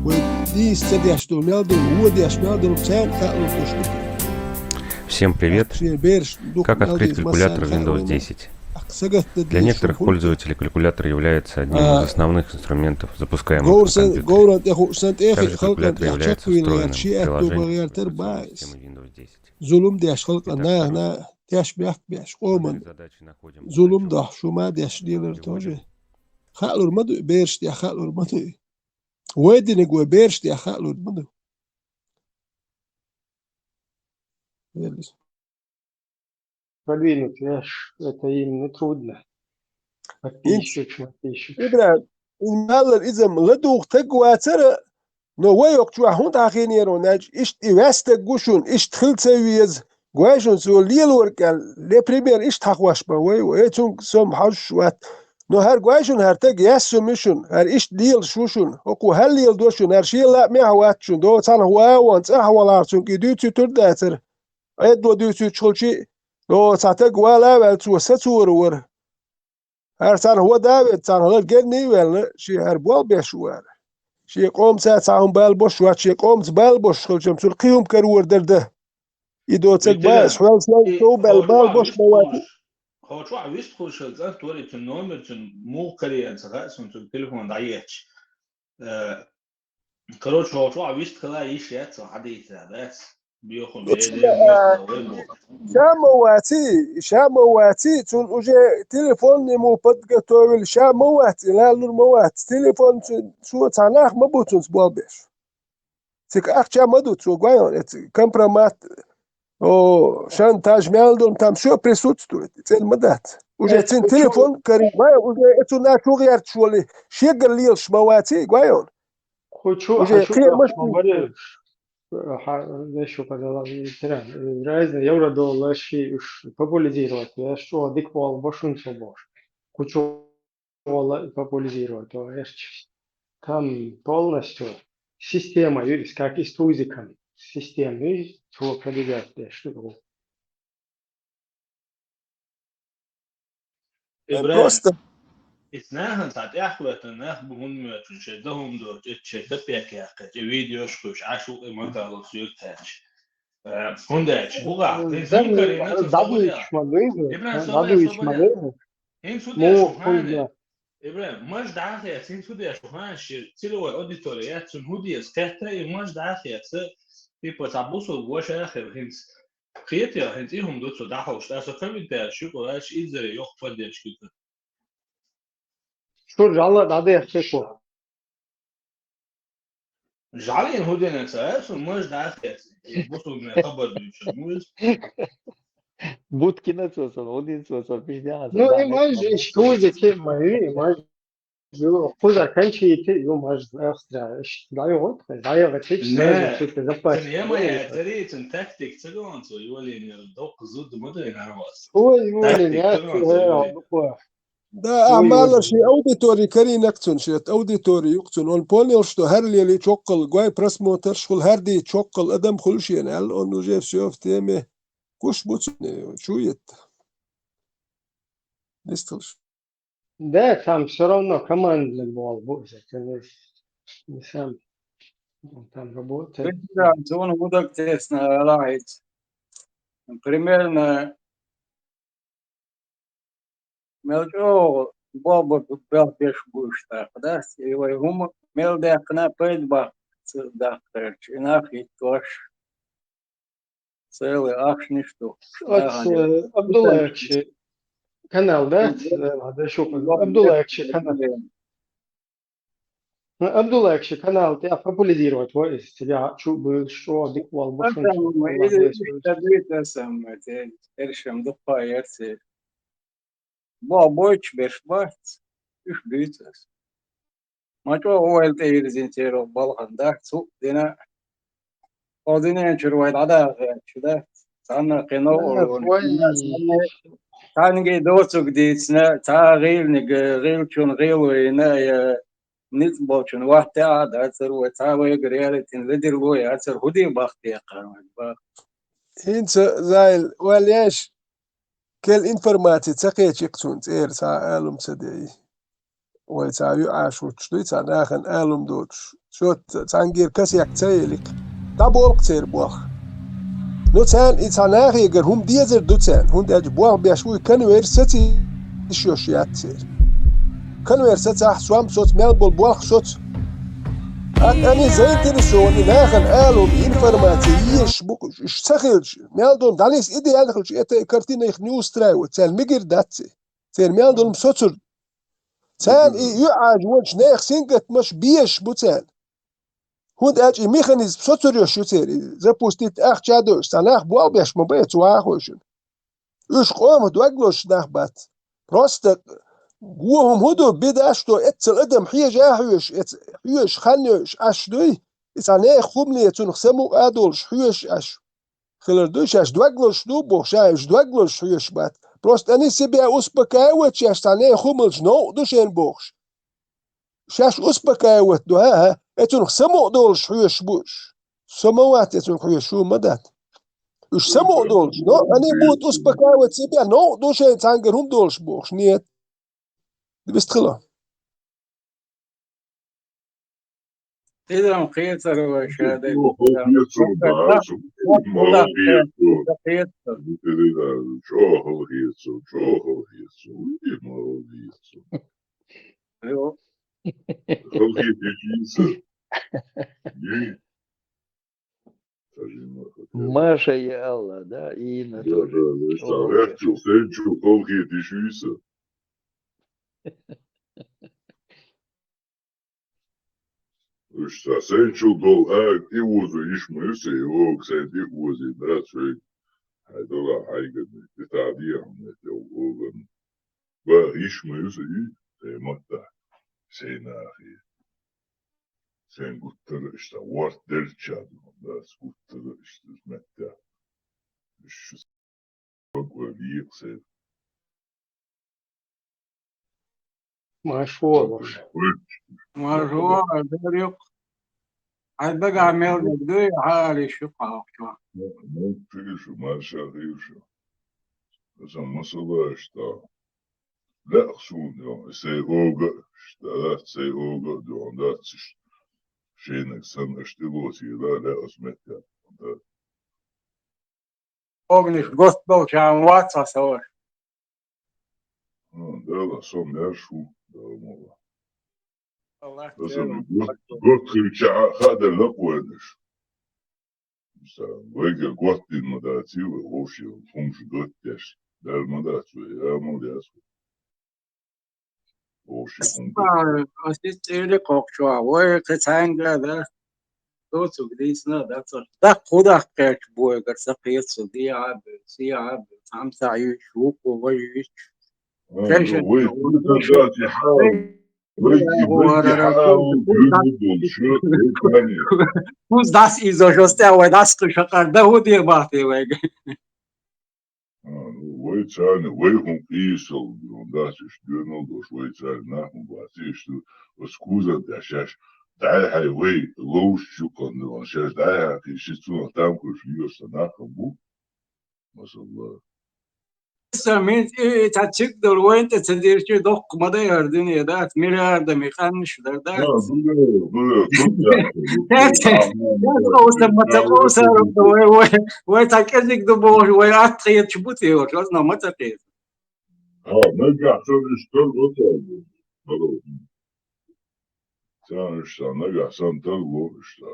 Вай дийца ца деш долу мел долу, вон деш мел долу, цаьрна хаалур долуш ду кхин. Всем привет! Шен бераш дукха мел деза, массарна хаалур ду. Как открыть калькулятор Windows десять? Для некоторых пользователей калькулятор является одним из основных инструментов, запускаемых на компьютере. Также калькулятор является встроенным приложением операционной системы Windows десять. Зулум деш халкъан нахана, теш бехк беш, къоман зулум дахь, шу ма деш лелар тоже. Хаалур ма ду, бераш тӀехь хаалур ма ду. Вай диниг вай бераш тӀехь хаалур ма ду. Продвинуть, это именно трудно. Подписчик, подписчик. Ибрахим, и маллар иза ладугӀу таг вацара, но вай оккхачохь хӀунда хьахийнера ван аьлча, иштта и ваьстаг ву шуна, иштта хила ца веза, гой шуна цо лелорг аьлла, ле пример иштта хьахош бан вай, вай цунга сом хьожуш вац. Но хӀара гой шуна, хӀара таг яьссум ю шуна, хӀара иштта лелаш ву шуна, хӀокхо хӀара леладо шуна, хӀара шен лаамехь вац шуна, до цхьанхьа ван а вон, цӀахь а валахь цунга и дуьйцуьйтур дацара. Ӏедало дуьйцуьйтуш хилчий, но цхьа таг вала а ваьлла, цо сацора вара. ХӀара царна хӀода а веца, царна хӀара генний а ваьлла, шен хӀара болх беш ву хӀара. Шен къомаца цхьа хӀума бала бош вац, шен къомаца бала бош хилчам, цуьнан кхин хӀума карор дара дан. И доцург баьш, хьоьлсанал и шов баьлла бала бош ма вац. Хьо чохь вист хуьлуш хилла цӀа тора, и цуьнан номер, цуьнан муха карийна ца хаьа суна, цуьнан телефон дӀаетташ. Э, короче, хьо чохь вист хила йиш яц, хьо хьадийца дац. Бехун бер, вай бу. Ша ма ваци, ша ма ваци, цунна уже телефон ему подготовили, ша ма вац, и лалур ма вац. Телефон цу-, цо цхьа нах ма бу цунца болх беш. Цига ахча ма ду, цо гой хьуна, эца компромат, о, шантаж мел долу, там всё присутствует, цӀена ма дац. Уже эца цуьнан телефон карийна, гой хьуна, уже эцу нах чу гӀерташ волу, шегара лелаш ма ваци, гой хьуна. Кху чу уже хьан шу кхиамаш ма бу. Баре, хьан, вешан падала тира, разные евро доллар ши уж популяризировать, я что, дик пол бошун цо бош. Кху чу вала популяризировать ваьрча. Там полностью система ю иза, как и с тузиком. Система ю иза, цо продвигать деш ду. Ибрахим, просто. Иза нахана цхьа тӀехветтан нах бу хӀунда моьттуш, шайн дан хӀума доцуш, эцу шайн тапек яьккхича, и видеош хуьйш, Ӏаш ву и макалал суьртаьча. Э, хӀунда аьлча, хӀугахь, хӀинца хӀун карийна, ца дӀадуьйцуш ма дуьйна, Ибрахим, дӀадуьйцуш ма дуьйна. ХӀинца хӀун деш ву хьайна? Ибрахим, маж дӀахеца, хӀинца хӀун деш ву хьайна, ши целевой аудитори яц, цунна хӀун деза, кхетта и маж дӀахеца, типа, цхьа бусулба ваша а хир, хӀинца. Кхетий, хӀинца и хӀума ду цо дӀахьош, аса комментарий шу къураш, иззаре йоккха поддержка ду. Шу жала дӀадехча шу. ЖӀалин хӀун дина ца, аса маж дӀахеца, бусулба хабар дуьйцуш, ну, иза. Будкина цо сан, хӀун дина цо сан, пиштяхьа сан. Ну, и маж, и штузи тема, и маж. Ю, кхуза кончийти, ю, маж, экстра, ш-, дӀайогӀу, дӀайогӀу, тик, не, сразу, цу, цу, запас. Цун ема, цун тактик ца гон цо, ювелин, доккха зуда ма дай, нормас. Ой, ювелин, тактик ца гон цо, ювелин. Да, а мала ши аудитори каринак цун, ши аудитори юк цун. Он понял, что хӀар лели чоккхал гой просмотрш хул, хӀар ди чоккхал адам хул шена, аьлла, он уже всё в теме. Куш бу цун, чу етта. Дисталш. Да, там всё равно командный бол бу, это не, не сам. Он там работает. Да, зона мудак тесно, алахиц. Примерно мел чӀогӀа бобу белхаш буш тӀаккха, да? И вай хӀума мел даьккхина пайда баккха ца дахкарчу, и нах хӀиттош, целый ахчанаш ду. Оц, э, Абдуллаевича канал, да? Мгм. Э, ладно, шу, Абдуллаевича канал. Ну, Абдуллаевича канал тӀехь популяризировать вай иза, цигахь чу буьйлуш чӀогӀа дика вал бу шуна. Или иштта дуьйцу аса, ма, те, эршам дукха ярций. Бо бойтуш берш бац, уьш буьйцу аса. Ма чӀогӀа ойла тӀе йирзина церан балхана дац, цу дина. О, дуьнен чуьра вай дӀадаха гӀерташ дац. Цхьанна кхин новкъарло вай. Цхьаннге доцург дийцина, цхьа гӀийланиг, гӀийлачун гӀийло йина, я ницкъ болчун ватта а дацар вай, цхьа вайгара ялийтина ледарло яцар, хӀун де бахте кхармаг бах. ХӀинца, Зайл, ваьлла еш, кел информаци ца кхечи-кх цунна цӀера цхьа алум ца де. Вай цхьа юьӀаш хӀуттуш дуй, цхьа нахана алум доцуш. Цо ц-, цхьаьнгара касек ца елик. ДӀаболу-кх церан болх. Ну, царна и цхьа нахегара хӀума дезар ду царна, хӀунда аьлча болх беш вуй, конвейер саца йиш йолуш яц церан. Конвейер сацахь, сом соц, мел болу болх соц. ТӀаккха они заинтересованы нахана алум, информаци езаш бу, уьш ца хилча, мел долу дӀанис идеально хилча, это картина их не устраивает, царна мегар дац и. Церан мел долу соцур. Царна и юьӀаш вончу нехан сингаттамаш безаш бу царна. ХӀунда аьлча и механизм соцур йолуш ю церан, и запустить ахча а дойуш, цхьа нах болх беш ма бай, цу вахойшина. Уьш къомах дог лозуш нах бац. Просто го хӀума хӀун ду, беда, что эццал адам хьежа а хьоьжуш, эц-, хьоьжуш хан йойуш Ӏаш дуй, и цхьа нехан хӀума ле, цунах самукъа а долуш хьоьжуш Ӏаш. Хилар ду, шаьш дог лозуш ду боху, ша уьш дог лозуш хьоьжуш бац. Просто они себя успокаивать, шаьш цхьа нехан хӀума лелча новкъа ду шена бохуш. Шаьш успокаивать ду, хӀа-хӀа, эцунах самукъа долуш хьоьжуш бу уьш. Со ма вац эцунах хьоьжуш, шу ма дац. Уьш самукъа долуш, но они будут успокаивать себя, новкъа ду шайна цхьаьнгара хӀума долуш бохуш, нет. Вистхила. Изам кхетар вай ша дай. Чохал хецо, да, шу, мал хецо. Хецо. Чохал хецо, чохал хецо. Уйди, мал хецо. Йо. Хал хетиш иса. Ей. Маша я Алла, да, и Инна тоже. Да, да, да, да. Чу, сен чу хал хетиш иса. Уж са сен чу дол а, и узу иш мусе, ог сен и узи, да, чой. Хай дола, хай гад, и та ди, а, не, те, оган. Ба, иш мусе, и, те, матта. Сен ахи. Сен гуттар, ишта, варт дерчад, да, гуттар, ишта, метта. Иш, Бакъ векъсев. Машвош. Машвош, дерюк. Айбага мел дегдуй, хали шу калакчо. Ну, чугушу, маша гишу. Аса масала ишта. Ла хсун, сей ога, ишта, сей ога, дон, да, циш. Шенек сан аштило сила, ла асмета. Да. Огниш гостбол чам ваца савар. А, да, да, со мершу, да, мова. Аллах. Аса ми гот, гот хивча хада лаквенеш. Са, вайга гот дин ма да цила, вовши, хумш гот деш. Дар ма да цу, я ма да цу. Вовши, хумш. Асис цели кокчуа, вай кецанга да. Доцу гдисна, да, цо. Да, куда кеч буйгар са кецу, ди аб, си аб, там са ю шуку, вай ю. А, ну, вай, куда да, ти хау. Вай, вай, ти хау, гюргу болчу, вай, тани. Куз дас изо жостя, вай, дас кыша кар, да, худи бахти, вай. А, ну, вай цани, вай хун къийсал, ну, да, сиш дёнал дош, вай цани, нахун баци, иш ту, ос куза да шаш, дай хай вай, лоуш чукан, ну, шаш, дай хай, ки ши цуна там, ку ши ёса нахун бу. Масалла. Са мин, э, та чик дол, вай, та цендерчи док, мада ярдын, я, да, миллиарда ми къанныш, да, да. А, ну, ну, ну, Оса мата, оса, вай, вай, вай, такезик ду бо, вай, ат киет чубут, вай, оса мата киет. А, нагахсан ишта, оса. Сан ишта, нагахсан тар ло ишта.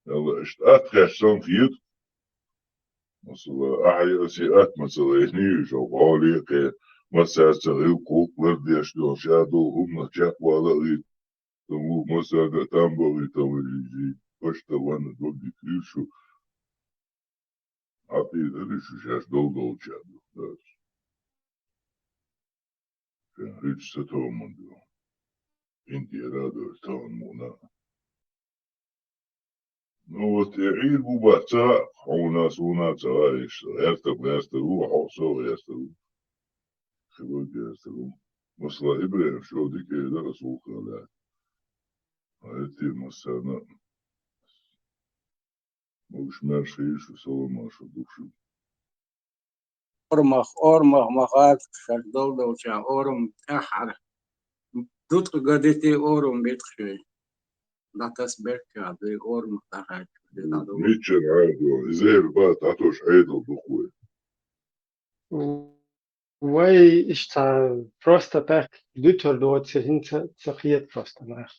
Яла ишта, ат кашсан киет. Масала, ахи аси ат, масала, ихни шо гали кхе, масар цагил куклар деш, дон шадо, хумна чак вала и. Тому масада там бали, тому жи, пашта вана доги крышу. А ты дали шу шаш дол дол чаду, да. Фен рич са томанду. Индия радо тон муна. Ну вот, э, ир буба ца, хона суна ца, иш, эрта, эрта, у, хо, со, эрта, у. Хиба эрта, у. Масла Ибрахим, шо дик, э, да, Расул Хала. А эти масана. Уж мерши, шу салама, шу духшу. Ормах, ормах, махат, шардол долча, орм, тахар. Дут гадити орм битхши. Датас берка, ды орм тахар. Мичер айдо, изер ба, татош айдо духуй. Вай ишта просто так дутор доци, хин ца, ца хиет просто нах.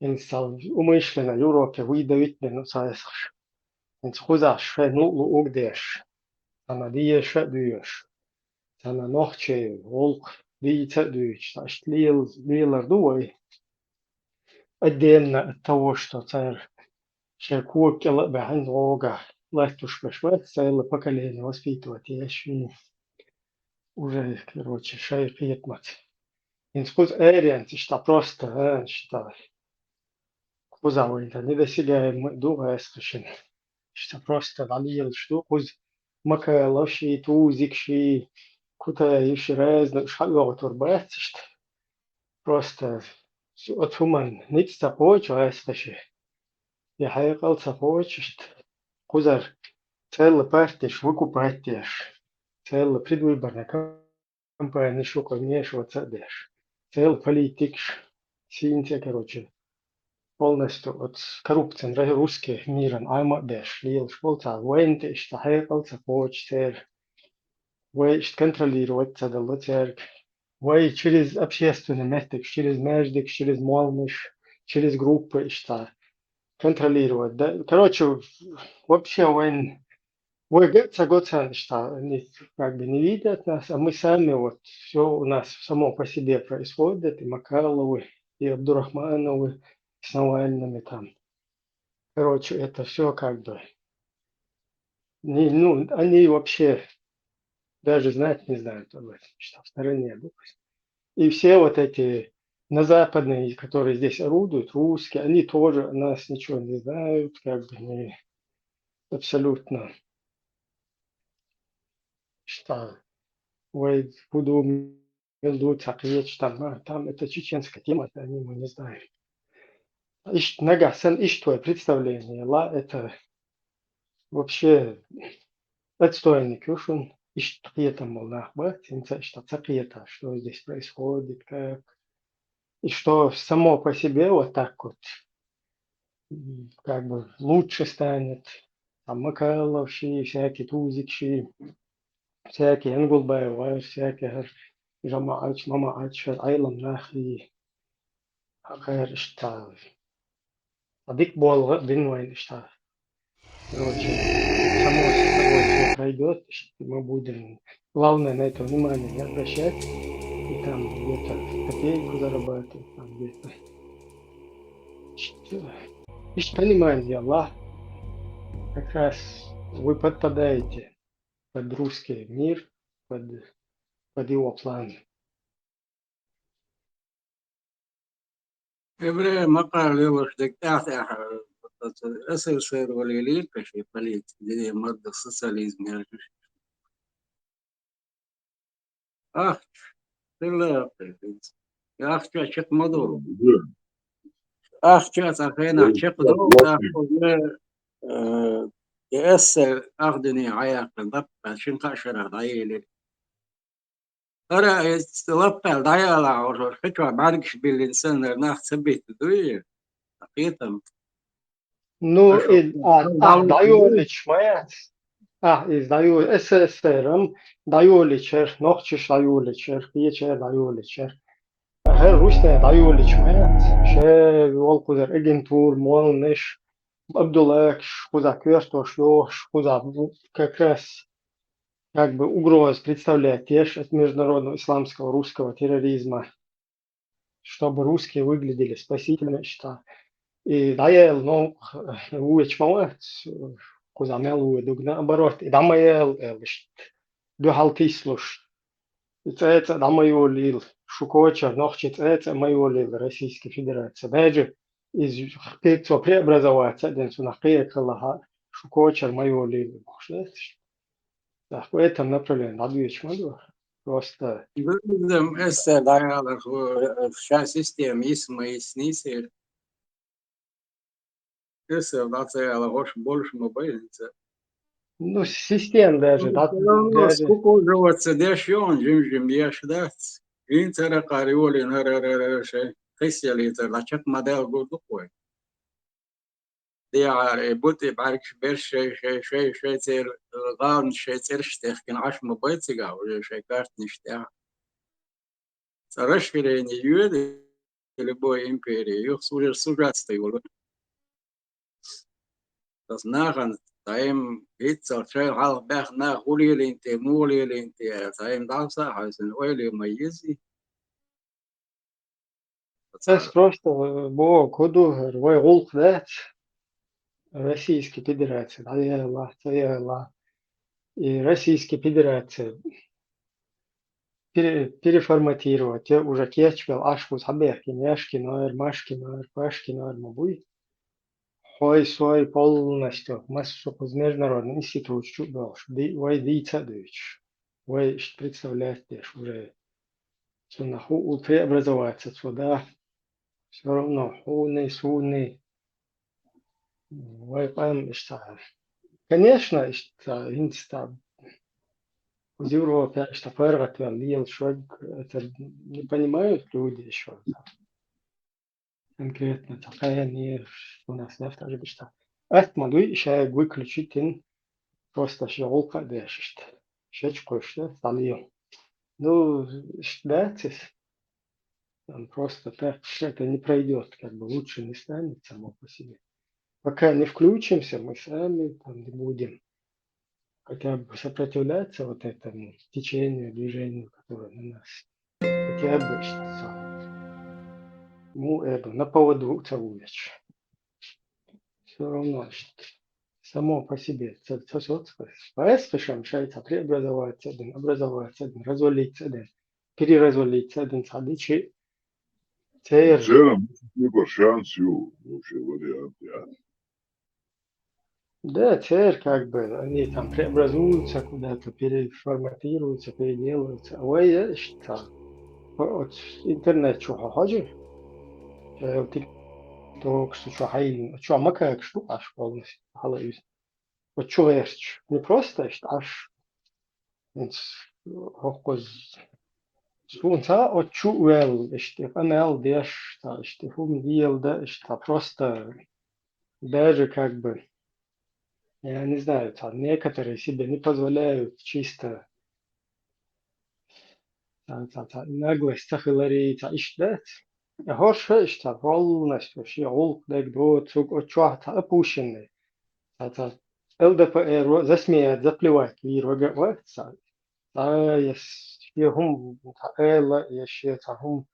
Ин сал умышленно юроке выдавить не, ну, саесхш. Ин хузаш, шве, ну, лу угдеш. Ана дие шве дуеш. Ана нохче, волк, дие ца дуеш. Ашт лил, лилар ду вай. Отдельно от того, что цар шер куок кела бахин рога, ластушка шве, целое поколение воспитывать, я ещё уже, короче, шай хиет мат. Инскуз эриан, ишта просто, э, ишта. Куза вайта, недосягаемо дуга эскашин. Ишта просто валил, что куз мака лоши, тузик ши, кута иши разно, шалва турбац, ишта. Просто от хуман ниц ца хоча эскаши. Я хайкал ца хоча, ишта. Кузар цел партиш выкупать деш. Цел предвыборная кампания шука мешиваться деш. Цел политикш синте, короче. полностью вот коррупциян ра-, русский миран Ӏама а беш, лелаш болу цхьа вайна тӀе иштта хьекъал ца кхочу церан. Вай иштта контролировать ца делла церга. Вай через общественный меттигаш, через маьждигаш, через молланаш, через группы иштта контролировать. Да, короче, вообще вайн, вай га ца го царна иштта, они как бы не видят нас, а мы сами вот, всё у нас само по себе происходит, и Макаловы, и Абдурахмановы, с Навальными там. Короче, это всё как бы не, ну, они вообще даже знать не знают об этом, что в стороне, допустим. И все вот эти на западные, которые здесь орудуют, русские, они тоже о нас ничего не знают, как бы не, абсолютно. Что, вай, буду мел ду ца кхеташ, там, а, там это чеченская тема, это они, мы не знаем. Иштта нагахь санна иштта вай представление ла, это вообще отстойник ю шуна, иштта кхетам болу нах бац, хӀинца иштта ца кхета, что здесь происходит, как, и что само по себе вот так вот, м, как бы лучше станет, там, Макалов ши, всякий Тузик ши, всякий Энгулбаев вара, всякий хӀара ЖамаӀаташ, МамаӀаташ, хӀара Ӏелам нах и, хӀара иштта. Ткъа дика болу гӀа а бина вайна иштта. Короче, само собой всё пройдёт, иштта мы будем, главное, на это внимание не обращать. И там где-то копейку зарабатывать, там где-то. Иштта, иштта понимание, Аллах. Как раз вы подпадаете под русский мир, под, под его планы. Эвре макъал йолуш дерг тӀаьхьа-тӀаьхьа, э, СССР вале лийркаш и политика, дине мадда социализм яьлчаш. Ахча, хилла ахча, ахча чекх ма ду. Ахча цхьа хенахь чекх ду, тӀаккха уже, э, и эсэсэр ахдине хьаяьккхина, лаппа шин-кхаа шарахь дӀаелира. ХӀара иза лаппаьлла дӀаяла хьожуш, хи чохь бӀаьргаш биллина санна, нах ца битта дуй? Кхетам. Ну, аша и, а, а, дӀайолуьйтуш ма яц. А, иза дӀайо-, СССР-м дӀайолуьйтуьйтура, нохчаш дӀайолуьйтуьйтура, кхечара дӀайолуьйтуьйтура. ХӀара русне дӀайолуьйтуш ма яц. Ше волу кхузара агентура, молланаш, Абдуллакаш, кхуза коьртош йохуш, кхуза как раз как бы угроза представлять еш от международного исламского русского терроризма, чтобы русские выглядели спасителями, что и дӀаяла, ну, вуьйцуш ма вац, кхуза мел вуьйцу, наоборот, и дӀа ма яла, аьлла, иштта дуьхьал тийсалуш. И цӀе а цӀа дӀа ма йолийла, шу кочара нохчи цӀе а цӀа ма йолийла Российская Федерация. Даже иза пе-, цо преобразоваться а дина, цунах кхин а хала хьа, шу кочара ма йолийла бохуш дац. ТӀаккха в этом направлении дӀадоьдуш ма ду. Просто Будем эссе дӀаялар, хӀу, ша система йиса ма йиссинийла. Эссе дӀа ца яла, хӀорш болуш ма бай хӀинца. Ну, система даже, да, даже скукоживаться деш йогӀун, жим-жим еш дац. ХӀинца ракхара йолийна хӀара, хӀара, хӀара шайн хиссаллица дӀа чекх ма даьлла гур ду-кх вай. ДегӀара и бутӀи бӀаьргаш берш шай, шай, шай, шай цӀер-, гӀаланаш шай цӀераш техкина Ӏаш ма бай цигахь, уже шайн картанаш тӀехь. Цкъа расширение йоьду любой империи, юха уже сужаться йолу. Аса нахана цхьаьна хӀинццалц шайна хьалха баьхна нах хӀун лелийна те, муха лелийна те аьлла, цхьаьна дӀасахьаьвсина ойла ма езий. Ас просто, э, боху, хӀун ду хӀара, вай гӀуллакх дац Российская Федерация, дӀаяла, ца яла. И Российская Федерация пере-, переформатировать, я уже кечбелла Ӏаш кхуза хьабехкина, Яшкинера, Машкинера, Пашкинера ма буй. Хьой, сой полностью, массо а кхуза международный институт чу а долуш, ди-, вай дийца а дуьйцуш, вай иштта представлять деш уже. Цунах хӀу-, преобразоваться цо дахь, всё равно хьуний, суний. Вай къам иштта. Конечно, иштта, хӀинца, из Европе иштта паргӀатвелла лела шуьга, это не понимают люди ещё. конкретно такая не у нас не вторжи бишта. Ат ма дуй, шай выключить ин, просто ши гулка дешишт. Шеч кошта, салио. Ну, штатис. Там просто так это не пройдет, как бы лучше не станет само по себе. Пока не включимся, мы сами там не будем хотя бы сопротивляться вот этому течению, движению, которое на нас. Хотя бы что самое. Ну, это, на поводу целуешь. Всё равно, что само по себе. Ца-, ца-, ца-, ца-, поэзия, шамшай, ца-, преобразоваться один, образоваться один, развалиться один, переразвалиться один, садичи. Цер. Церам, не по шансу, вообще вариант, я. Да, цер, как бы, они там преобразуются куда-то, переформатируются, переделываются. А вы, э, что? Вот интернет чё, хожи? Э, вот ты только что чё, хай, чё, макак, что, аж полностью, халаюсь. Вот чё, верч, не просто, что аж, вот, хоккоз, сунца, вот чё, уэл, что, канал, деш, та, что, хум, дел, да, что, просто, даже как бы, я не знаю, там некоторые себе не позволяют чисто, там, там, там, наглость, цахилари, там, ишдат. А хорше, что полностью, вообще, гулк, даг, дот, сук, от чё, там, опущенный. Там, там, Л Д П Р, во-, засмеять, заплевать, вир, вага, вот, там. А, я с-, я хум, там, эла, я ща, там, хум,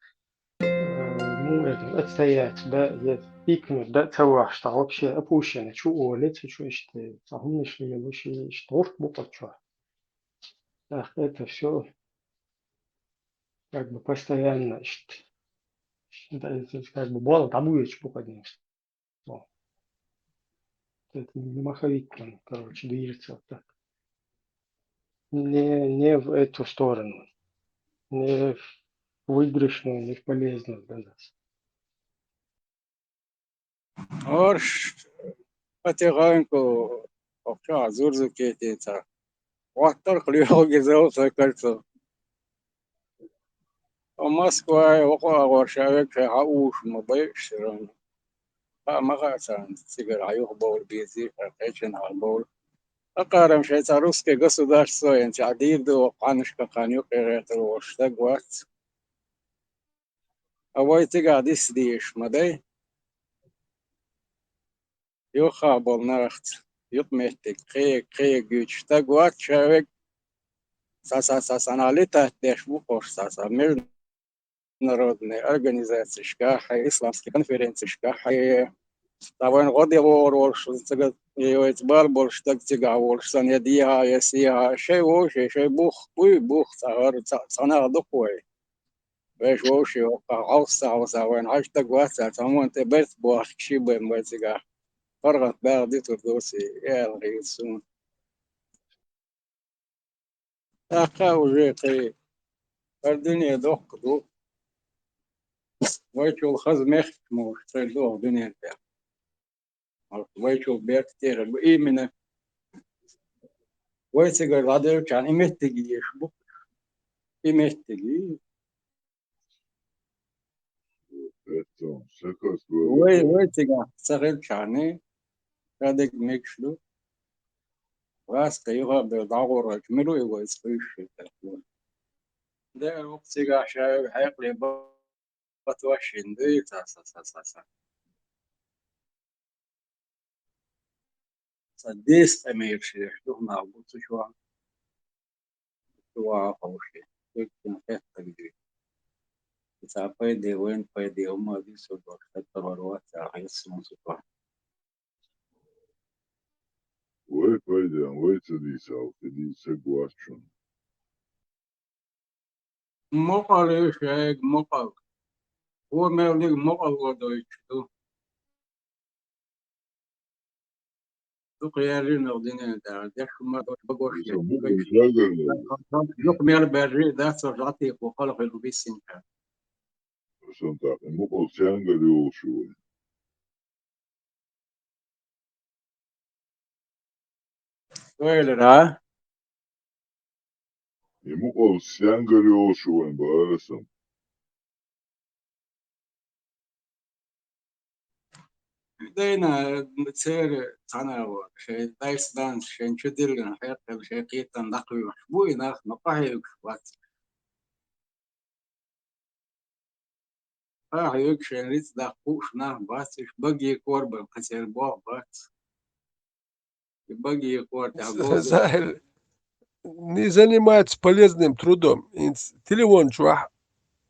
э, ну, это, отстоять, да, я пикнуть, да, целуаш, там, вообще, опущенный, чё, олец, чё, что, там, хум, нишли, я, вообще, что, вот, вот, чё. Так, это всё как бы постоянно, ш-, ш-, да, это как бы боль, там уйдёшь, походу. Вот. Это не маховик, он, короче, движется вот так. Не, не в эту сторону. Не в выигрышную, не в полезную для нас. Орш, патиганку, окша, зурзу кетица. Ваттар хлюгизел сакальцо. А Москва, око агорша, век ха уш ма бай шрам. Ха маха сан, цигар аюх бор, бези, ха кечен ха бор. А карам шайца русское государство, ен ца дир ду, ханышка ханю, керетер, ош, так вот. А вай цига дис диш, ма дай. Юха бол нарахц, юк меттик, кхе, кхе гюч. Так вот, человек, са, са, са, са, налетать деш бу хош, са, са, международные организации шкаха, исламские конференции шкаха, таван годи вор, вор, ш-, цыга, и вайц бар, больше так цыга, вор, ш-, сан, я диха, я сиха, шей вор, шей, шей бух, уй, бух, цахар, ца-, цанах духвай. Веш вовши, ока, алса, алса, вайн, хаш так васа, самон те берт буах, кши бен, вайцига. Паргат бер ди турдоси, эл, гилсун. Така уже кхе, пардуне дохк ду. Вайчул хаз мех муш, трел дох дуне те. Вайчул бер те, именно. Вайцига ладер чан, иметтиги еш бу. Иметтиги. Поэтому всякое слово. Вай, вайцига, сахел чане, кадек мекшлу. Вас каюга бе дагора, миру его испыш. Да, вайцига шай, хайк ле ба-, батвашин, да, са, са, са, са, са. Са дес эмерши, дух на, бу цу шуа. Шуа хауши. Текин хетта гиди. Са пайде, вен пайде, ума дису, бу хетта варва, са хесун супа. Вай пайде, вай цадиса, цадиса гуачун. Мокъал ишег, мокъал. О мелдиг мокъал водойчу. Ду къиярри ногдине да, дешума багош. Юк мер берри, да, соржати, хохал хилу бисинка. Сонта, мукъал сянгар ёлшуй. Ойлара. Ему ол сянгар ёлшуй, барасам. Дайна церан цхьана а вара, шайн дайс-нанас шайна чу диллина хьекъал, шайн кхетам дӀакхоьхьуш бу и нах, но къахьоьгуш бац. Къахьоьгуш, шайн рицкъ даккха хууш нах бац, уьш баге корабан кхы церан болх бац. И баге кора тӀехь бовза. Захьил, не заниматься полезным трудом. ХӀинца телефон чохь,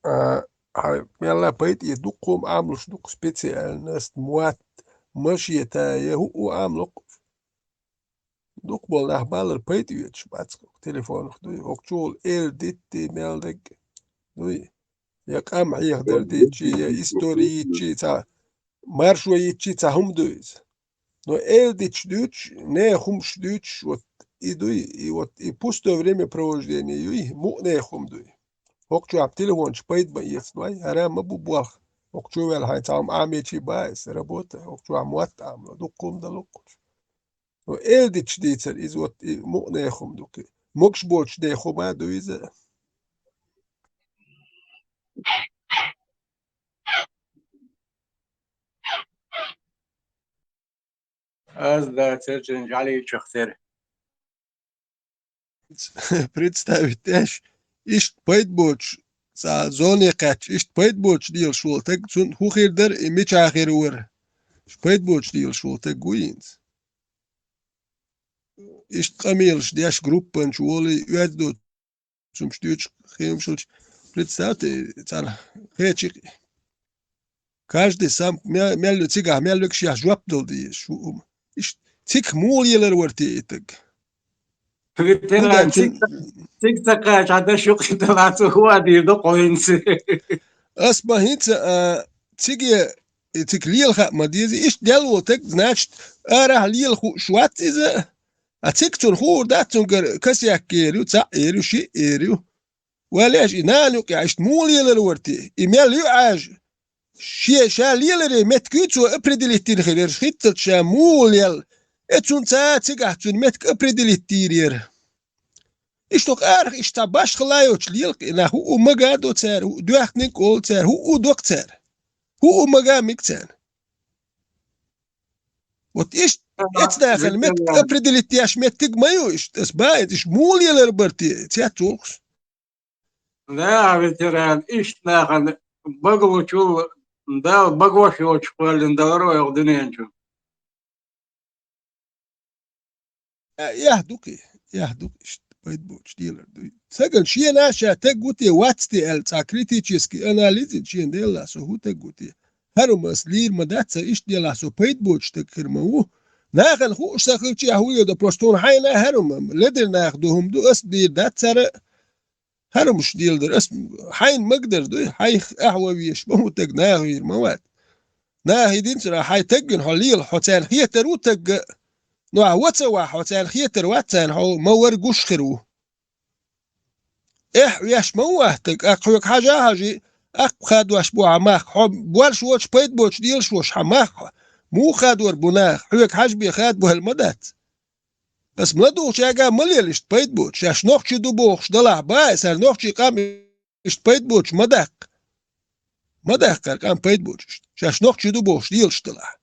а, хьан мелла пайда а дуккха хӀума Ӏамалуш дуккха специальность, мотт, машета, я хӀуъу Ӏамалокх. Дукха болу нах балар пайда оьцуш бац хӀокху телефонах дуй. ХӀокху чухула эр дитти мел дерг дуй. Я къам хьехадар дийцчи, я истори йийцчи, цхьа маршо йийцчи, цхьа хӀума ду иза. Но эр дитча дуьйцуш, нехан хӀумаш дуьйцуш, вот и дуй, и вот и пустое времяпровождение юй, мукъа нехан хӀума дуй. ХӀокху чохь телефон чу пайда ма эцалой, хӀара ма бу болх. ХӀокху чу ваьлла хьайн цхьа хӀума Ӏамийчи бац иза, работа, хӀокху чохь мотт Ӏамало, дуккха хӀума далуккхучу. Ну, эр дитча дийцар иза, вот и мукъа нехан хӀума ду кхин. Могуш боцуш нехан хӀума ду иза. Аз да церчун жӀалийчух тера. Представить деш, иштта пайда боцуш, цхьа зоне кхаьчча, иштта пайда боцуш лелаш волу стаг, цунна хӀун хир дара, и мичахь хир вара? Иштта пайда боцуш лелаш волу стаг ву хӀинца. Иштта къамелаш деш, группанчу волий, оьзда доцу хӀумаш дуьйцуш, хи-, хӀумаш хилча, представьте, царна хечи. Каждый сам ме-, мел ю цигахь, мел вегаш яхь жоп дала дезаш ву хӀума. Иштта цига муха лелар вара те и стаг? Ветеран, цига ца-, цига ца кхача, хьан даш юкъа далаца хӀун а дийр ду кхо хӀинца. Ас ма хӀинца, а, циге, и цига лела хаа ма деза, иштта дел волу стаг, значит, арахь лела хууш вац иза. А цига цунна хуур дац, цуьнгара косяк эр ю, цхьаъ эр ю, шиъ эр ю. Валеш, и нана юкъа иштта муха лелар вара те? И мел ю Ӏажа? Шен ша леларе меттиг ю цо определить дина хир яра, хӀинццалц ша муха лел? Э, цунна ца цигахь цуьнан меттиг определить дийр яра. Иштта хӀокху арахь иштта цхьа башхалла йоцуш лела кхин нах, хӀуъу мага а до цара, хӀуъу доьхкиниг а олу цара, хӀуъу доккху цара. ХӀуъу мага а мега царна. Вот иштта эцнахана меттиг определить деш меттиг ма ю иштта, ас баица иштта муха лелар бара те, цец волуш. Да, ветеран, иштта нахана багалучул Дала багош йоцуш кхоьллина даларо йогӀу дуьнен чу. А, эхь ду кхин, эхь ду кхин, иштта пайда боцуш лелар дуй. Сагана шена ша стаг ву те, вац те аьлла, цхьа критический анализ йина шена делахь со хӀун стаг ву те. ХӀара хӀума ас лийр ма дац, сан иштта делахь со пайда боцуш стаг хир ма ву. Нахана хууш сан хилча, ахь вуьйо до, просто хьуна хьайна хӀара хӀума, ледара нах ду хӀума ду, ас дийр дац цара. ХӀара хӀумаш дийла дара. Ас хьайна магадара дуй, хьайх ахь ван везаш ма ву стаг, наха вийр ма вац. Наха и динцара хьайн стаг вина хьо лела, хьо царна хетар ву стагга. Ну, ахь ван ца вахь, хьо царна хетар вац царна, хьо ма вара гуш хир ву. Эхь веш ма ву ахь стаг, аккха хьоьга хьажа а хьажий, аккха хадош бу хьан мах, хьо боьрша воцуш, пайда боцуш, лелаш воцуш хьан мах, муха хадор бу наха, хьоьга хьажа бен хадабойла ма дац. Ас ма ладугӀучаьрга ма лела иштта пайда боцуш, шаьш нохчий ду бохуш далахь бан, сан нохчий къам иштта пайда боцуш ма даккха. Ма даккхара къам пайда боцуш иштта, шаьш нохчий ду бохуш лелаш далахь.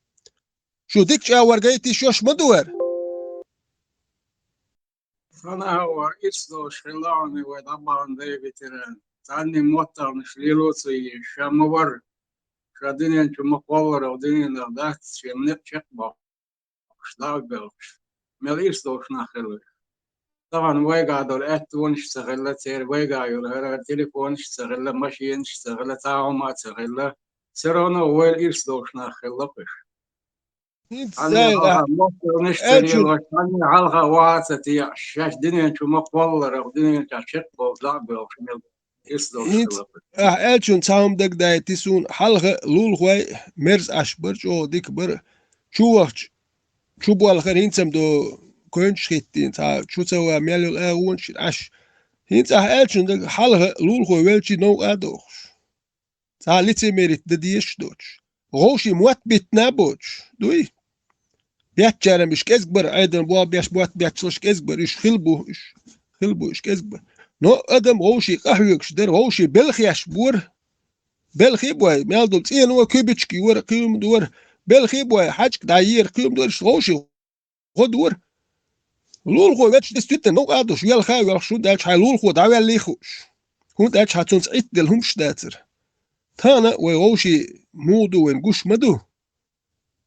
Шу дика чӀагӀвар гайтиш йош ма ду вара. Сан агӀор иштта долуш хилла хьуна вай дӀабахана дай ветеран. Цхьанне моттарнаш лело ца езаш, ша ма варра. Ша дуьнен чу ма кхолларал дуьненах дац, шен некъ чекхбоккхуш, дӀа а боьлхуш. Мел ирс долуш нах хилла. Тахана вайгахь долу аьттонаш а ца хилла, церан вайгахь йолу хӀара телефонаш а ца хилла, машенаш а ца хилла, цхьа а хӀума а ца хилла. Все равно вайл ирс долуш нах хилла-кх уьш. ХӀинца цхьанне хьалха мостагӀнаш а ца лелош, цхьанне хьалха ваха а ца теӀаш, шаьш дуьнен чу ма кхолларал, дуьнен чохь чекхболуш, дӀа а боьлхуш мел ирс долуш хилла-кх уьш. Ахь аьллачунна цхьа хӀума дагадаийти суна, хьалха лулахой мерза Ӏаш бара, чӀогӀа дика бара. Чу вахча, чу болхара хӀинца-м до койнаш хӀиттийна, цхьа чу ца ван мел йолу агӀонаш Ӏаш. ХӀинца ахь аьллачунна дага, хьалха лулахой велчий новкъа а дохуш. Цхьа лицемерить дан дезаш доцуш. ГӀовший мотт биттина а боцуш. Дуй? Беттачара-м уьш кӀезиг бара, Ӏедална болх беш мотт бетталаш кӀезиг бара, уьш хилла бу, уьш хилла бу, уьш кӀезиг бара. Но адам гӀовший къахьоьгуш дара, гӀовший белхеш бора. Белхий а бой, мел долу цӀено куьбички вара, кхин хӀума дора, Белхий бой, хьаьжкӀа дӀаера кхуьйма дора, иштта вовшийн гӀо дора. Лулахо везаш диститта новкъа а долуш, велха а воьлхуш, хӀунда аьлча хьайн лулахо дӀаваьллий хууш. ХӀунда аьлча хьан цунца Ӏиттаделла хӀумаш дацара. Тахана вай вовшийн муха ду вайна гуш ма ду.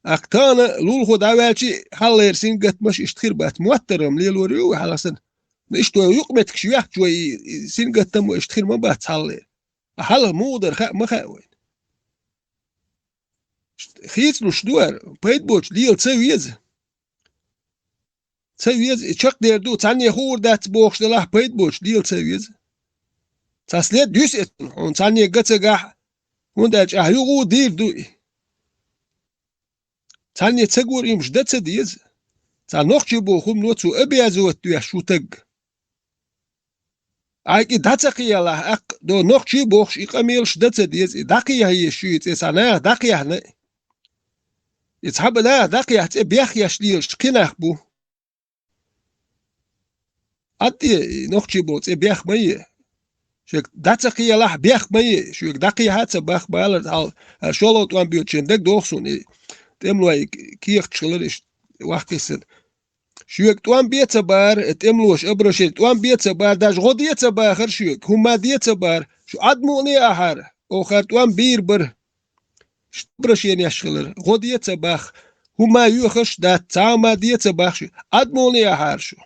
ТӀаккха тахана лулахо дӀаваьлча а хьаллера сингаттамаш иштта хир бац. МоттаргӀа-м лелор ю вай хьалха санна. Но иштта вай юкъаметтигаш йоьхча вай и, и сингаттам вай иштта хир ма бац хьаллера. Ткъа хьалха муха дара хаьа ма хаьа вайна. Хийцалуш ду ара, пайда боцуш лела ца веза. Ца веза, и чекхдер ду, цхьанне хуур дац бохуш делахь, пайда боцуш лела ца веза. Цхьа след юьсу эцунна, хьуна цхьанне ган ца гахь, хӀунда аьлча ахьа юха а дийр ду и. Цхьанне ца гур имаш дан ца деза. Цхьа нохчий боху хӀума цо обязывать доьш ву таг. Айкъа и дӀа ца кхиялахь, аккха до нохчий бохуш и къамелаш дан ца деза, и дӀакхехьа еза шу и цӀе, цхьа наха дӀакхехьна а. И цхьа бан наха дӀакхехьа цӀе бехъеш лелаш кхин нах бу. Ӏадде, и нохчий боху цӀе бех ма е. Шуьга дӀа ца кхиялахь, бех ма е, шуьга дӀакхехьа а ца бах, балар хьал, хӀара шолгӀа тӀом боьду шен дагадогӀу суна, и тӀемалой кехаташ хилар иштта ваккхийсина. Шуьга тӀом бе ца бара, э, тӀемалоша обращение, тӀом бе ца бара, даже гӀо де ца бахара шуьга, хӀума де ца бара, шу Ӏад мукъане а ахьара, оха хӀара тӀом бийр бара. Обращенеш хилар, гӀо де ца бах, хӀума йоьхуш а дац, цхьа хӀума де ца бах шу, Ӏад мукъане а ахьара шу.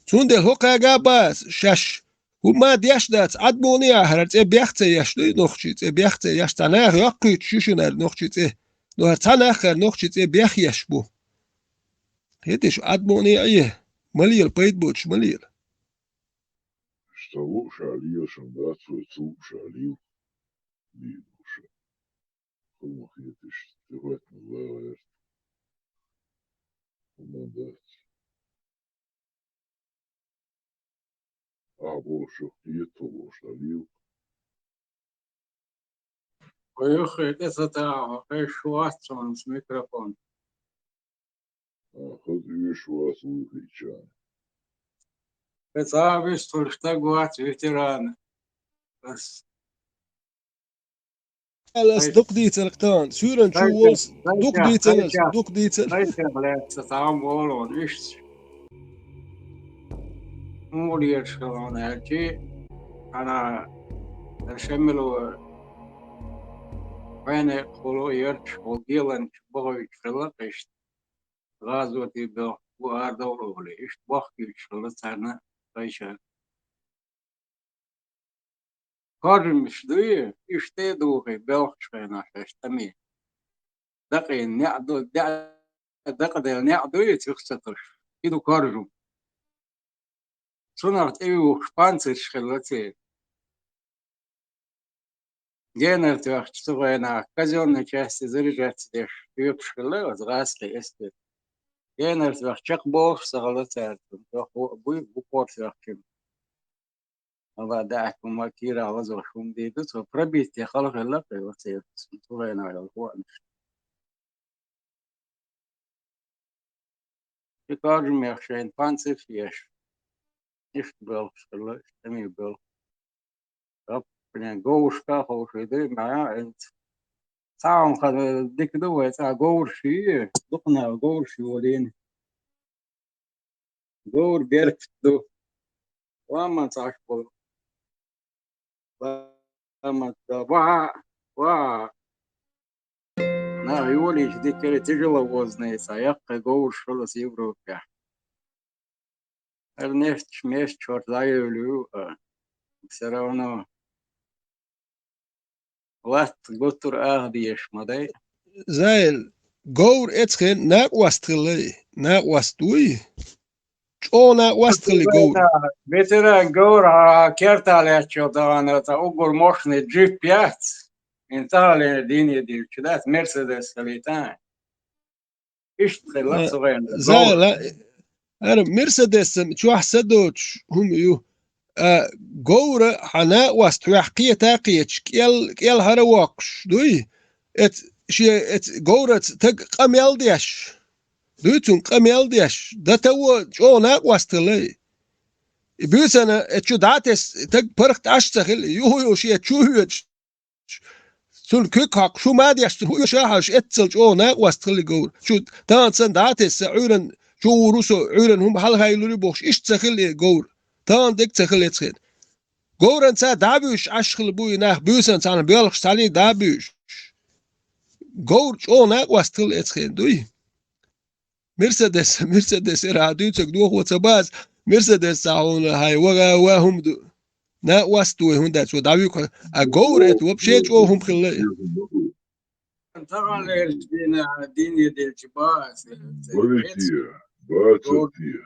Цундела хӀокхаьга а бац шаьш, хӀума деш а дац, Ӏад мукъане а ахьара, хӀара цӀе бех ца еш ду и нохчий, цӀе бех ца еш, цхьа наха йоккхуьйтуш ю шуна хӀара нохчий цӀе, но хӀара цхьа нах хӀара нохчий цӀе бех еш бу. ХӀеташ Ӏад мукъане а е, ма лела, пайда боцуш ма лела. Ца лууш а лелаш дац вай, ца лууш а лела. Лелаш. Хьуна хеташ, тӀехӀоьттина ла гӀерта. Хьуна дац. Ахьа бохуш, кхета лууш а лела. Вай юххе тӀе ца тахьа, хезаш вац суна микрофон. А, хаза оьшуш вац вуй хиъча. Кхин цхьа а вистхуьлуш стаг вац, ветеран. Ас. Ас дукха дийцар кхтан, суьйранна чу волс, дукха дийцар ас, дукха дийцар. Лаьцна цхьа а волу вон, иштта. ХӀун лелаш хилла аьлчи, хьана шемило вайна хуьлу ярташ, хьо геланчу бохуьйтуш хилла иштта. ГӀазоте белхаш бу арадовла олий, иштта бохкуьйтуш хилла царна кхайша. Коржамаш дуй, иштта а духий белхаш хенахь шаьш тӀаме. Дакъийна неӀ ду, дакъаделла неӀ дуй, цуьх ца туш. И ду коржам. Цунах тӀеюхуш панцирш хилла церан. Генара тоьхча цу хенахь казённый часте заряжаться деш хьоьгуш хилла оцу гӀазкхийн эскар. Генара тоьхча чекхболуш ца хилла цаьрца, тоьхна буй, букъо а тоьхча. Ала даьхьа хӀума кийрахь лазош хӀума дийр ду, цо пробитие хала хилла кхин оцеран, цу хенахь йолу хӀоънаш. И коржамех шайна панцирш еш. Иштта боьлхуш хилла, иштта тӀаме боьлху. Каппанен говрашка а ховший дуй, ма, хӀинца. Цхьа хӀума хан дика ду вай, цхьа говраш йий, дукха наха говраш йолийна. Говр беркат ду. Ламан цхьаш болу. Ламан ца, ва, ва. Нах йолийча диккхира тяжеловозные цхьа яккхий говраш хилла аса Европехь. ХӀара нефташ, мефташ хӀорш дӀайевлла ю, а, всё равно. Латта гуттар а аха дезаш ма дай. Зайл, говр эцхен накъост хилла, накъост вуй? ЧӀогӀа накъост хилла говр. Ветеран говр, а, керта лаьттачул тахана цхьа уггар мощный джип яц. Ин тахалера дийне дийрчу дац, Мерседес хилийта. Иштта хилла цу хенахь. Зайла, хӀара Мерседессан чохь са доцуш хӀума ю. А, говра хьан накъост хьоьх кхета а кхеташ, кӀел, кӀел хӀара а воккхуш, дуй? Эц-, шен эц говраца таг къамел деш. Дуй цунна къамел деш. Дан таво чӀогӀа накъост хилла. И буьйсанна эц чу дӀа а тесна, таг паргӀат Ӏаш а ца хилла, юха-юха шен чу а хьоьдуш, Цунна куьг хьокхуш, хӀума а деш, цунна хӀума ша хьожуш, эццал чӀогӀа накъост хила и говр. Шу тахана санна дӀа а тесса, Ӏуьйранна чу гӀур ву со, Ӏуьйранна хӀума хьалха йиллур ю бохуш, иштта ца хила и говр. Тахана дерг ца хила эцхена. Говранца дӀа а буьйшуш Ӏаш хила бу и нах, буьйсанна цхьана боьлхуш цхьаьний дӀа а буьйшуш. Говр чӀогӀа накъост хила эцхена дуй. Мерседес, Мерседес яра хьан дуьйцург дохо ца бац, Мерседес цхьа хьуна хьай вага ва хӀума ду. Накъост вай хӀунда цо дӀавуьгу, а говр это вообще чӀогӀа хӀума хилла и. Таханлерчу дийнахь, дийне делча бац. Барития, бацатия.